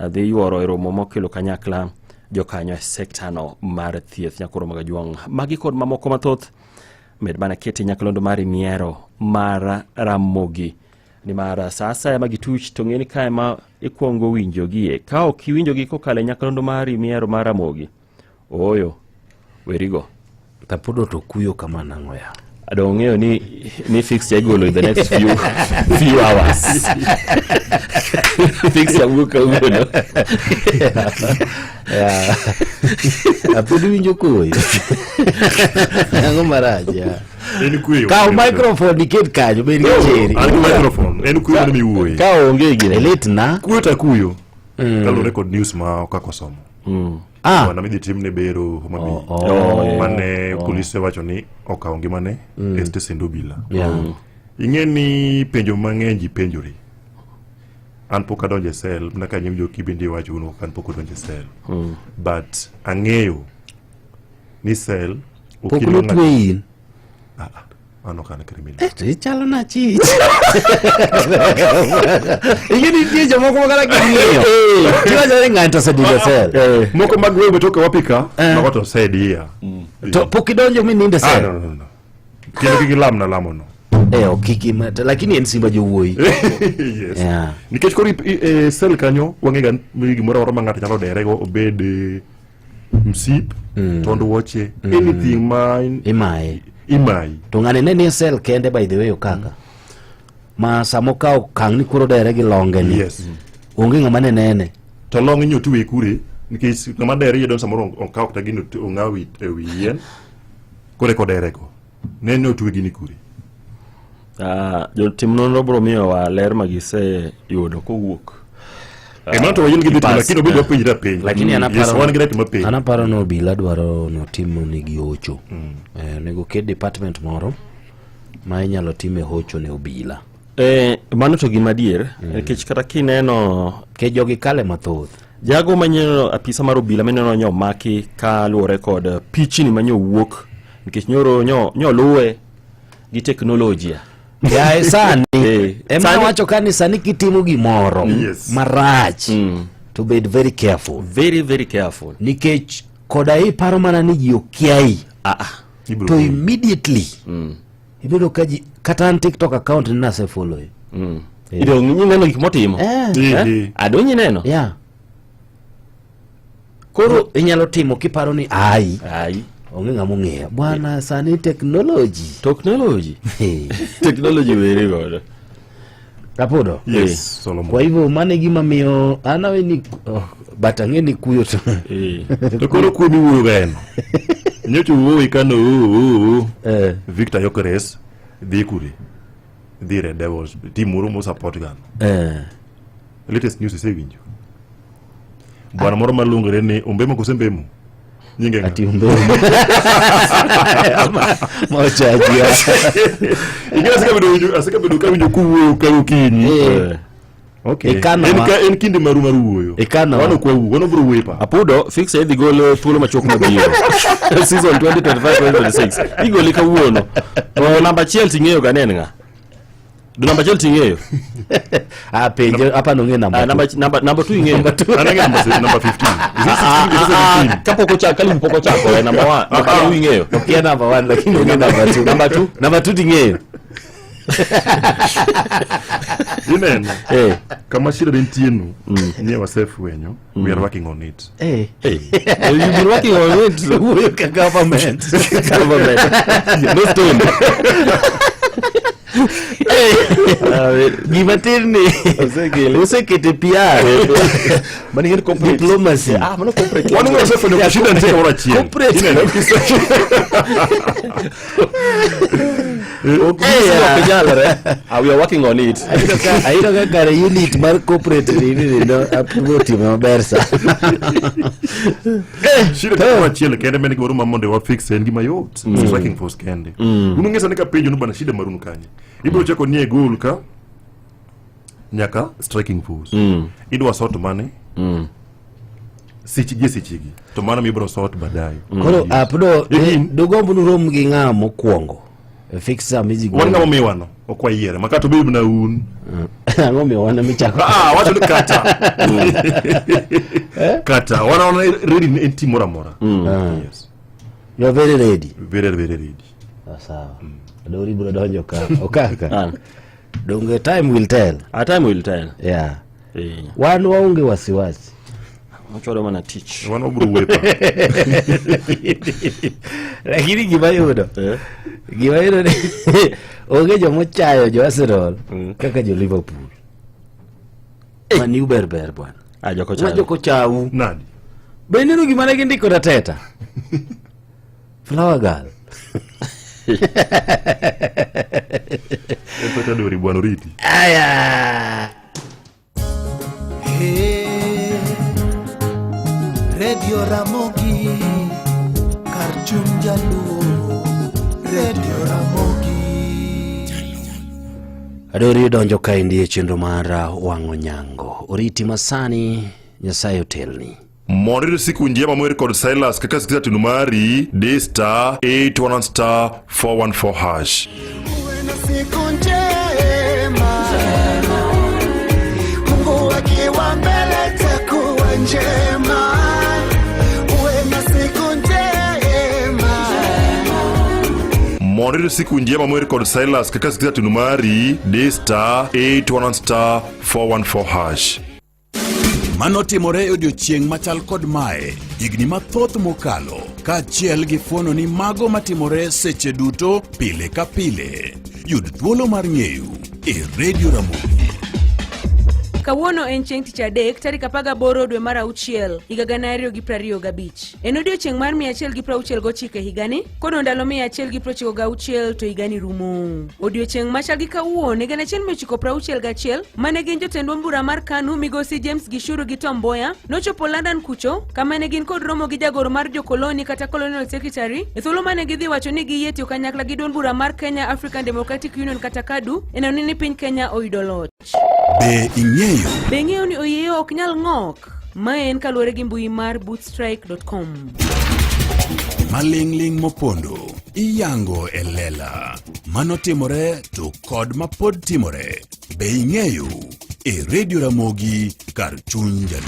S10: dhi yuoro e romo mokelo kanyakla jokanyo e sektano mar thieth nyakoro magajuong' magi kod mamoko mathoth med mana kete nyakalondo mari miero mar Ramogi nimar sa asaya ma gituch to ng'eni kae ma ikwongo winjogie ka ok iwinjogi kokalo e nyakalondo mari miero mar Ramogi ooyo werigo
S2: Tapodo to kuyo kama nang'o ya
S10: Adong ng'eyo ni ni fixture igolo in the next few few hours. Fixture wuok kawuono.
S2: Yeah. Apod winjo koyo. Ang'o marach ya.
S4: En kuyo.
S2: Kaw microphone iket kanyo bed gi cheri.
S4: An gi microphone. En kuyo mane miwuoye.
S2: Ka onge gine. Lit na.
S4: Kuyo ta kuyo. Kaluwore kod news ma okako somo.
S2: Ah.
S4: Bwana midhi timne bero Homa Bay.
S2: Oh, yeah.
S4: Mane
S2: Oh.
S4: polise wacho ni okawo ngimane e stesend obila.
S2: Yeah.
S4: Ing'e ni penjo mang'eny ji penjore. An pok adonjo e sel, mana ka nyim jokibi wacho uno an pok odonjo e sel. But ang'eyo ni sel ok
S2: Pok
S4: inwang' ng'ato-
S2: notwe in.
S4: Ah, ah, an ok an criminal.
S2: Eh, to ichalo na chich. Ing'e ni nitie jomoko ma kata king'iyo. Tiwacho ni ng'ato osedonjo e sel.
S4: Moko mag wewe toka wapi ka? Mago to osediya.
S2: To pok idonjo mi nindo e
S4: Ah,
S2: sel.
S4: no, no, no. Kendo kik ilamna lamono.
S2: Eh, ok kik ima- to lakini en simba jowuoyi.
S4: Yes.
S2: Yeah.
S4: Nikech koro e sel kanyo wang'e ga ni gimoro amora ma ng'ato nyalo derego obed msip, tond wuoche, anything ma
S2: imaye.
S4: Imayi.
S2: To ng'ani ne nie sel kende by the way okaka. Ma sama okawo okang' ni koro dere gi longe ni.
S4: Yes.
S2: Onge ng'ama ne nene.
S4: To long inyo tuwe kure nikech ng'ama dere yiedo samoro okawo kata gino ong'aw e wi yien koro eka oderego. Ne ni otwe gini kure.
S10: Ah, jotim nonro biro miyowa ler ma giseyudo kowuok.
S4: Eh, mano to wayie gi
S10: Pas.
S4: lakini obed wapenjre apenja.
S2: Lakini an
S4: Yes,
S2: aparo
S4: wan gi right ma penjo.
S2: An aparo ni obila dwaro notimo nigi hocho. Eh, onego ket department moro ma inyalo time hocho ne obila.
S10: Eh, mano to gima adier nikech kata kineno
S2: ke jogi kale mathoth
S10: jago manyo apisa mar obila mineno nyo omaki kaluwore kod pichni manyo wuok nikech nyoro nyo nyo luwe gi teknolojia
S2: Yae sani ema
S10: sani-
S2: wacho ka ni sani kitimo gimoro
S10: Yes.
S2: marach to bed very careful.
S10: Very very careful.
S2: Nikech koda iparo mana ni ji okiai. To immediately ibedo ka ji kata an TikTok account ni nasefollow.
S10: Idong' ineno gik motimo
S2: Eh.
S10: Eh? Adong' ineno
S2: Yeah. Koro inyalo timo kiparo ni ai.
S10: Ai.
S2: Onge ng'ama ong'eyo. Bwana sani technology.
S10: Technology. Technology weri godo.
S2: Rapodo.
S4: Yes, Solomon.
S2: Kwa hivyo mano e gima miyo an awe ni oh, but ang'e ni kuyo to
S4: To koro kuyo miwuoyo ga en. Nyocha wuoyi kano oo. Victor Gyökeres dhi kure. Dhi Red Devils team moro mo support gano. Latest news isewinjo. Bwana moro maluongore ni Ombemo kose Mbemo? Nyinge ng'a?
S2: Ati Ombemo. Ma ochaji.
S4: Ing'e asekabedo winjo asekabedo kawinjo kuwuoyo ka okinyi. Okay.
S2: Ikano
S4: En
S2: wa.
S4: ka en kinde maru mar wuoyo.
S2: Ikano
S4: Wan ok wawuo, wan wabiro wuoyo e pap.
S10: Apudo fix idhi gol thuolo machuok mabiro season 2025-2026 igole kawuono to namba achiel ting'eyo ga ne en ng'a Do namba achiel ting'eyo
S2: Ah, penjo apa nong'e namba
S10: Ah, namba namba namba 2 ing'eyo
S2: Namba two.
S4: An ang'eyo namba namba 15. Is it 16? Is it 17?
S10: Kapok ochako ka pok ochako eh, namba 1 namba 2 ing'eyo
S2: Okia namba 1 lakini ong'e namba 2.
S10: Namba 2
S2: Namba 2 ting'eyo.
S4: Ineno? Kama shida nitie no, nie wasefwenyo, we are working on it.
S2: Eh.
S10: You've been working on it.
S2: Wuoyo ka government.
S10: Government. No stone.
S2: Gima tin ni osekete PR. Diplomacy.
S10: Ah, mano corporate.
S4: Wan wasefwenyo ka shida nitie kamoro achiel.
S2: Corporate.
S4: Ineno?
S10: Ok ok nyalre. Ah, we are working on it.
S2: Ayudo ka kare unit mar corporate ni ni no apimo timo maber sa.
S4: Shida nitie kamoro achiel kende mene gimoro ma mondo wafix en gima yot. Striking force kende. Un ung'e sani ka penjo nu bana shida marun kanye. Ibiro chako nie goal ka nyaka striking force. Idwa sort mane? Sechigi e sechegi. To mano mibiro sort baadaye.
S2: Koro apdo dugomb nurom gi ng'a mokwongo. Fix sa mizi
S4: Wan ng'ama omiwano, ok wayiere. Ma kata obed mana un.
S2: Ang'o miyo wan emichako?
S4: Ah, wacho ni kata. Kata wan wan ready ne en team moro amora. Yes.
S2: You are very ready.
S4: Very very ready.
S2: Ah, sawa. Dori biro donjo ka. Okaka. Donge time will tell.
S10: A time will tell.
S2: Yeah. Wan waonge wasiwasi.
S10: Wachwalo mana tich.
S4: Wan wabiro wuoyo
S2: Lakini gima yudo. Gima yudo ni onge joma ochayo jo Arsenal kaka jo Liverpool. Mani uber ber bwana.
S10: Ah, joko
S2: Ma
S10: chayo.
S2: joko chau.
S4: Nadi.
S2: Be ineno gima ne gindiko na teta? Flower girl.
S4: Peta dori bwana oriti.
S2: Aya.
S16: Hey, Radio Ramogi, kar chuny jaluo, Radio Ramogi.
S2: Adori donjo kaendi e chenro mar wang'o nyango. Oriti masani Nyasaye otelni.
S4: Mondo iyud siku njema mower kod Silas kaka sikiza tunu mari di star 811 star 414 hash.
S18: Siku njema, Mungu akiwa mbele takuwa njema. Uwe na siku njema.
S4: Mondo iyud siku njema mower kod Silas kaka sikiza tunu mari di star 811 star 414 hash.
S9: Mano timore e odiechieng' machal kod mae higni mathoth mokalo kaachiel gi fuono ni mago matimore seche duto pile ka pile. Yud thuolo mar ng'eyo e Radio Ramogi.
S19: Kawuono en chieng' tich adek tarik 18 dwe mar auchiel higa 2025. En odiechieng' mar 169 e higani, kodong' ndalo 196 to higani rumo. Odiechieng' machal gi kawuono higa 1961 mane gin jotend bura mar KANU migosi James Gishuru gi Tom Mboya nochopo London kucho kama ne gin kod romo gi jagoro mar jokoloni kata Colonial Secretary e thuolo mane gidhi wacho ni giyie tiyo kanyakla gi duond bura mar Kenya African Democratic Union kata KADU e neno ni piny Kenya oyudo loch.
S9: Be ing'eyo?
S19: Be ing'eyo ni oyieyo ok nyal ng'ok? Mae en kaluwore gi mbui mar bootstrike.com.
S9: Maling'ling' mopondo iyango e lela. Mano timore to kod mapod timore. Be ing'eyo? E Radio Ramogi kar chuny jaluo.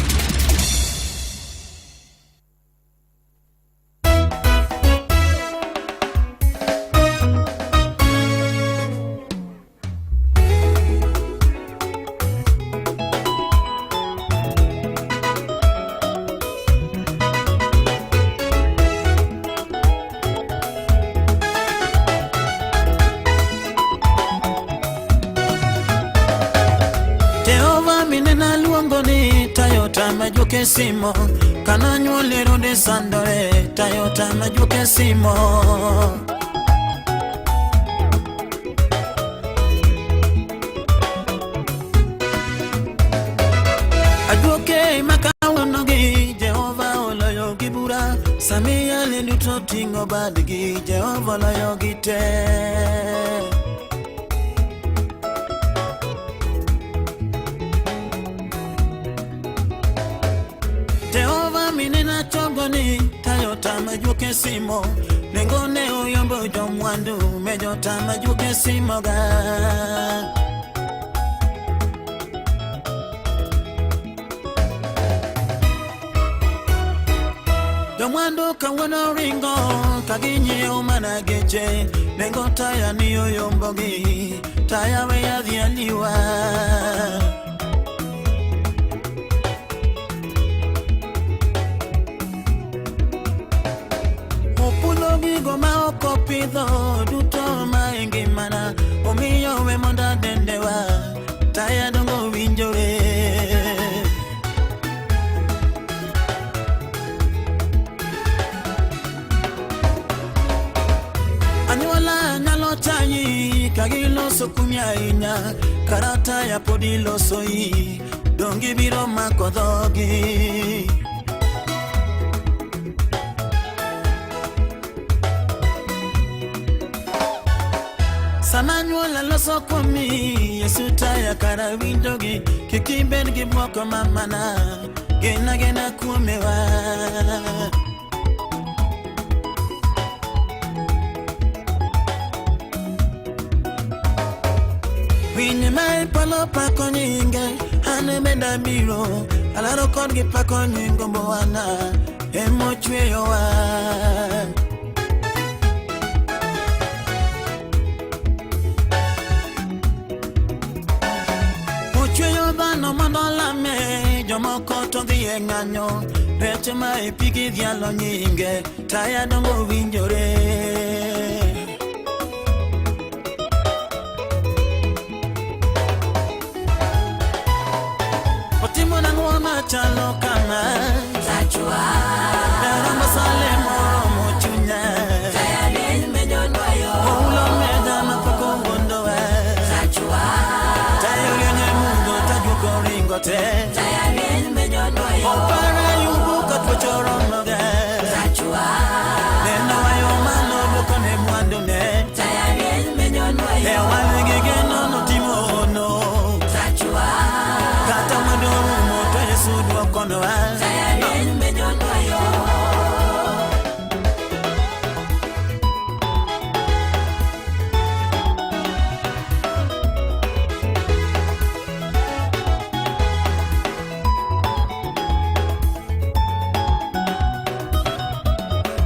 S13: Jehova minena luongo ni tayo tama juke simo kana nyuole runde sandore tayo tama juke simo Ajuoke makawuonogi Jehova oloyo gi bura Samia le duto ting'o badgi Jehova oloyo gi te Jehova minena chogoni tayo tama juke simo nengo ne oyombo jomwandu mejo tama juke simo ga Jomwandu kawuono ringo ka ginyiewo mana geche nengo taya ni oyombogi taya weya dhi aliwa Opulo gigo ma ok opidho duto ma e ngimana omiyo we mondo adendewa taya dongo winjore Anyuola nyalo chayi ka giloso kumi ahinya kara taya pod iloso i donge biro mako dhogi Sama nyuola loso kuomi Yesu taya kara winjogi kik ibed gi bwoko mamana gena gena kuomewa Winyi ma e polo pako nyinge, an bende abiro, alaro kodgi pako nying Ombowana, emochweyowa. Ochweyo dhano mondo olame, jomoko to dhi e ng'anyo, rech ma e pi gidhialo nyinge, taya dongo winjore. Otimo nang'o machalo kama?
S12: Tachwa.
S13: Daramba sale moromo chunya.
S12: Taya rieny menyonwa yo.
S13: Oulo meda mapok owuondowa.
S12: Tachwa.
S13: Tayo rieny e mudho tajuogo ringo te.
S12: Taya rieny menyonwa yo.
S13: Opara yubu ka tuoche oromoga.
S12: Tachwa.
S13: Neno wayo malo duoko ne mwandune.
S12: Taya rieny menyonwa yo.
S13: E wang' gi geno notimo hono.
S12: Tachwa.
S13: Kata mwandu orumo to Yesu duokonwa.
S12: Taya rieny menyonwa yo.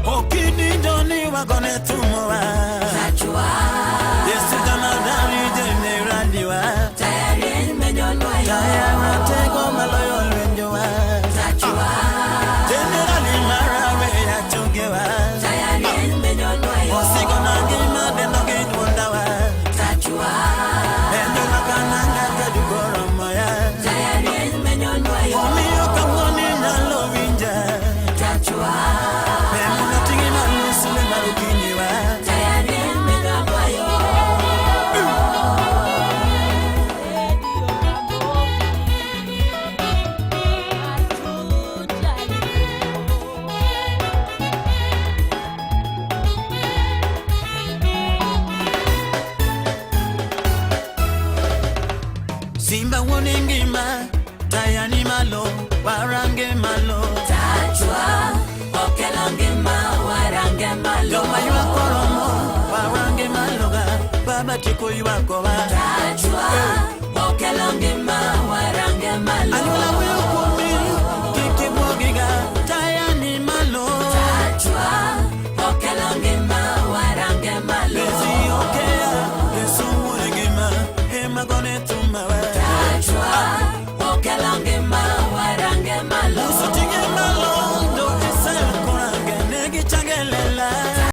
S13: Okidinjo ni wagone thumowa.
S12: Tachwa.
S13: Yesu jamadari jeneraliwa.
S12: Taya rieny menyonwa yo.
S13: Taya ratego maloyo lwenjowa.
S12: Tachwa.
S13: Jenerali marawe achogewa.
S12: Taya rieny menyonwa yo.
S13: Osigo na ngima dendo gi duondawa.
S12: Tachwa.
S13: Endo makananga kajugoromoya.
S12: Taya rieny menyonwa yo.
S13: Omiyo kawuono nyalo winja.
S12: Tachwa.
S13: Emondo ting'i malo sule mar okinyiwa.
S12: Taya rieny menyonwa yo.
S13: Simba wuon ngima, taya ni malo, warange malo.
S12: Tachwa. Okelo ngima warange malo.
S13: Joma ywak oromo, warange malo ga, baba tieko ywakowa.
S12: Tachwa. Okelo ngima warange malo.
S13: Anyuola wuoyo kuomi, kik ibwogiga, taya ni malo.
S12: Tachwa. Okelo ngima warange malo.
S13: Lezi okea, Yesu wuon ngima, ema gone thumawa.